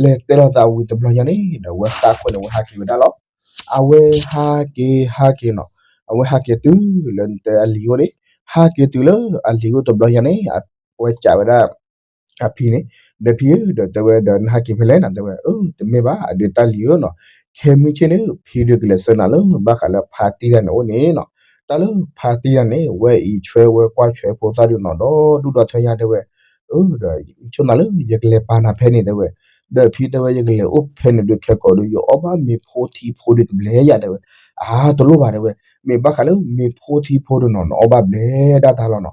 လဲၤတဲလီၤသးဝံၤတဘျီညါန့ၣ် ဒီးဝဲဃၣ်ခိၣ်န့ၣ် ဝဲဟးက့ၤဝဲဒၣ်လီၤ, အဝဲဟးက့ၤဟးက့ၤနီၤ, အဝဲဟးက့ၤတုၤလၢနတဲအလံၤအိၣ်န့ၣ်, ဟးက့ၤတုၤလၢအလံၤအိၣ်တဘျီညါန့ၣ် အဝဲကးဝဲဒၣ် အဖံန့ၣ်, ဒီးဖံဧၢ ဒီးတဲဝဲဒီးနဟးက့ၤဖဲလဲၣ်နီၤ တဲဝဲ, အၢ တမ့ၢ်ဘၣ် အဒုးတၢ်လံၤဧၢနီၤ, ခဲမုၢ်ဆ့ၣ်န့ၣ် ဖံဒုးကလဲၤဆှၢနၤလၢဘၣ်ဃးလၢဖါတံၢ်တၢ်န့ၣ်အိၣ်န့ၣ်နီၤ, တၢ်လၢဖါတံၢ်တၢ်န့ၣ် ဝဲအံးဆွဲဝဲကွၢ်ဆွဲဖိသၣ်ဒုးနီၤ ဒီဒူၣ်ဒီထၢညါတဲဝဲ, အၢ ဒီးဆိကမိၣ်သးလၢ ယကလဲၤပာ်နၤဖဲန့ၣ်တဲဝဲ, ဒီးဖံတဲဝဲ ယကလဲၤအိၣ်ဖဲန့ၣ်ဒုးခဲကိာ်ဒီး ယအီၣ်ဘၣ်မ့ၤဖိထံဖိဒုးတဘျဲယၤတဲဝဲ, အါ တလိၣ်ဘၣ်တဲဝဲ, မ့ၢ်ဘၣ်ဃးလၢမ့ၤဖိထံဖိဒုးနီၤ နအီၣ်ဘၣ်ဘျဲဒၣ်တၢ်လီၤနီၤ,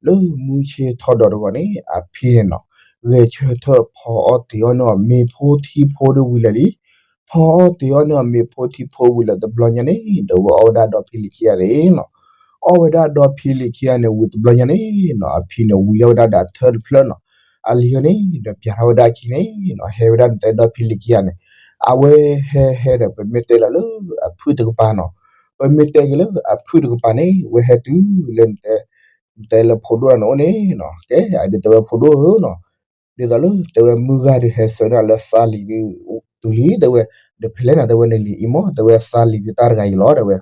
လၢမုၢ်ဆ့ၣ်ထီၣ်ဒီးတဂီၤန့ၣ် အဖံန့ၣ်နီၤ, ဂဲၤဆၢထၢၣ်ဖီအီၣ်တ့ၤအီၣ်န့ၢ်အီၤမ့ၤဖိထံဖိဒုးဝံၤလၢာ်လံ, ဖီအီၣ်တ့ၤအီၣ်န့ၢ်အီၤမ့ၤဖိထံဖိဝံၤလၢာ်တဘျီညါန့ၣ် ဒီးဝဲအီၣ်ဝဲဒၣ်ဒီဖံလံၤခံဂၤန့ၣ်နီၤ, အီၣ်ဝဲဒၣ်ဒီဖံလံၤခံဂၤန့ၣ်ဝံၤတဘျီညါန့ၣ်နီၤ အဖံန့ၣ်ဝံၤထီၣ်ဝဲဒၣ်ဒီးထၢၣ်တဖျၢၣ်နီၤ, အလံၤဟီန့ၣ် ဒီးပျးထီၣ်ဝဲဒၣ်အခံန့ၣ်နီၤ ဟဲဝဲဒၣ်နတဲဒီဖံလံၤခံဂၤန့ၣ်, အဝဲဟဲဟဲဒီး ပမ့ၢ်တဲလီၤလၢအဖုၣ်တကပၤနီၤ, ပမ့ၢ်တဲက့ၤလၢအဖုၣ်တကပၤန့ၣ် ဝဲဟဲတုၤလၢနတဲ တဲလၢဖိဒိၣ်တၢ်န့ၣ်အိၣ်န့ၣ်နီၤ, ကဲ အဒုးတဲဝဲဖိဒိၣ်ဧၢနီၤ, ဒ်သိးလၢတဲဝဲမုၢ်ဂၤဒုးဟဲဆှၢနၤလၢသးလံၤဒုး တုၤလံတဲဝဲ, ဒီးဖဲလဲၣ်နၤတဲဝဲန့ၣ်လံၤအံၤမ့ၢ် တဲဝဲသးလံၤဒုးတၢ်တဂၤအံၤလီၤတဲဝဲ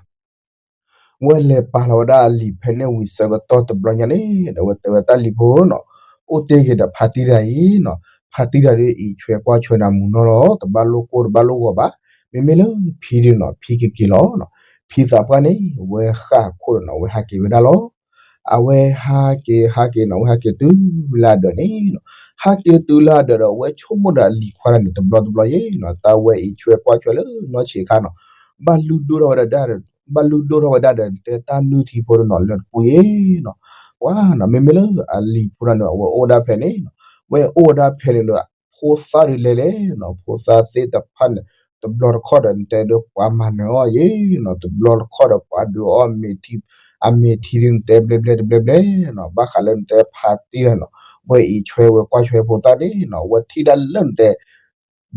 ဝဲလဲၤပာ်လီၤဝဲဒၣ်အလံၤဖဲန့ၣ်ဝံၤဆၢကတီၢ်တဘျီညါန့ၣ် ဒီးဝဲတဲဝဲတၢ်လံၤဖိနီၤ, အိၣ်တ့ၢ်က့ၤဒီးဖါတံၢ်တၢ်အံၤနီၤ, ဖါတံၢ်တၢ်ဒုးအံးဆွဲကွၢ်ဆွဲနၤမုာ်နီၢ်လီၤ, တဘၣ်လိၣ်ကိၢ်တဘၣ်လိၣ်ဂီၤဘၣ်, မ့မ့ၢ်လၢဖံဒုးနီၤ ဖံကက့ၤလီၤနီၤ, ဖံသးပှၢ်န့ၣ် ဝဲဃၣ်ခိၣ်ဒီးနီၤ ဝဲဟးက့ၤဝဲဒၣ်လီၤ အဝဲဟးက့ၤဟးက့ၤနီၤ ဝဲဟးက့ၤတုၤလၢအဒၢးန့ၣ်နီၤ, ဟးက့ၤတုၤလၢအဒၢးဒီး ဝဲဆိကမိၣ်ဒီးအလံၤခွါတၢ်န့ၣ် တဘျီတဘျီယ့ၣ်နီၤ တၢ်ဝဲအံးဆွဲကွၢ်ဆွဲလၢနီၢ်ဆံးခါနီၤ, ဘၣ်လုၢ်ဒိၣ်ထီၣ်ဝဲဒၣ်ဒီး ဘၣ်လုၢ်ဒိၣ်ထီၣ်ဝဲဒၣ်ဒီး တဲတၢ်နုၢ်ထံဖိဒီးနီၤ လၢတပူၤယ့ၣ်နီၤ, ပှၤနီၤ မ့မ့ၢ်လၢအလံၤဖိတၢ်န့ၣ် အဝဲအိၣ်ဝဲဒၣ်ဖဲန့ၣ်နီၤ, ဝဲအိၣ်ဝဲဒၣ်ဖဲန့ၣ်ဒီး ဖိသၣ်ဒုးလဲၤလဲၣ်နီၤ ဖိသၣ်သ့ၣ်တဖၣ်န့ၣ် တဘျီတခီၣ်ဒီး နတဲဒီးပှၤမၤနၢၤအီၤယ့ၣ်နီၤ တဘျီတခီၣ်ဒီးပှၤဒုးအီၣ်မ့ၤထံ အမ့ၤထံဒုးနတဲဘျဲဘျဲတဘျဲဘျဲနီၤ, ဘၣ်ဃးလၢနတဲဖါတံၢ်တၢ်နီၤ, ဝဲအံးဆွဲဝဲကွၢ်ဆွဲဖိသၣ်န့ၣ်နီၤ ဝဲထံၣ်ဒၣ်လၢနတဲ ဒ်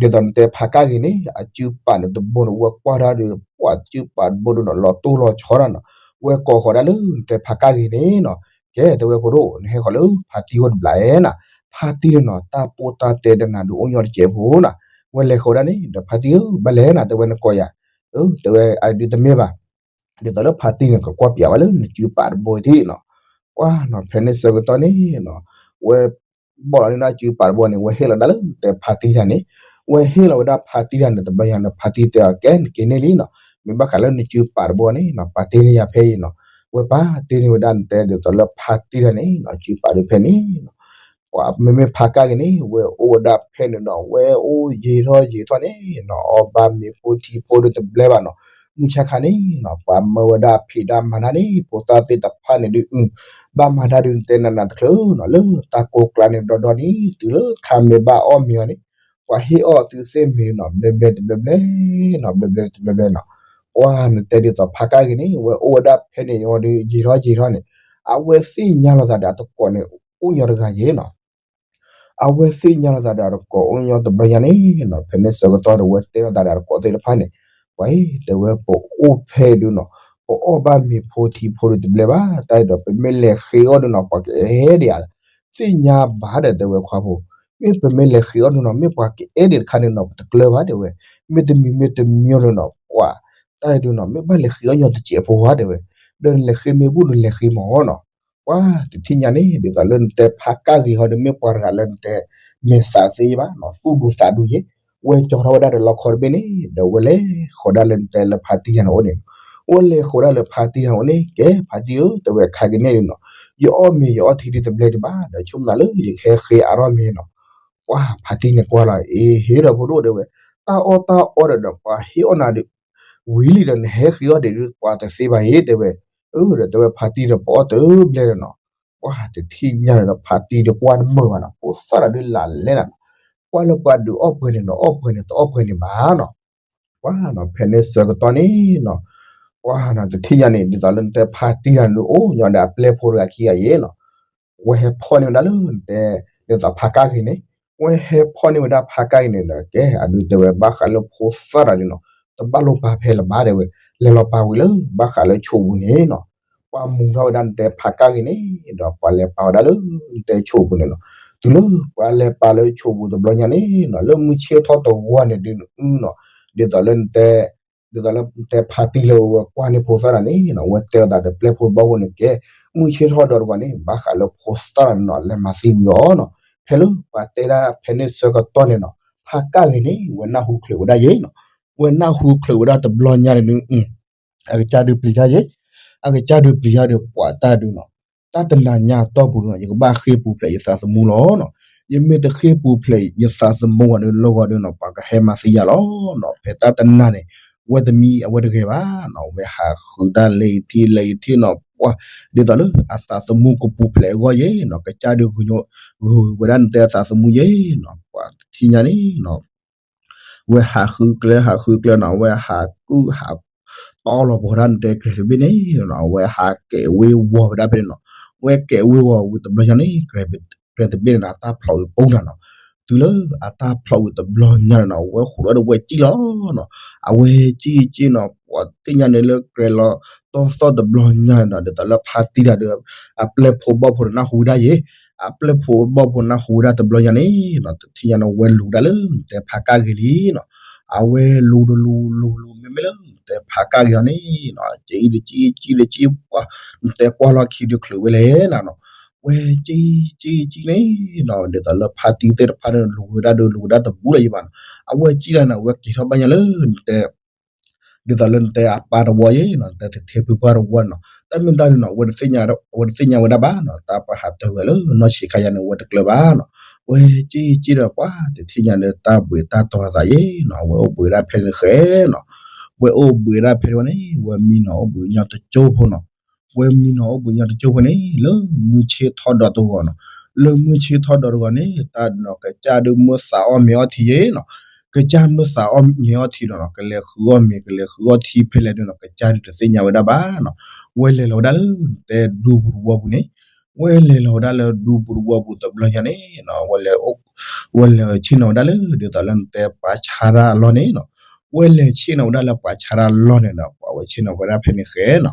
သိးနတဲဖးကၣ်ဂ့ၤန့ၣ် အစုပာ်န့ၣ်တဘိန့ၣ် ဝဲကွၢ်တၢ်ဒီး ပှၤစုပာ်တဘိဒီးနီၤ လီၤတိၢ်လီၤဆီတၢ်နီၤ, ဝဲကိးဃီၤဒၣ်လၢနတဲဖးကၣ်ဂ့ၤန့ၣ်နီၤ, ကဲတဲဝဲဖိဒိၣ် နဟဲဃီၤလၢဖါတံၢ်အိၣ်တဘျီဧါနီၤ, ဖါတံၢ်န့ၣ်နီၤ တၢ်ပိၢ်တၢ်တဲဒီးနၤဒုးအိၣ်ညီတစဲးဖိနီၤ, ဝဲလဲၤဃီၤဒၣ်န့ၣ် ဒီးဖါတံၢ်ဧၢ ဘၣ်လဲၣ်နၤ တဲဝဲနကိးယၤ, တဲဝဲအဒုးတမ့ၢ်ဘၣ် ဒ်သိးလၢဖါတံၢ်န့ၣ် ကကွၢ်ပျးဝဲလၢနစုပာ်တဘိထံနီၤ, ကွၢ်နီၤ ဖဲန့ၣ်ဆၢကတီၢ်န့ၣ်နီၤ, ဝဲ ဘီၣ်လီၤန့ၢ်ဒၣ်စုပာ်တဘိန့ၣ် ဝဲဟ့ၣ်လီၤဒၣ်လၢတဲဖါတံၢ်တၢ်န့ၣ်, ဝဲဟ့ၣ်လီၤဝဲဒၣ်ဖါတံၢ်တၢ်န့ၣ် တဘျီညါန့ၣ် ဖါတံၢ်တဲအီၤ ကဲနက့ၤန့ၢ်လံနီၤ, မ့ၢ်ဘၣ်ဃးလၢနစုပာ်တဘိန့ၣ်နီၤ ပာ်တ့ၢ်န့ၢ်ယၤဖဲအံၤနီၤ, ဝဲပာ်တ့ၢ်န့ၢ်ဝဲဒၣ်နတဲဒ်သိးလၢဖါတံၢ်တၢ်န့ၣ်နီၤ စုပာ်ဒုးဖဲန့ၣ်နီၤ ပှၤမ့မ့ၢ်ဖးကၣ်ဂ့ၤန့ၣ် ဝဲအိၣ်ဝဲဒၣ်ဖဲန့ၣ်ဒီး ဝဲအိၣ်ယံာ်ထီၣ်ယံာ်ထီၣ်န့ၣ်နီၤ အီၣ်ဘၣ်မ့ၤဖိထံဖိဒီးတဘျဲဘၣ်နီၤ, မုၢ်ဆါခါန့ၣ်နီၤ ပှၤမၢဝဲဒၣ်ဖံးဒၣ်မၤတၢ်န့ၣ် ဖိသၣ်သ့ၣ်တဖၣ်န့ၣ်ဒုး ဘၣ်မၤတၢ်ဒုးနတဲနးနးတချုးနီၤ လၢတၢ်ကိးကျါန့ၣ်ဒီဒီန့ၣ် တုၤလၢခါမ့ၢ်ဘၣ်အီၣ်မ့ၤအီၤန့ၣ် ပှၤဟ့ၣ်အီၣ်သုသ့ၣ်မ့ၤနီၤ ဘျဲဘျဲတဘျဲဘျဲနီၤ ဘျဲဘျဲတဘျဲဘျဲနီၤ, ပှၤနတဲဒ်သိးဖးကၣ်ဂ့ၤန့ၣ် ဝဲအိၣ်ဝဲဒၣ်ဖဲန့ၣ်ဒီး ယံာ်ထီၣ်ယံာ်ထီၣ်န့ၣ် အဝဲသ့ၣ်ညါလီၤသးဒီးအတကိးန့ၣ် အိၣ်ညီတဂၤယ့ၣ်နီၤ အဝဲသ့ၣ်ညါလီၤသးဒီးအတကိးအိၣ်ညီတဘျီညါန့ၣ်နီၤ ဖဲန့ၣ်ဆၢကတီၢ်ဒီး ဝဲတဲလီၤသးဒီးအတကိးသ့ၣ်တဖၣ်န့ၣ် ပှၤအံၤ တဲဝဲပအိၣ်ဖဲဒုးနီၤ ပအီၣ်ဘၣ်မ့ၤဖိထံဖိဒီးတဘျဲဘၣ် တၢ်အံၤဒီး ပမ့ၢ်လဲၤဃ့အီၣ်ဒုးနီၤ ပှၤကအဲၣ်ဒံးဧါ, သ့ၣ်ညါဘၣ်ဒီး တဲဝဲခွါဖိ, မ့ၢ်ပမ့ၢ်လဲၤဃ့အီၣ်ဒုးနီၤ မ့ၢ်ပှၤကအဲၣ်ဒံးတခါန့ၣ်နီၤ ပတကျၢၤဘၣ် တဲဝဲ, မ့တမံၤမ့တမံၤဒုးနီၤ ပှၤ တၢ်အံၤဒုးနီၤ မ့ၢ်ဘၣ်လဲၤဃ့အီၣ်ညီတစဲးဖိဧါ တဲဝဲ, ဒီးနလဲၤဃ့မ့ၢ်ဘူၣ်ဒီးလဲၤဃ့မ့ၢ်နီၤ ပှၤတထံၣ်ညါန့ၣ် ဒ်သိးလၢနတဲဖးကၣ်ဂ့ၤဟီဒီး မ့ၢ်ပှၤတဂၤလၢနတဲ မဲာ်သးသ့ဘၣ်နီၤ သူၣ်ဒူသးဒူယ့ၣ်, ဝဲကၠီထီၣ်ဝဲဒၣ်ဒီးလီခီတဘ့ၣ်န့ၣ် ဒီးဝဲလဲၤဃီၤဒၣ်လၢနတဲလၢဖါတံၢ်တၢ်န့ၣ်အိၣ်န့ၣ်, ဝဲလဲၤဃီၤဒၣ်လၢဖါတံၢ်တၢ်န့ၣ်အိၣ်န့ၣ် ကဲဖါတံၢ်ဧၢ တဲဝဲခါကန့ၣ်ဒုးနီၤ ယအီၣ်မ့ၤယအီထံဒုးတဘျဲဒံးဘၣ် ဒီးဆိကမိၣ်လၢယကဟဲဃ့အါထီၣ်မ့ၤနီၤ. ပှၤဖါတံၢ်န့ၣ်ကွၢ်လီၤ အ့ ဟ့ၣ်ဒီးဖိဒိၣ်တဲဝဲ, တၢ်အီၣ်တၢ်အီဒီးဒီးပှၤဟ့ၣ်အီၣ်နၤဒီး ဝံၤလံဒီးနဟဲဃ့အီၣ်ဒံးဒုးပှၤတသ့ဘၣ်အံၤ တဲဝဲ. အၢ ဒီးတဲဝဲဖါတံၢ်ဒီးပအီၣ်တဘျဲဒီးနီၤ. ပှၤတထံၣ်ညါန့ၣ်ဒီးဖါတံၢ်ဒီးကွၢ်တမုာ်ဘၣ်နီၤ ဖိသၣ်တၢ်ဒုးလၢ်လဲၣ်နၤ, ကွၢ်လၢပှၤဒုးအီၣ်ပှဲၤန့ၣ်ဒီးအီၣ်ပှဲၤန့ၣ်တအီၣ်ပှဲၤန့ၣ်ဘၣ်နီၤ. ပှၤနီၤ ဖဲန့ၣ်ဆၢကတီၢ်န့ၣ်နီၤ, ပှၤနီၤ တထံၣ်ညါန့ၣ် ဒ်သိးလၢနတဲဖါတံၢ်တၢ်န့ၣ် အိၣ်ညီဒီးအပျဲၢ်ဖိတဂၤခံဂၤယဲနီၤ. ဝဲဟဲဖီၣ်န့ၢ်ဝဲဒၣ်လၢနတဲ ဒ်သိးဖါကၣ်ဂ့ၤန့ၣ်, ဝဲဟဲဖီၣ်န့ၢ်ဝဲဒၣ်ဖါကၣ်ဂ့ၤန့ၣ်ဒီး ကဲ အဒုးတဲဝဲဘၣ်ဃးလၢဖိသၣ်တၢ်ဒုးနီၤ, တဘၣ်လိၣ်ပာ်ဖဲလၢၤဘၣ်တဲဝဲ, လဲၤလီၤပာ်ဝံၤလၢဘၣ်ဃးလၢဆိးပူၤန့ၣ်နီၤ. ပှၤမူၤထီၣ်ဝဲဒၣ်နတဲဖါကၣ်ဂ့ၤန့ၣ် ဒီးပှၤလဲၤပာ်ဝဲဒၣ်လၢနတဲဆိးပူၤန့ၣ်နီၤ. တုၤလၢပှၤလဲၤပာ်လၢဆိးပူၤတဘျီညါန့ၣ်နီၤ လၢမုၢ်ဆ့ၣ်ထီၣ်တဂီၤန့ၣ်ဒုးနအုနီၤ, ဒ်သိးလၢနတဲ ဒ်သိးလၢနတဲဖါတံၢ်လၢဝဲကွၢ်န့ၢ်ဖိသၣ်တၢ်န့ၣ်နီၤ ဝဲတဲလိာ်သးဒီးပျဲၢ်ဖိဘီၣ်ဖိန့ၣ်ကဲ, မုၢ်ဆ့ၣ်ထီၣ်ဒီးတဂီၤန့ၣ် ဘၣ်ဃးလၢဖိသၣ်တၢ်န့ၣ်နီၤ လဲၤမၤသံဝံၤအီၤနီၤ. ဖဲလၢပှၤတဲဒၣ်ဖဲန့ၣ်ဆၢကတီၢ်န့ၣ်နီၤ ဖါကၣ်ဂ့ၤန့ၣ် ဝဲနၢ်ဟူချုးဝဲဒၣ်ယဲနီၤ. ဝဲနၢ်ဟူချုးဝဲဒၣ်တဘျီညါန့ၣ်ဒုး အကစၢ်ဒုးပျံၤတၢ်ယဲ, အကစၢ်ဒုးပျံၤတၢ်ဒီးပှၤတၢ်ဒုးနီၤ, တၢ်တနၤညါအတီၢ်ပူၤဒုးနီၤ ယကဘၣ်ဃ့ပူၤဖျဲးယသးသမူလီၤနီၤ. ယမ့ၢ်တဃ့ပူၤဖျဲးယသးသမူဂီၤဒုးလီၤဂီၤဒုးနီၤ ပှၤကဟဲမၤသံယၤလီၤနီၤ. ဖဲတၢ်တနၤန့ၣ် ဝဲတမံၤအဝဲတဂ့ၤဘၣ်နီၤ ဝဲဟးဃုတၢ်လဲၤထံၣ်လဲၤထံၣ်နီၤ ပှၤ ဒ်သိးလၢအသးသမူကပူၤဖျဲးအဂီၢ်ယဲနီၤ ကစၢ်ဒုးဂုာ်ဝဲဒၣ်နတဲအသးသမူယဲနီၤ ပှၤတထံၣ်ညါန့ၣ်နီၤ ဝဲဟးဃုကျဲဟးဃုကျဲနီၤ ဝဲဟးကုၢ်ဟးတီလီၤပှီၤဒၣ်နတဲကြဲးတဘ့ၣ်န့ၣ်နီၤ ဝဲဟးကဲးဝ့ၤဝီၤဝဲဒၣ်ဖဲန့ၣ်နီၤ. ဝဲကဲးဝ့ၤဝီၤဝံၤတဘျီညါန့ၣ် ကြဲးတဘ့ၣ်န့ၣ်ဒီး အတၢ်ဖျိးဝံၤပူၤနၤနီၤ. တုၤလၢအတၢ်ဖျိးဝံၤတဘျီညါန့ၣ်နီၤ ဝဲဃိးဒီးဝဲကံၣ်လီၤနီၤ. အဝဲကံၣ်ကံၣ်နီၤ ပှၤသ့ၣ်ညါန့ၣ်လၢကြဲးလီၤတီၢ်သီၣ်တဘျီညါန့ၣ်ဒီး ဒ်သိးလၢဖါတံၢ်တၢ်ဒီး အပျဲၢ်ဖိဘီၣ်ဖိန့ၣ်နၢ်ဟူဝဲဒၣ်ယဲ, အပျဲၢ်ဖိဘီၣ်ဖိနၢ်ဟူဝဲဒၣ်တဘျီညါန့ၣ်နီၤ တထံၣ်ညါန့ၣ် ဝဲလူၤဒၣ်လၢနတဲဖါကၣ်ဂ့ၤလံနီၤ. အဝဲလူၤတလူၤလူၤလူၤ မ့မ့ၢ်လၢနတဲဖါကၣ်ဂ့ၤအီၤန့ၣ်နီၤ ကံၣ်ဒီးကံၣ် ကံၣ်ဒီးကံၣ် ပှၤ နတဲကွၢ်လီၢ်ခံဒုးချုးဝဲလဲၣ်နၤနီၤ. ဝဲကံၣ်ကံၣ်ကံၣ်န့ၣ်နီၤ ဒ်သိးလၢဖါတံၢ်သ့ၣ်တဖၣ်န့ၣ် လူၤဝဲဒၣ်ဒုးလူၤဝဲဒၣ်တဘူးလၢၤယဘၣ်နီၤ. အဝဲကံၣ်ဒၣ်န့ၣ် အဝဲက့ၤထီၣ်ဘၣ်ညါလၢနတဲ ဒ်သိးလၢနတဲအပၢ်တဝီယဲနီၤ နတဲတထ့ဖုပှၢ်တဝီန့ၣ်နီၤ တၢ်မ့ၢ်တၢ်ဒုးနီၤ အဝဲတသ့ၣ်ညါဝဲဒၣ်ဘၣ်နီၤ တၢ်ပှၤဟးတၢ်ဝဲလၢနီၢ်ဆံးခါယၤန့ၣ် အဝဲတကျၢၤဘၣ်နီၤ. ဝဲကံၣ်ကံၣ်ဒီးပှၤတထံၣ်ညါဒီးတၢ်ဘှံးတၢ်တီၤအသးယဲနီၤ အဝဲအိၣ်ဘှံးဒၣ်ဖဲန့ၣ်ဃဲနီၤ. ဝဲအိၣ်ဘှံးဒၣ်ဖဲန့ၣ်ဝဲန့ၣ် ဝဲမံနီၤအိၣ်ဘှံးညီတကၠိဖိနီၤ ဝဲမံနီၤအိၣ်ဘှံးညီတကၠိဖိန့ၣ် လၢမုၢ်ဆ့ၣ်ထီၣ်ဒီးတဂီၤနီၤ လၢမုၢ်ဆ့ၣ်ထီၣ်ဒီးတဂီၤန့ၣ် တၢ်နီၤကစၢ်ဒုးမ့ၢ်သးအီၣ်မ့ၤအီထံယဲနီၤ ကစၢ်မ့ၢ်သးအီၣ်မ့ၤအီထံဒီးနီၤ ကလဲၤဃုအီၣ်မ့ၤ ကလဲၤဃုအီထံဖဲလဲၣ်ဒုးနီၤ ကစၢ်ဒုးတသ့ၣ်ညါဝဲဒၣ်ဘၣ်နီၤ. ဝဲလဲၤလီၤဝဲဒၣ်လၢနတဲဒူပူၤတဝီပူၤန့ၣ် ဝဲလဲၤလီၤဝဲဒၣ်လၢဒူပူၤတဝီပူၤတဘျီညါန့ၣ်နီၤ ဝဲလဲၤ ဝဲလဲၤဆ့ၣ်နီၤဝဲဒၣ်လၢ ဒ်သိးလၢနတဲပှၤဆါတၢ်အလီၢ်န့ၣ်နီၤ ဝဲလဲၤဆ့ၣ်နီၤဝဲဒၣ်လၢပှၤဆါတၢ်အလီၢ်န့ၣ်ဒီး ပှၤဝဲဆ့ၣ်နီၤဝဲဒၣ်ဖဲန့ၣ်ဃဲနီၤ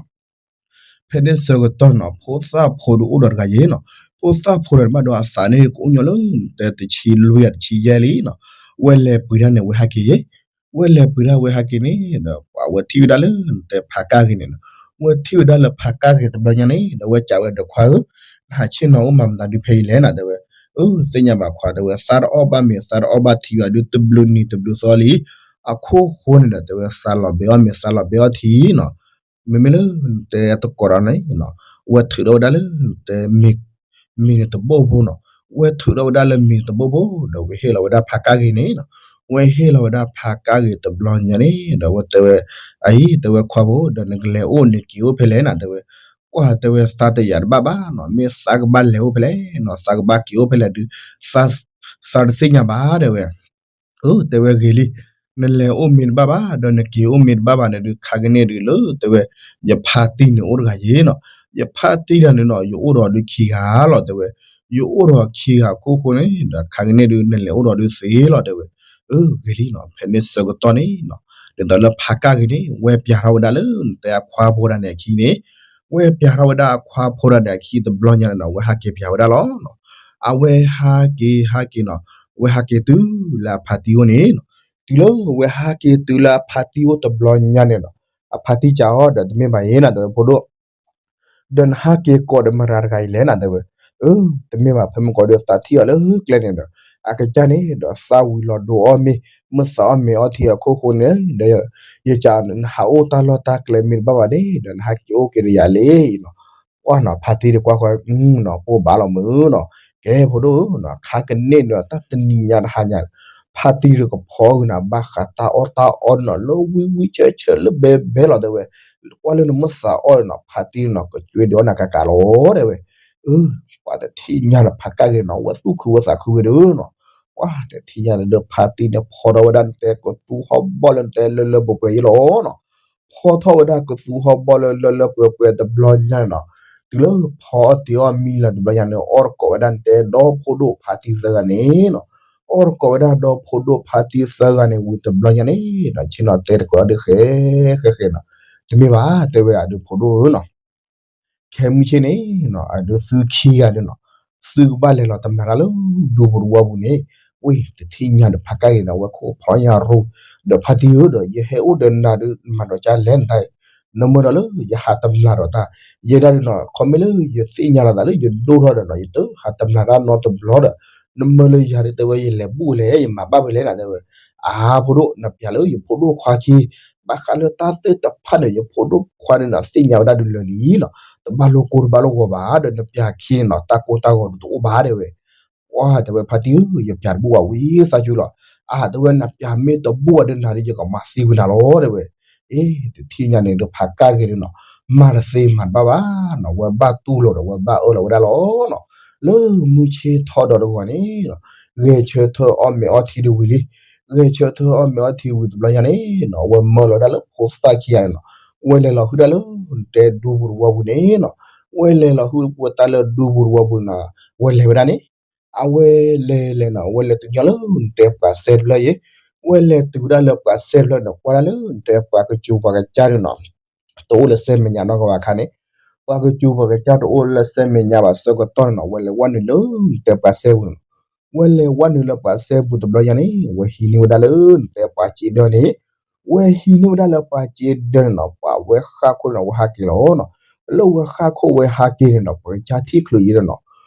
ဖဲန့ၣ်ဆၢကတီၢ်နီၤ ဖိသၣ်ဖိဒုးအိၣ်ဒီးတဂၤယဲနီၤ ဖိသၣ်ဖိဒီးန့ၣ်ဘၣ်ဒီးအသးန့ၣ် ကအိၣ်ညီလၢနတဲတဆံလွံၢ်ယၤတဆံယဲၢ်လံနီၤ ဝဲလဲၤပှ့ၤဒၣ်န့ၣ် ဝဲဟးက့ၤယဲ ဝဲလဲၤပှ့ၤဒၣ်ဝဲဟးက့ၤန့ၣ်ဒီး ပှၤဝဲထံၣ်ဝဲဒၣ်လၢနတဲဖါကၣ်ဂ့ၤန့ၣ်နီၤ ဝဲထံၣ်ဝဲဒၣ်လၢဖါကၣ်ဂ့ၤတဘျီညါန့ၣ် ဒီးဝဲစံးဝဲဒီးခွါဧၢ နဟးဆ့ၣ်နီၤအိၣ်မၤမတၤဒုးဖဲအံၤလဲၣ်နီၤ တဲဝဲ အၢ သ့ၣ်ညါဘၣ်ခွါ တဲဝဲ သးတအီၣ်ဘၣ်မ့ၤ သးတအီၣ်ဘၣ်ထံဘၣ်ဒုး တဘျုးနံၤတဘျုးသီလံ အခိၣ်ဃိန့ၣ်ဒီး တဲဝဲ သးလီၤဘဲအီၣ်မ့ၤ သးလီၤဘဲအီၣ်ထံနီၤ မ့မ့ၢ်လၢနတဲတကိးဒီးန့ၣ်နီၤ ဝဲထုးထီၣ်ဝဲဒၣ်လၢနတဲ မ့ၤန့ၣ်တဘိၣ်ဖိနီၤ ဝဲထုးထီၣ်ဝဲဒၣ်လၢမ့ၤန့ၣ်တဘိၣ်ဖိ ဒီးဝဲဟ့ၣ်လီၤဝဲဒၣ်ဖါကၣ်ဂ့ၤန့ၣ်နီၤ ဝဲဟ့ၣ်လီၤဝဲဒၣ်ဖါကၣ်ဂ့ၤတဘျီညါန့ၣ် ဒီးဝဲတဲဝဲ အအံၤ တဲဝဲခွါဖိ ဒီးနကလဲၤအိၣ်နက့ၤအိၣ်ဖဲလဲၣ်နီၤ တဲဝဲ ကွၢ်တဲဝဲသးတယာ်တဘၣ်ဘၣ်နီၤ မ့ၢ်သးကဘၣ်လဲၤအိၣ်ဖဲလဲၣ်နီၤ သးကဘၣ်က့ၤအိၣ်ဖဲလဲၣ်ဒုး သးတသ့ၣ်ညါဘၣ်တဲဝဲ အၢ တဲဝဲဂ့ၤလံ နလဲၤအိၣ်မ့ၤတဘၣ်ဘၣ် ဒီးနက့ၤအိၣ်မ့ၤတဘၣ်ဘၣ်န့ၣ်ဒုး ခါကန့ၣ်ဒုးလၢတဲဝဲ ယဖါတံၢ်န့ၣ်အိၣ်တဂၤယဲနီၤ ယဖါတံၢ်တၢ်န့ၣ်နီၤ ယအိၣ်ဒီးဒုးခံဂၤလီၤ တဲဝဲ ယအိၣ်ဒီးခံဂၤခိၣ်ဃိန့ၣ် ဒီးခါကန့ၣ်ဒုး နလဲၤအိၣ်ဒီးဒုးသ့လီၤ တဲဝဲ အၢ ဂ့ၤလံနီၤ ဖဲန့ၣ်ဆၢကတီၢ်န့ၣ်နီၤ ဒ်သိးလၢဖါကၣ်ဂ့ၤန့ၣ် ဝဲပျးထီၣ်ဝဲဒၣ်လၢနတဲအခွါဖိဒၣ်န့ၣ်အခံန့ၣ် ဝဲပျးထီၣ်ဝဲဒၣ်အခွါဖိဒၣ်န့ၣ်အခံတဘျီညါန့ၣ်နီၤ ဝဲဟးက့ၤပျးဝဲဒၣ်လီၤနီၤ အဝဲဟးက့ၤဟးက့ၤနီၤ ဝဲဟးက့ၤတုၤလၢအဖါတံၢ်အိၣ်န့ၣ်နီၤ တုၤလၢဝဲဟးက့ၤတုၤလၢအဖါတံၢ်အိၣ်တဘျီညါန့ၣ်နီၤ အဖါတံၢ်စံးအီၤဒီး တမ့ၢ်ဘၣ်ယဲနီၤ တဲဝဲဖိဒိၣ် ဒီးနဟးက့ၤကိးဒီးမတၤတဂၤအံၤလဲၣ်နီၤ တဲဝဲ အၢ တမ့ၢ်ဘၣ် ဖဲမ့ၢ်ကိးဒီးသးထံၣ်အီၤလၢကျဲန့ၣ်ဒီး အကစၢ်န့ၣ်ဒီးသးဝံၤလီၤဒိးအီၣ်မ့ၤ မ့ၢ်သးအီၣ်မ့ၤအီထံအခိၣ်ဃိန့ၣ် ဒီး ယစံးနဟးအိၣ်တၢ်လီၢ်တၢ်ကျဲမ့ၢ်တဘၣ်ဘၣ်န့ၣ် ဒီးနဟးက့ၤအိၣ်က့ၤဒီးယၤလံနီၤ ကွၢ်နီၤ ဖါတံၢ်ဒီးကွၢ်ဃီ နီၤ ပိၢ်ဘၣ်လီၤမုၢ်နီၤ, ကဲဖိဒိၣ်နီၤ ခါကန့ၢ်ဒီးတၢ်တနံၤညါတဟါညါ ဖါတံၢ်ဒီးကဖီက့ၤနီၤ ဘၣ်ဃးတၢ်အီၣ်တၢ်အီနီၤ လၢဝံဝံဆၢဆၢလၢဘဲဘဲလီၤတဲဝဲ, ကွၢ်လၢနမ့ၢ်သးအီၣ်နီၤ ဖါတံၢ်နီၤ ကကွဲဒီးအီၣ်နၤကးကးလီၤတဲဝဲ, ပှၤတထံၣ်ညါနီၤ ဖါကၢ်ဂ့ၤနီၤ ဝဲသူၣ်ခုဝဲသးခုဝဲဒၣ်နီၤ, ပှၤတထံၣ်ညါန့ၣ်ဒီး ဖါတံၢ်န့ၣ်ဖီထီၣ်ဝဲဒၣ်နတဲကသူဟီၣ်ဘီၣ်လၢနတဲလၢလၢပှဲၤပှဲၤယဲလီၤနီၤ, ဖီထီၣ်ဝဲဒၣ်ကသူဟီၣ်ဘီၣ်လၢလၢလၢပှဲၤပှဲၤတဘျီညါန့ၣ်နီၤ, တုၤလၢဖီအီၣ်တ့ၤအီၣ်မံလီၤတဘျီညါန့ၣ် အီၣ်တကိးဝဲဒၣ်နတဲဒီဖိဒိၣ်ဖါတံၢ်သၢဂၤန့ၣ်နီၤ, အီၣ်တကိးဝဲဒၣ်ဒီဖိဒိၣ်ဖါတံၢ်သၢဂၤန့ၣ်ဝံၤတဘျီညါန့ၣ်နီၤ ဆ့ၣ်နီၤတဲတကိးအီၤဒုးဃဲ ဃဲဃဲနီၤ, တမ့ၢ်ဘၣ်တဲဝဲအဒုးဖိဒိၣ်ဧၢနီၤ ခဲမုၢ်ဆ့ၣ်န့ၣ်နီၤ အဒုးသုခံဂၤဒုးနီၤ, သုကဘၣ်လဲၤလီၤတမျၢ်တၢ်လၢဒူပူၤတဝီပူၤန့ၣ်, ဝ့ၢ်တထံၣ်ညါဒီးဖါကၢ်ဂ့ၤနီၤ ဝဲခိၣ်ဖီညါရူ, ဒီးဖါတံၢ်ဧၢဒီး ယဟဲအိၣ်ဒီးနၤဒုး နမၤဒီးကၢ်လဲၣ်နတၢ်, နမၢဒီးလၢယဟးတမျၢ်ဒီးတၢ်, ယဲဒၣ်ဒုးနီၤ ခီမ့ၢ်လၢယသ့ၣ်ညါလီၤသးလၢယဒိၣ်ထီၣ်ဒီးနီၤ ယတဟးတမျၢ်တၢ်နီတဘျီဒီး, နမၢလၢယၤဒုးတဲဝဲယလဲၤဘူၣ်လဲၣ် ယမၤဘၣ်ဝဲလဲၣ်နတဲဝဲ, အါဖိဒိၣ် နပျၢ်လၢယဖိဒိၣ်ခွါခံ ဘၣ်ဃးလၢတၢ်သ့ၣ်တဖၣ်န့ၣ် ယဖိဒိၣ်ခွါန့ၣ်နီၤ သ့ၣ်ညါဝဲဒၣ်ဒုးလၢာ်လံနီၤ, တဘၣ်လိာ်ကိၢ်တဘၣ်လိာ်ဂီၤဘၣ်ဒီး နပျၢ်ခံန့ၣ်နီၤ တၢ်ကိၢ်တၢ်ဂီၤဒုးတအိၣ်ဘၣ်တဲဝဲ, ပှၤတဲဝဲဖါတံၢ်ဧၢ ယပျၢ်တဘူၣ်ဘၣ်ဝံသးစူၤလီၤ, အါတဲဝဲနပျၢ်မ့ၢ်တဘူၣ်ဘၣ်ဒီးနၤဒီးယကမၤသံဝံၤနၤလီၤတဲဝဲ, အ့ တထံၣ်ညါန့ၣ်ဒီးဖါကၢ်ဂ့ၤန့ၣ်နီၤ, မၤတသ့မၤတဘၣ်ဘၣ်နီၤ ဝဲဘၣ်တူၢ်လိာ်ဒီးဝဲဘၣ်အၢၣ်လီၤဝဲဒၣ်လီၤနီၤ, လၢမုၢ်ဆ့ၣ်ထီၣ်ဒီးတဂီၤန့ၣ်နီၤ, ဂဲၤဆၢထၢၣ်အီၣ်မ့ၤအီထံတဝံၤလံ, ဂဲၤဆၢထၢၣ်အီၣ်မ့ၤအီထံဝံၤတဘျီညါန့ၣ်နီၤ ဝဲမၢလီၤဝဲဒၣ်လၢဖိသၣ်ခံဂၤန့ၣ်နီၤ, ဝဲလဲၤလီၤဟုၣ်ဒၣ်လၢနတဲဒူပူၤတဝီပူၤန့ၣ်နီၤ, ဝဲလဲၤလီၤဟုၣ်ဝဲတၢ်လၢဒူပူၤတဝီပူၤန့ၣ်နီၤ, ဝဲလဲၤဝဲဒၣ်န့ၣ် အဝဲလဲၤလဲၤနီၤ ဝဲလဲၤတုၤညီလၢနတဲပှၤစဲတဖျၢၣ်အံၤ, ဝဲလဲၤတုၤဝဲဒၣ်လၢပှၤစဲတဖျၢၣ်န့ၣ် ကွၢ်ဒၣ်လၢနတဲပှၤကစူၤပှၤကစၢ်န့ၣ်နီၤ တအိၣ်လၢစဲမဲာ်ညါနီတဂၤဘၣ်အခါန့ၣ်, ပှၤကစူၤပှၤကစၢ်တအိၣ်လၢစဲမဲာ်ညါဘၣ်ဆၢကတီၢ်န့ၣ်နီၤ ဝဲလဲၤဝဲနုာ်လၢနတဲပှၤစဲပူၤန့ၣ်နီၤ, ဝဲလဲၤဝဲနုာ်လၢပှၤစဲပူၤတဘျီညါန့ၣ် ဝဲဟံးန့ၢ်ဝဲဒၣ်လၢနတဲပှၤစ့ဒၢန့ၣ်, ဝဲဟံးန့ၢ်ဝဲဒၣ်လၢပှၤစ့ဒၢန့ၣ်နီၤ ပှၤဝဲဃၣ်ခိၣ်န့ၣ်နီၤ ဝဲဟးက့ၤလီၤနီၤ, လၢဝဲဃၣ်ခိၣ်ဝဲဟးက့ၤန့ၣ်နီၤ ပှၤကစၢ်ထံၣ်ချုးအံၤန့ၣ်နီၤ,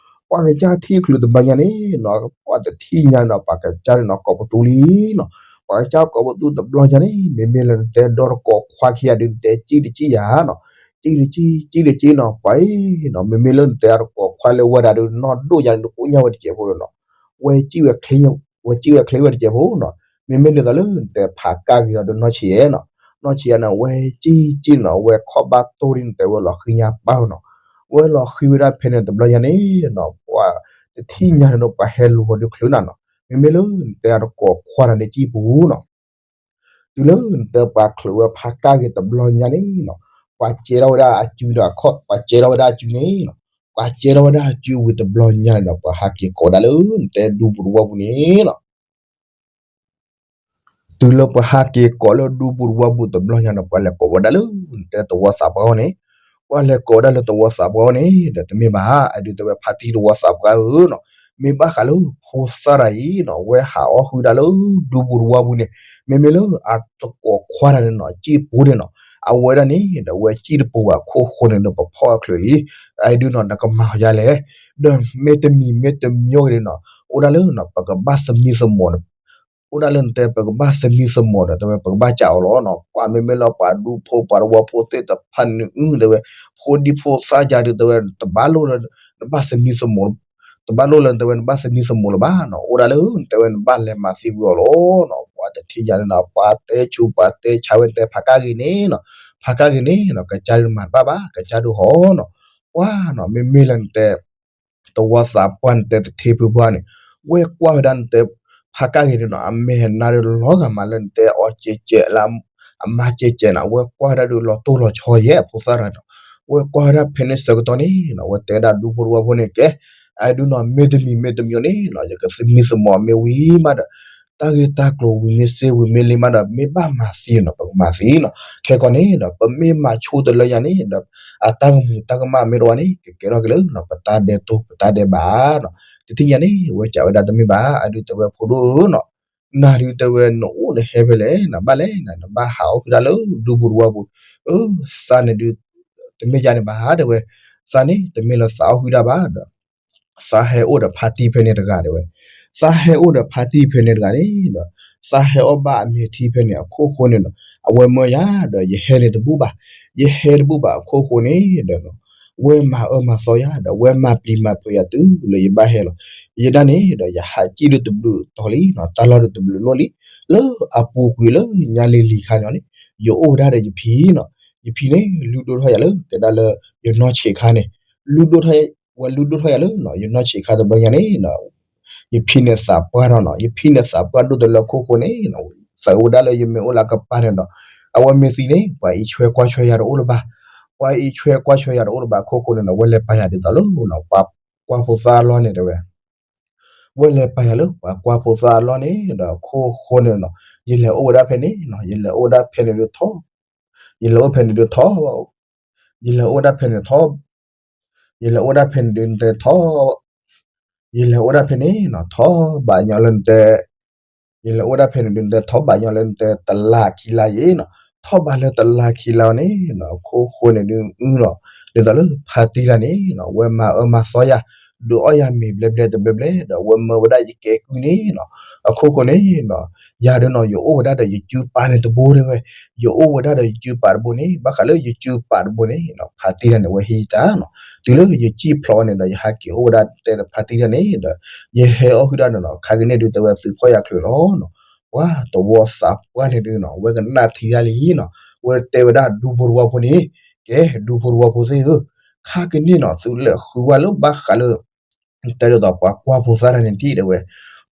ပှၤကစၢ်ထံၣ်ချုးတဘျီညါန့ၣ်နီၤ ပှၤတထံၣ်ညါန့ၣ်နီၤ ပှၤကစၢ်န့ၣ်နီၤ ကိးပသူလံနီၤ, ပှၤကစၢ်ကိးပသူတဘျီညါန့ၣ် မ့မ့ၢ်လၢနတဲဒီတကိးခွါခံဂၤဒုး နတဲကံၣ်တကံၣ်ယၤနီၤ, ကံၣ်တကံၣ် ကံၣ်တကံၣ်နီၤ ပှၤအံၤနီၤ မ့မ့ၢ်လၢနတဲအတကိးခွါလၢဝဲဒၣ်ဒုး နီၢ်ဒိၣ်ယၤန့ၣ် ဒုးကိၣ်ညါဝဲတစဲးဖိနီၤ, ဝဲကံၣ်ဝဲချ့ဝဲတစဲးဖိနီၤ, မ့မ့ၢ်ဒ်သိးလၢနတဲဖးကၢ်ဂ့ၤအီၤဒုး နီၢ်ဆံးယဲနီၤ, နီၢ်ဆံးယဲန့ၣ် ဝဲကံၣ်ကံၣ်နီၤ ဝဲခီၣ်ဘၣ်တိၢ်ဒ်နတဲဝဲလီၤဃံညါပၢ်နီၤ, ဝဲလီၤဃံဝဲဒၣ်ဖဲန့ၣ်တဘျီညါန့ၣ်နီၤ ပှၤတထံၣ်ညါန့ၣ်နီၤ ပှၤဟဲလူၤဃီၤဒုးချုးနၤနီၤ, မ့မ့ၢ်လၢနတဲအတကိးခွါန့ၣ်ဒုးကံၣ်ပူၤနီၤ တုၤလၢနတဲပှၤချုးဝဲဖးကၢ်ဂ့ၤတဘျီညါန့ၣ်နီၤ, ပှၤကဲထီၣ်ဝဲဒၣ်အစုဒီးအခီၣ် ပှၤကဲထီၣ်ဝဲဒၣ်အစုန့ၣ်နီၤ, ပှၤကဲထီၣ်ဝဲဒၣ်အစုဝံၤတဘျီညါန့ၣ်နီၤ ပှၤဟးက့ၤကိးဒၣ်လၢနတဲဒူပူၤတဝီပူၤန့ၣ်နီၤ တုၤလၢပှၤဟးက့ၤကိးလၢဒူပူၤတဝီပူၤတဘျီညါန့ၣ် ပှၤလဲၤကိးဝဲဒၣ်လၢနတဲသဝီသးပှၢ်အဂီၢ်န့ၣ်, ပှၤလဲၤကိးဝဲဒၣ်လၢသဝီသးပှၢ်အဂီၢ်န့ၣ် ဒီးတမ့ၢ်ဘၣ် အဒုးတဲဝဲဖါတံၢ်သဝီသးပှၢ်ဧၢနီၤ, မ့ၢ်ဘၣ်ဃးလၢဖိသၣ်တဂၤအံၤနီၤ ဝဲဟးအီၣ်ဟုၣ်ဒၣ်လၢဒူပူၤတဝီပူၤန့ၣ်, မ့မ့ၢ်လၢအတကိးခွါတဂၤန့ၣ်နီၤ ကံၣ်ပူၤန့ၣ်နီၤ, အဝဲဒၣ်န့ၣ်ဒီးဝဲကံၣ်တပူၤဘၣ်အခိၣ်ဃိန့ၣ်ဒီး ပဖီၣ်အချုးလံ, အဒုးနီၤ နကမၤယၤလဲၣ်, ဒီးမ့တမံၤမ့တမံၤဂ့ၤန့ၣ်နီၤ အိၣ်ဒၣ်လၢနီၤ ပကဘၣ်သမံသမိး အိၣ်ဒၣ်လၢနတဲပကဘၣ်သမံသမိးဒီး တဲဝဲပကဘၣ်စးအီၤလီၤနီၤ, ပှၤမ့မ့ၢ်လၢပှၤဒူဖိပှၤသဝီဖိသ့ၣ်တဖၣ်န့ၣ် တဲဝဲ ဖိဒံဖိသၣ်ယၤဒုး တဲဝဲ တဘၣ်လိၣ်လၢ နဘၣ်သမံသမိး တဘၣ်လိၣ်လၢနတဲဝဲနဘၣ်သမံသမိးလၢၤဘၣ်နီၤ, အိၣ်ဒၣ်လၢနတဲဝဲနဘၣ်လဲၤမၤသံဝံၤအီၤလီၤနီၤ, ပှၤတထံၣ်ညါန့ၣ်နီၤ ပှၤတဲဆူးပှၤတဲဆါဝဲ နတဲဖးကၢ်ဂ့ၤန့ၣ်နီၤ, ဖးကၢ်ဂ့ၤန့ၣ်နီၤ ကစၢ်ဒုးမၤတဘၣ်ဘၣ် ကစၢ်ဒုးဟီနီၤ, ပှၤနီၤ မ့မ့ၢ်လၢနတဲ သဝီသးပှၢ်နတဲသထ့ဖုပှၢ်န့ၣ်, ဝဲကွၢ်ဝဲဒၣ်နတဲ ဖးကၢ်ဂ့ၤန့ၣ်နီၤ အမဲာ်နါဒုးလီၤဂာ်မးလၢနတဲအီၤကဲးကဲးလၢ အမါကဲးကဲးနီၤ, ဝဲကွၢ်ဝဲဒၣ်ဒုးလီၤတိၢ်လီၤဆီယဲၢ်ဖိသၣ်တဂၤနီၤ, ဝဲကွၢ်ဝဲဒၣ်ဖဲန့ၣ်ဆၢကတီၢ်န့ၣ်နီၤ ဝဲတဲဒၣ်ဒူဖိတဝီဖိန့ၣ်ကဲ, အဒုးနီၤ မ့တမံၤမ့တမံၤန့ၣ်နီၤ ယကသမံသမိးမ့ၢ်ဝံၤမးဒီး တၢ်ဂ့ၢ်တၢ်ကျိၤဝံၤမ့ၢ်စ့ၢ်ဝံၤမ့ၢ်လံမးဒီး မ့ၢ်ဘၣ်မၤသံနီၤ ပကမၤသံနီၤ, ခဲကီးန့ၣ်ဒီး ပမ့ၢ်မၤဆိတလၢယၤန့ၣ်ဒီး အတၢ်ကမူၤတၢ်ကမၣ်မ့ၢ်တဝီန့ၣ် ကကဲထီၣ်က့ၤလၢနီၤ ပတၢ်ဒဲးတိၢ် ပတၢ်ဒဲးဘးနီၤ, တထံၣ်ညါန့ၣ် ဝဲစံးဝဲဒၣ်တမ့ၢ်ဘၣ် အဒုးတဲဝဲဖိဒိၣ်ဧၢနီၤ, နၤဒုးတဲဝဲနအိၣ်နဟဲဖဲလဲၣ် နဘၣ်လဲၣ် နဘၣ်ဟးအီၣ်ဟုၣ်တၢ်လၢဒူပူၤတဝီပူၤ, အၢ သးန့ၣ်ဒုး တမ့ၢ်ယါန့ၣ်ဘၣ်တဲဝဲ, သးန့ၣ် တမ့ၢ်လၢသးအီၣ်ဟုၣ်တၢ်ဘၣ်ဒီး သးဟဲအိၣ်ဒီးဖါတံၢ်ဖဲန့ၣ်တဂၤတဲဝဲ, သးဟဲအိၣ်ဒီးဖါတံၢ်ဖဲန့ၣ်တဂၤန့ၣ်ဒီး သးဟဲအီၣ်ဘၣ်အမဲာ်ထံဖဲန့ၣ်အခိၣ်ဃိန့ၣ်ဒီး အဝဲမၢယၤဒီး ယဟဲန့ၣ်တဘူၣ်ဘၣ်, ယဟဲတဘူၣ်ဘၣ်အခိၣ်ဃိန့ၣ်ဒီး ဝဲမၤအၢမၤသီယၤ ဒီးဝဲမၤပျံၤမၤဖုးယၤတုၤလၢယဘၣ်ဟဲလီၤ. ယဲဒၣ်န့ၣ်ဒီး ယဟးစံၣ်ဒုတဘျုးတီၤလံနီၤ, တၢ်လီၢ်ဒုတဘျုးလီၢ်လံ, လၢအပူၤကွံာ်လၢညါလံၤလံၤခါန့ၣ်န့ၣ်, ယအိၣ်ဝဲဒၣ်ဒီးယဖံနီၤ. ယဖံန့ၣ် လုၢ်ဒိၣ်ထီၣ်ယၤလၢ ကဲဒၣ်လၢယနီၢ်ဆံးခါန့ၣ်, လုၢ်ဒိၣ်ထီၣ်, ဝဲလုၢ်ဒိၣ်ထီၣ်ယၤလၢ ယနီၢ်ဆံးခါတဘျီညါန့ၣ် ယဖံန့ၣ်သးပှၢ်ထီၣ်နီၤ, ယဖံန့ၣ်သးပှၢ်ဒိၣ်တလၢခိၣ်ဃိန့ၣ်, သးဝဲဒၣ်လၢယမ့ၢ်အိၣ်လၢကပၤန့ၣ်ဒီး, အဝဲမ့ၢ်သံန့ၣ် ပှၤအံးဆွဲကွၢ်ဆွဲယၤတအိၣ်လၢၤဘၣ်, ပှၤအံးဆွဲကွၢ်ဆွဲယၤတအိၣ်လၢၤဘၣ်ခိၣ်ဃိန့ၣ်ဒီး ဝဲလဲၤပာ်ယၤဒ်သိးလၢ ပှၤကွၢ်ဖိသၣ်အလီၢ်န့ၣ်တဲဝဲ ဝဲလဲၤပာ်ယၤလၢပှၤကွၢ်ဖိသၣ်အလီၢ်န့ၣ်ဒီး ခိၣ်ဃိန့ၣ်နီၤ, ယလဲၤအိၣ်ဝဲဒၣ်ဖဲန့ၣ်နီၤ, ယလဲၤအိၣ်ဝဲဒၣ်ဖဲန့ၣ်ဒုးထီ, ယလဲၤအိၣ်ဖဲန့ၣ်ဒုးထီ, ယလဲၤအိၣ်ဝဲဒၣ်ဖဲန့ၣ်ထီ, ယလဲၤအိၣ်ဝဲဒၣ်ဖဲန့ၣ်ဒုးနတဲထီ, ယလဲၤအိၣ်ဒၣ်ဖဲန့ၣ်နီၤ, ထီဘၣ်ညီလၢနတဲ ယလဲၤအိၣ်ဒၣ်ဖဲန့ၣ်ဒုး နတဲထီဘၣ်ညီလၢနတဲတလါခံလါယံၤနီၤ, ထီဘၣ်လၢတလါခံလါအီၤန့ၣ်နီၤ, ခိၣ်ဃိန့ၣ်ဒုးအုလီၤ, ဒ်သိးလၢဖါတံၢ်တၢ်န့ၣ်နီၤ, ဝဲမၤအၢမၤသီယၤ, ဒုးအီၣ်ယၤမ့ၤဘျဲဘျဲတဘျဲဘျဲ ဒီးဝဲမၢဝဲဒၣ်ယကဲကုၢ်န့ၣ်နီၤ, အခိၣ်ဃိန့ၣ်နီၤ, ယၤဒုးနီၤ ယအိၣ်ဝဲဒၣ်ဒီးယစုပာ်န့ၣ်တဘိတဲဝဲ, ယအိၣ်ဝဲဒၣ်ဒီးယစုပာ်တဘိန့ၣ်, ဘၣ်ဃးလၢယစုပာ်တဘိန့ၣ်နီၤ, ဖါတံၢ်တၢ်န့ၣ် ဝဲဟံးယတၢ်နီၤ, တုၤလၢယစံၣ်ဖျိးအီၤန့ၣ်ဒီး ယဟးက့ၤအိၣ်ဝဲဒၣ်တဲဒီးဖါတံၢ်တၢ်န့ၣ်ဒီး ယဟဲအီၣ်ဟုၣ်ဒၣ်န့ၣ်နီၤ, ခါကန့ၣ်ဒုးတဲဝဲသုးဖီၣ်ယၤချုးလီၤနီၤ, ပှၤတဝီသးပှၢ်န့ၣ်ဒုးနီၤ, ဝဲကနၣ်ထံယါလံနီၤ, ဝဲတဲဝဲဒၣ်ဒူဖိတဝီဖိန့ၣ်, ကဲဒူဖိတဝီဖိသ့ၣ်ဧၢ, ခါကန့ၣ်နီၤ သုလဲၤဃုဝဲလၢဘၣ်ဃးလၢ တဲဒ်သိးပှၤကွၢ်ဖိသၣ်တၢ်န့ၣ်တထံၣ်တဲဝဲ,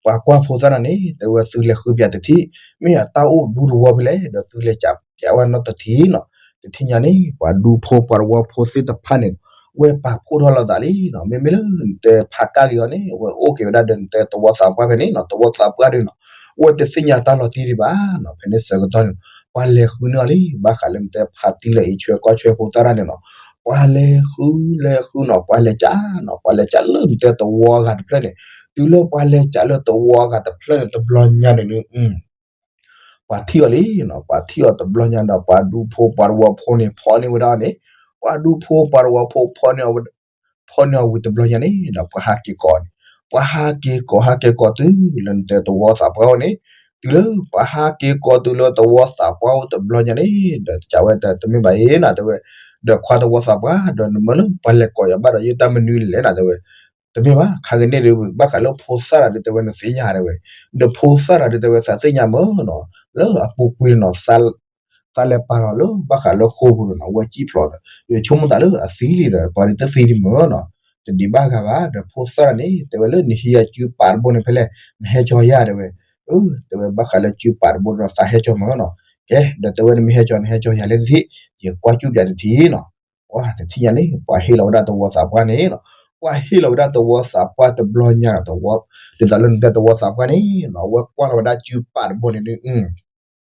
ပှၤကွၢ်ဖိသၣ်တၢ်န့ၣ် တဲဝဲသုလဲၤဃုပၠးတထံၣ်, မ့ၢ်အတၢ်အိၣ်ဒူတဝီဖဲလဲၣ် ဒီးသုလဲၤကးပၠးဝဲနီတထံၣ်နီၤ, တထံၣ်ညါန့ၣ် ပှၤဒူဖိပှၤတဝီဖိသ့ၣ်တဖၣ်န့ၣ် ဝဲပာ်ဖှိၣ်ထီၣ်လိာ်သးလံနီၤ, မ့မ့ၢ်လၢနတဲဖးကၣ်က့ၤအီၤန့ၣ် ဝဲအိၣ်က့ၤဝဲဒၣ်ဒီးနတဲတဝီသးပှၢ်ဖဲန့ၣ်နီၤ, တဝီသးပှၢ်ဒုးနီၤ, ဝဲတသ့ၣ်ညါတၢ်လီၤတံၢ်ဒံးဘၣ်နီၤ, ဖဲန့ၣ်ဆၢကတီၢ်န့ၣ် ပှၤလဲၤဃုန့ၢ်အီၤလံ, ဘၣ်ဃးလၢနတဲဖါတံၢ်လၢအံးဆွဲကွၢ်ဆွဲဖိသၣ်တၢ်န့ၣ်နီၤ, ပှၤလဲၤဃုလဲၤဃုနီၤ, ပှၤလဲၤကးနီၤ, ပှၤလဲၤကးလၢနတဲတဝီဂၤတဖျၢၣ်န့ၣ်, တုၤလၢပှၤလဲၤကးလၢတဝီဂၤတဖျၢၣ်န့ၣ် တဘျီညါန့ၣ် ပှၤထံၣ်အီၤလံနီၤ, ပှၤထံၣ်အီၤတဘျီညါဒီး ပှၤဒူဖိပှၤတဝီဖိန့ၣ် ဖီၣ်န့ၢ်ဝဲဒၣ်န့ၣ်, ပှၤဒူဖိပှၤတဝီဖိဖီၣ်န့ၢ်အီၤဝံၤတဘျီညါန့ၣ်ဒီး ပှၤဟးက့ၤကိးန့ၣ်, ပှၤဟးက့ၤကိးတုၤလၢနတဲတဝီသးပှၢ်အိၣ်န့ၣ်, တုၤလၢပှၤဟးက့ၤကိးတုၤလၢတဝီသးပှၢ်အိၣ်တဘျီညါန့ၣ်ဒီး ကးဝဲဒီးတမ့ၢ်ဘၣ်အံၤနီၤ တဲဝဲ, ဒီးခွါတဝီသးပှၢ် ဒီးနမၢလၢပှၤလဲၤကိးယၤဘၣ်ဒီး ယတၢ်မနုၤလဲၣ်နီၤ တဲဝဲ, တမ့ၢ်ဘၣ် ခါကန့ၣ်ဒုး ဘၣ်ဃးလၢဖိသၣ်တၢ်ဒုးတဲဝဲနသ့ၣ်ညါတဲဝဲ, ဒီးဖိသၣ်တၢ်ဒုးတဲဝဲသးသ့ၣ်ညါမၢ်နီၤ, လၢအပူၤကွံာ်နီၤ သးလဲၤပာ်လီၤလၢဘၣ်ဃးလၢဃိာ်ပူၤဒီးနီၤ ဝဲစံၣ်ဖျိးဒီး ယဆိကမိၣ်သးလၢအသံလံဒီး ပှၤဒုးတသံဒံးမၢ်နီၤ, တဒံးဘၣ်ဂၤဘၣ် ဒီးဖိသၣ်တၢ်န့ၣ် တဲဝဲလၢနဟံးယၤစုပာ်တဘိန့ၣ်ဖဲလဲၣ် နဟဲကၠီၤယၤတဲဝဲ, အၢ တဲဝဲဘၣ်ဃးလၢစုပာ်တဘိဒီးသးဟဲကၠီၤမၢ်နီၤ, ကဲ ဒီးတဲဝဲနမ့ၢ်ဟဲကၠီၤ နဟဲကၠီၤယၤလၢတထံၣ် ယကွၢ်စူၣ်ပၠးတထံၣ်နီၤ, ပှၤတထံၣ်ညါန့ၣ် ပှၤဟ့ၣ်လီၤဝဲဒၣ်တဝီသးပှၢ်န့ၣ်နီၤ, ပှၤဟ့ၣ်လီၤဝဲဒၣ်တဝီသးပှၢ်တဘျီညါဒီး တဝီ ဒ်သိးလၢနတဲတဝီသးပှၢ်န့ၣ်နီၤ အဝဲကွၢ်လီၤဝဲဒၣ်စုပာ်တဘိန့ၣ်ဒုး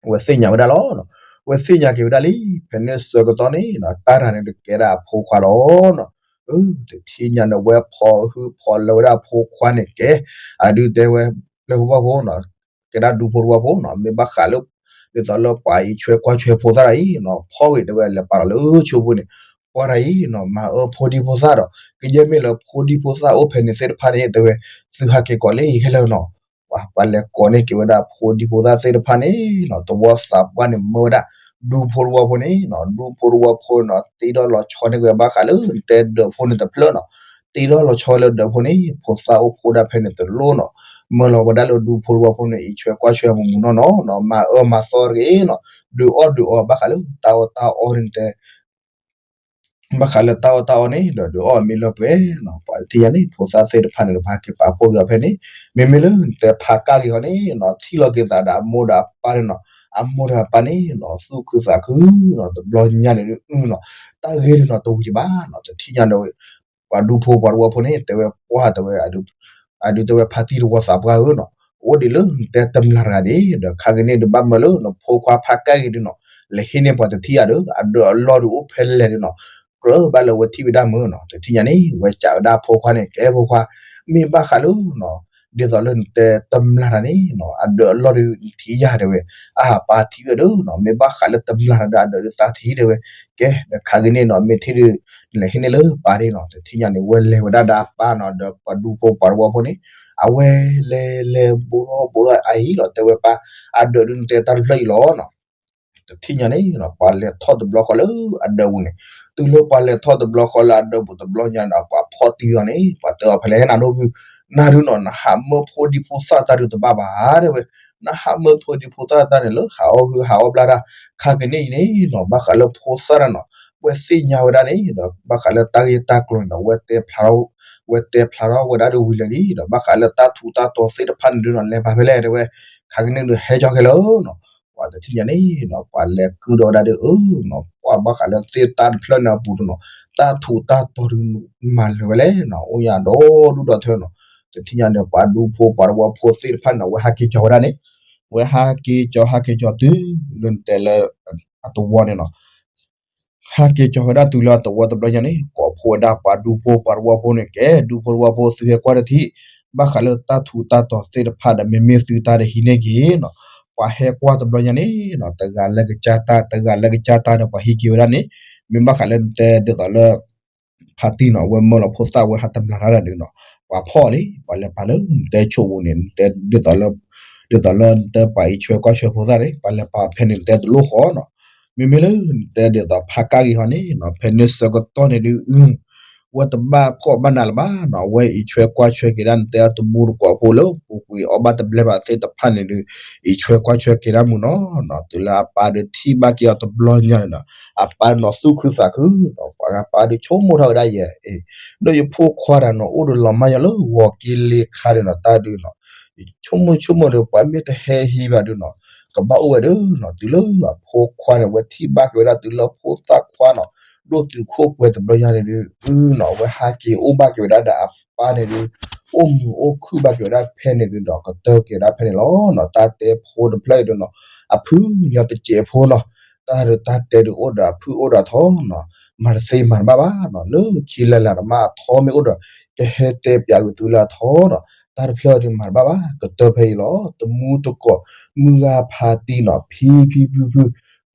ဝဲသ့ၣ်ညါဝဲဒၣ်လီၤနီၤ, ဝဲသ့ၣ်ညါက့ၤဝဲဒၣ်လံ, ဖဲန့ၣ်ဆၢကတီၢ်န့ၣ်နီၤ တၢ်တၢ်န့ၣ်တကဲဒၣ်အဖိခွါလီၤနီၤ, အၢ တထံၣ်ညါန့ၣ် ဝဲဖီဟုၣ်ဖီလၢဝဲဒၣ်အဖိခွါန့ၣ်ကဲ, အဒုးတဲဝဲ လၢဖိဘၣ်ဖိနီၤ, ကဲဒၣ်ဒူဖိတဝီဖိနီၤ, မ့ၢ်ဘၣ်ဃးလၢ ဒ်သိးလၢပှၤအံးဆွဲကွၢ်ဆွဲဖိသၣ်တၢ်အံၤနီၤ ဖီၣ်ဂ့ၤတဲဝဲလဲၤပာ်လီၤလၢဆိဖိန့ၣ်, ပှၤတၢ်အံၤနီၤ မၤအၢဖိဒံဖိသၣ်ဒီး ကယဲၢ်မ့ၢ်လၢဖိဒံဖိသၣ်အိၣ်ဖဲန့ၣ်သ့ၣ်တဖၣ်န့ၣ် တဲဝဲ သုဟးက့ၤကိးလၢအံၤခဲလၢာ်နီၤ, ပှၤ ပှၤလဲၤကိးန့ၢ်က့ၤဝဲဒၣ်ဖိဒံဖိသၣ်သ့ၣ်တဖၣ်န့ၣ်နီၤ တဝီသးပှၢ်န့ၣ်မၢဝဲဒၣ် ဒူဖိတဝီဖိန့ၣ်နီၤ, ဒူဖိတဝီဖိနီၤ တ့ထီၣ်လီၤဆီန့ၢ်က့ၤဘၣ်ဃးလၢတဲဒၢးဖိန့ၣ်တဖျၢၣ်နီၤ, တ့ထီၣ်လီၤဆီလၢဒၢးဖိန့ၣ် ဖိသၣ်အိၣ်ဖိဒၣ်ဖဲန့ၣ်တလိၣ်နီၤ, မၢလီၤဝဲဒၣ်လၢဒူဖိတဝီဖိန့ၣ် အံးဆွဲကွၢ်ဆွဲမူးမူးနီၢ်နီၢ်နီၤ, မၤအၢမၤသီတဂ့ၤနီၤ, ဒုးအီၣ်ဒုးအီဘၣ်ဃးလၢတၢ်အီၣ်တၢ်အီန့ၣ်တဲ ဘၣ်ဃးလၢတၢ်အီၣ်တၢ်အီန့ၣ်ဒီး ဒုးအီၣ်မ့ၢ်လၢပှဲၤနီၤ, ပှၤတထံၣ်ညါန့ၣ် ဖိသၣ်သ့ၣ်တဖၣ်န့ၣ် ပှၤဟဲက့ၤပာ်ဖှိၣ်က့ၤအီၤဖဲန့ၣ်, မ့မ့ၢ်လၢနတဲဖးကၣ်က့ၤအီၤန့ၣ်နီၤ ထံၣ်လီၤက့ၤသးဒီးအမိၢ်ဒီးအပၢ်န့ၣ်နီၤ, အမိၢ်ဒီးအပၢ်န့ၣ်နီၤ သူၣ်ခုသးခုနီၤ, တဘျီညါန့ၣ်ဒုးနီၤ တၢ်ဂ့ၢ်ဒုးနီၤ တဝံၤဒံးဘၣ်နီၤ, တထံၣ်ညါဒီး ပှၤဒူဖိပှၤတဝီဖိန့ၣ် တဲဝဲပှၢ်တဲဝဲ အဒုးတဲဝဲဖါတံၢ်တဝီသးပှၢ်ဧၢနီၤ, အိၣ်ဒံးလၢနတဲတမျၢ်တဂၤဒံး ဒီးခါက့ၤန့ၣ်ဒုးဘၣ်မၢလၢနဖိခွါဖးကၣ်က့ၤဒုးနီၤ, လဲၤဟ့ၣ်န့ၢ်ပှၤတထံၣ်အဒုး အဒၢးအလီၢ်ဒုးအိၣ်ဖဲလဲၣ်ဒုးနီၤ, ကြၢးဘၣ်လၢဝဲထံၣ်ဝဲဒၣ်မၢနီၤ, တထံၣ်ညါန့ၣ် ဝဲစံးဝဲဒၣ်ဖိခွါန့ၣ် ကဲဖိခွါ မ့ၢ်ဘၣ်ဃးလၢနီၤ ဒ်သိးလၢနတဲတမျၢ်တဂၤန့ၣ်နီၤ အဒၢးအလီၢ်ဒုးထံၣ်ယၤတဲဝဲ, အပၢ်ထံၣ်ဝဲဒုးနီၤ မ့ၢ်ဘၣ်ဃးလၢတမျၢ်တဂၤဒီးအဒၢးဒုးသးထံၣ်တဲဝဲ, ကဲ ဒီးခါက့ၤန့ၣ်နီၤ မ့ၢ်ထံၣ်ဒုး နလဲၤဟ့ၣ်န့ၢ်လၢပၢ်ဒၣ်နီၤ, တထံၣ်ညါန့ၣ် ဝဲလဲၤဝဲဒၣ်ဒီးအပၢ်နီၤ ဒီးပှၤဒူဖိပှၤတဝီဖိန့ၣ်, အဝဲလဲၤလဲၤဘူးထီၣ်ဘူးထီၣ်အအံၤလီၤ တဲဝဲပၢ်, အဒၢးဒုးနတဲတၢ်တဖျၢၣ်အံၤလီၤနီၤ တထံၣ်ညါန့ၣ် ပှၤလဲၤထီၣ်တဘျီဃီလၢအဒၢးပူၤန့ၣ်, တုၤလၢပှၤလဲၤထီၣ်တဘျီဃီလၢအဒၢးပူၤတဘျီညါန့ၣ်ဒီး ပှၤဖီၣ်တံၢ်အီၤန့ၣ် ပှၤတဲအီၤဖဲလဲၣ် ဟဲနၤဒိၣ်ဖု, နၤဒုးနီၤ နဟးမၢဖိဒံဖိသၣ်တၢ်ဒုးတဘၣ်ဘၣ် တဲဝဲ, နဟးမၢဖိဒံဖိသၣ်တၢ်န့ၣ်လၢဟးအီၣ်ဟုဟးအီၣ်ဘျါတၢ်, ခါကနံၣ်အံၤန့ၣ်နီၤ ဘၣ်ဃးလၢဖိသၣ်တၢ်နီၤ ဝဲသ့ၣ်ညါဝဲဒၣ်န့ၣ်ဒီး ဘၣ်ဃးလၢတၢ်ဂ့ၢ်တၢ်ကျိၤန့ၣ်ဒီး ဝဲတဲဖျါထီၣ် ဝဲတဲဖျါထီၣ်ဝဲဒၣ်ဒ်ဝံၤလၢာ်လံဒီး ဘၣ်ဃးလၢတၢ်ထူးတၢ်တီၤသ့ၣ်တဖၣ်န့ၣ်ဒုးနီၤ လဲၤဘၣ်ဖဲလဲၣ်တဲဝဲ, ခါကနံၣ်ဒုးဟဲကၠီခဲလၢာ်နီၤ, ပှၤတထံၣ်ညါန့ၣ်နီၤ ပှၤလဲၤကုၢ်ဒီးဝဲဒၣ်ဒ်အၢနီၤ ပှၤဘၣ်ဃးလၢသ့ၣ်တၢ်တဖျၢၣ်န့ၣ်အပူၤဒုးနီၤ တၢ်ထူးတၢ်တီၤဒုးမၤလၢာ်ဝဲလဲၣ်နီၤ အိၣ်ညါဒီဒူၣ်ဒီထၢနီၤ, တထံၣ်ညါန့ၣ် ပှၤဒူဖိပှၤတဝီဖိသ့ၣ်တဖၣ်န့ၣ် ဝဲဟးက့ၤကၠီဝဲဒၣ်န့ၣ်, ဝဲဟးက့ၤကၠီဟးက့ၤကၠီတုၤလၢနတဲလၢ အတဝီန့ၣ်နီၤ ဟဲက့ၤကၠီဝဲဒၣ်တုၤလၢအတဝီတဘျီညါန့ၣ် ကိးဖှိၣ်ဝဲဒၣ်ပှၤဒူဖိပှၤတဝီဖိန့ၣ် ကဲဒူဖိတဝီဖိသုဟဲကွၢ်တထံၣ်, ဘၣ်ဃးလၢတၢ်ထူးတၢ်တီၤသ့ၣ်တဖၣ်ဒီး မ့မ့ၢ်သုတၢ်ဒီးဟံးန့ၢ်က့ၤနီၤ, ပှၤဟဲကွၢ်တဘျီညါန့ၣ်နီၤ တဂၤလၢကစၢ်တၢ် တဂၤလၢကစၢ်တၢ်ဒီးပှၤဟံးက့ၤဝဲဒၣ်န့ၣ်, မ့ၢ်ဘၣ်ဃးလၢနတဲဒ်သိးလၢ ဖါတံၢ်နီၤ အဝဲမၢလီၤဖိသၣ်ဝဲဟးတမျးတၢ်ဒုးနီၤ, ပှၤဖီၣ်လံ ပှၤလဲၤပာ်လၢနတဲဆိၣ်ပူၤန့ၣ် နတဲဒ်သိးလၢ ဒ်သိးလၢနတဲပှၤအံးဆွဲကွၢ်ဆွဲဖိသၣ်န့ၣ် ပှၤလဲၤပာ်ဖဲန့ၣ် နတဲတလိၣ်ဃီနီၤ, မ့မ့ၢ်လၢနတဲဒ်သိးဖါကၣ်ဂ့ၤဟီန့ၣ်နီၤ ဖဲန့ၣ်ဆၢကတီၢ်န့ၣ်ဒုး ဝဲတဘၣ်ဖှီၣ်ဘၣ်နးလၢၤဘၣ်နီၤ, အဝဲအံးဆွဲကွၢ်ဆွဲက့ၤဒၣ်နတဲအတမူတကိးဖိလၢပူၤကွံာ်အီၣ်ဘၣ်တဘျဲဘၣ်သ့ၣ်တဖၣ်န့ၣ်ဒုး အံးဆွဲကွၢ်ဆွဲက့ၤဒၣ်မုၢ်နီၤနီၤ, တုၤလၢအပၢ်ဒုးထံၣ်ဘၣ်က့ၤအီၤတဘျီညါန့ၣ်နီၤ, အပၢ်နီၤသူၣ်ခုသးခုနီၤ, ပှၤဂၤပၢ်ဒုးဆိကမိၣ်ထီၣ်ဝဲဒၣ်ယဲ ဒီးယဖိခွါတၢ်နီၤ အိၣ်ဒီးလီၤမၢ်ယီၤလၢဂီၤက့ၤလ့ခါဒီးနီၤ တၢ်ဒုးနီၤ, ယဆိကမိၣ်ဆိကမိၣ်ဒီး ပှၤမ့ၢ်တဟဲဟံးဘၣ်ဒုးနီၤ ကဘၣ်အိၣ်ဝဲဒုးနီၤ, တုၤလၢအဖိခွါန့ၣ် ဝဲထံၣ်ဘၣ်က့ၤဝဲဒၣ်တုၤလၢဖိသၣ်ခွါနီၤ ဒိၣ်တုာ်ခိၣ်ပှဲၤတဘျီညါန့ၣ်ဒုးနီၤ အဝဲဟးက့ၤအိၣ်ဘၣ်က့ၤဝဲဒၣ်ဒီးအပၢ်န့ၣ်ဒုး အိၣ်မုာ်အိၣ်ခုၣ်ဘၣ်က့ၤဝဲဒၣ်ဖဲန့ၣ်ဒုးဒီး ကတၢၢ်က့ၤဒၣ်ဖဲန့ၣ်လီၤနီၤ, တၢ်တဲဖိတဖျၢၣ်အံၤဒုးနီၤ အဖုညါတစဲးဖိနီၤ, တၢ်ဒုးတၢ်တဲဒုးအိၣ်ဒီးအဖုအိၣ်ဒီးအထီနီၤ, မၤတသ့မၤတဘၣ်ဘၣ်နီၤ, လၢခံလၢ်လၢ်ဒီးမ့ၢ်အထီမ့ၢ်အိၣ်ဒီး ကဟဲတဲပၠးက့ၤသုလၢအထီဒီး တၢ်တဖျၢၣ်ဒုးမၤတဘၣ်ဘၣ် ကတၢၢ်ဖဲအံၤလီၤ, တမူတကိး မုၢ်ဂၤဖးတံၢ်နီၤ ဖံဖံဖုဖု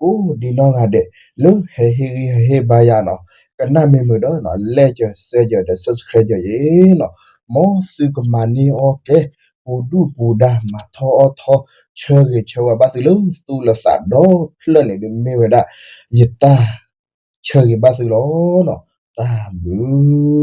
ကိးဒံနီၢ်ဂၤဒဲး လၢဟဲဟ့ၣ်ဂံၢ်ဟဲဟ့ၣ်ဘါယၤနီၤ, ကနၣ်မ့ၢ်မုာ်ဒီးနီၤ like စဲးယၤဒီး subscribe ယၤအံၤနီၤ, မ်သုကမၤန့ၢ်အီၣ်ကဲ ပူၤဒူၣ်ပူၤဒါ မၤထီၣ်အီၣ်ထီၣ် ဆၢဂ့ၤဆၢဝါဘၣ်သုလၢသူၣ်လၢသးဒီဖျၢၣ်န့ၣ်ဒုး မ့ၢ်ဝဲဒၣ် ယတၢ်ဆၢဂ့ၤဘၣ်သုလီၤနီၤ, တၢ်ဘျုး